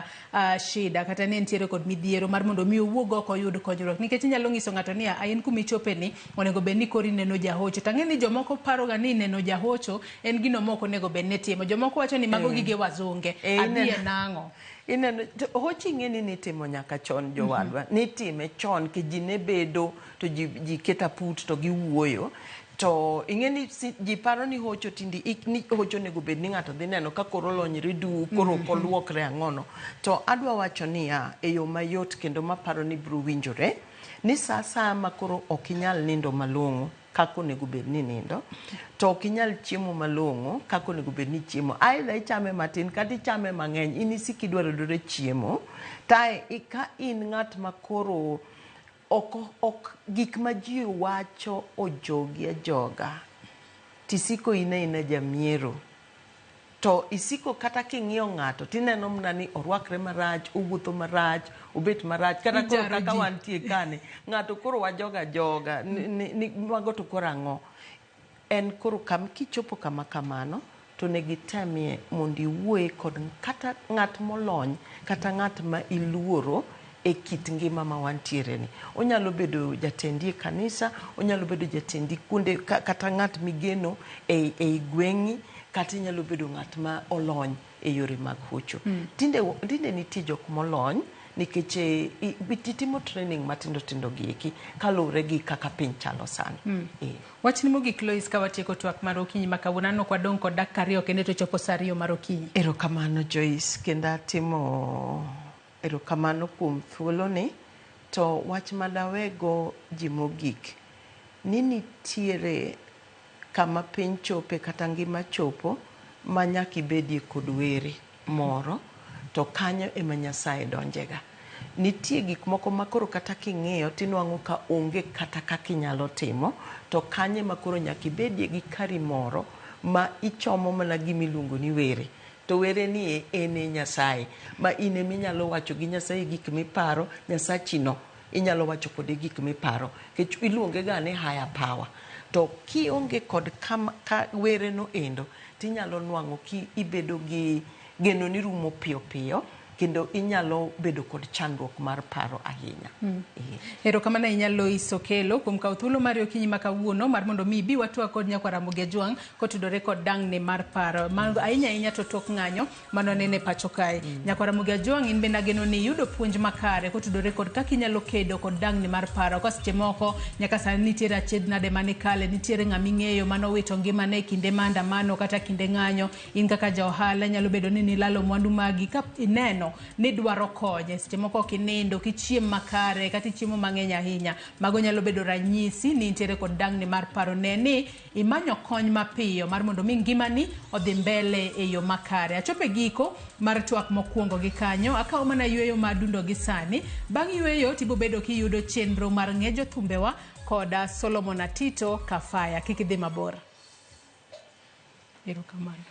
shida kata ni entiere kod midhiero mar mondo mi owuog oko oyud konyruok? Nikech inyalo nyiso ng'ato ni in kumichope ni onego bed ni koro ineno jahocho. To ang'e ni jomoko paroga ni neno jahocho en gino mok onego bed ni timo. Jomoko wacho ni mago gige wazunge. Adhiye nang'o? Ineno, hocho ing'e ni nitimo nyaka chon jowadwa. Nitime chon ke ji ne bedo to ji keto aput to giwuoyo. To ing'e ni ji paro ni hocho tindi ni hocho onego bed ni ng'ato dhi neno ka koro olonyre du koro ok oluokre ang'ono. To adwa wacho niya e yo mayot kendo maparo ni biro winjore ni sa asaya ma koro ok inyal nindo malong'o kaka onego bed ni nindo to ok inyal chiemo malong'o kaka onego bed ni ichiemo aidha ichame matin kata ichame mang'eny in isik idwaro dwaro chiemo tae ka in ng'at ma koro ok ok gik ma ji wacho ojogi ajoga tisiko in aina jamiero to isiko kata king'iyo ng'ato tineno mana ni orwakre marach owuotho marach obet marach kata koro kaka wantie kani ng'ato koro wajoga joga ni, ni, ni, mago to koro ang'o en koro kam kichopo kama kamano to onego itemie mondo iwuoye kod kata ng'at molony kata ng'at ma iluoro e kit ngima ma wantiere ni. Onyalo bedo jatendi e kanisa, onyalo bedo jatendi kuonde kata ng'at migeno ei, ei gweng'i, kata inyalo bedo ng'at ma olony e yore mag hocho. Tinde, tinde nitie jok molony nikech eh, itimo training matindo tindo gi eki kaluwore gi kaka piny chalo sani. Eh. Wachni mogik Lois ka watieko twak mar okinyi ma kawuono aneno ka wadong' kod dakika ariyo kende to chopo saa ariyo mar okinyi. Erokamano Joyce, kendo atimo erokamano kuom thuoloni. To wach madawego ji mogik ni nitiere kama piny chope kata ngima chopo ma nyaka ibedie kod were moro to kanyo ema Nyasaye donjega. Nitie gik moko ma koro kata king'iyo tinwang'o ka onge kata kaka inyalo timo to kanyo ema koro nyaka ibedie gi kari moro ma ichomo mana gima iluongo ni were. To were ni en e Nyasaye ma in ema inyalo wacho gi Nyasaye gik miparo, Nyasachi no inyalo wacho kode gik miparo nikech iluonge ga ni higher power. To kionge kod kama ka were no endo tinyalo nwang'o ki ibedo gi geno ni rumo piyo piyo kendo inyalo bedo kod chandruok mar paro ahinya. Erokamano ahinya Lois Okelo kuom kawo thuolo mari okinyi ma kawuono mar mondo mi ibi watwak kod nyakwar Ramogi Ajwang' kotudore kod dang'ni mar paro. Mago ahinya ahinya to tok ng'anyo mano nene pacho kae. Nyakwar Ramogi Ajwang' in bende ageno ni iyudo puonj makare kotudore kod kaka inyalo kedo kod dang'ni mar paro. Ka seche moko nyaka sani nitiere achiedh nade mane ikale, nitiere ng'ama ing'eyo manowito ngimane e kinde maandamano kata kinde ng'anyo. In kaka ja ohala nyalo bedo ni nilalo mwandu magi ka ineno ni dwaro kony. Seche moko ok inindo, ok ichiem makare kata ichiemo mang'eny ahinya. Mago nyalo bedo ranyisi ni intiere kod dang'ni mar paro. Ne ni imanyo kony mapiyo mar mondo mi ngimani odhi mbele e yo makare. Achopo e giko mar twak mokwongo gi kanyo. Akawo mana yueyo ma adundo gi sani. Bang' yueyo tibobedo kiyudo chenro mar ng'e jothumbewa koda Solomon Atito Kafaya. Kik idhi mabor. Erokamano.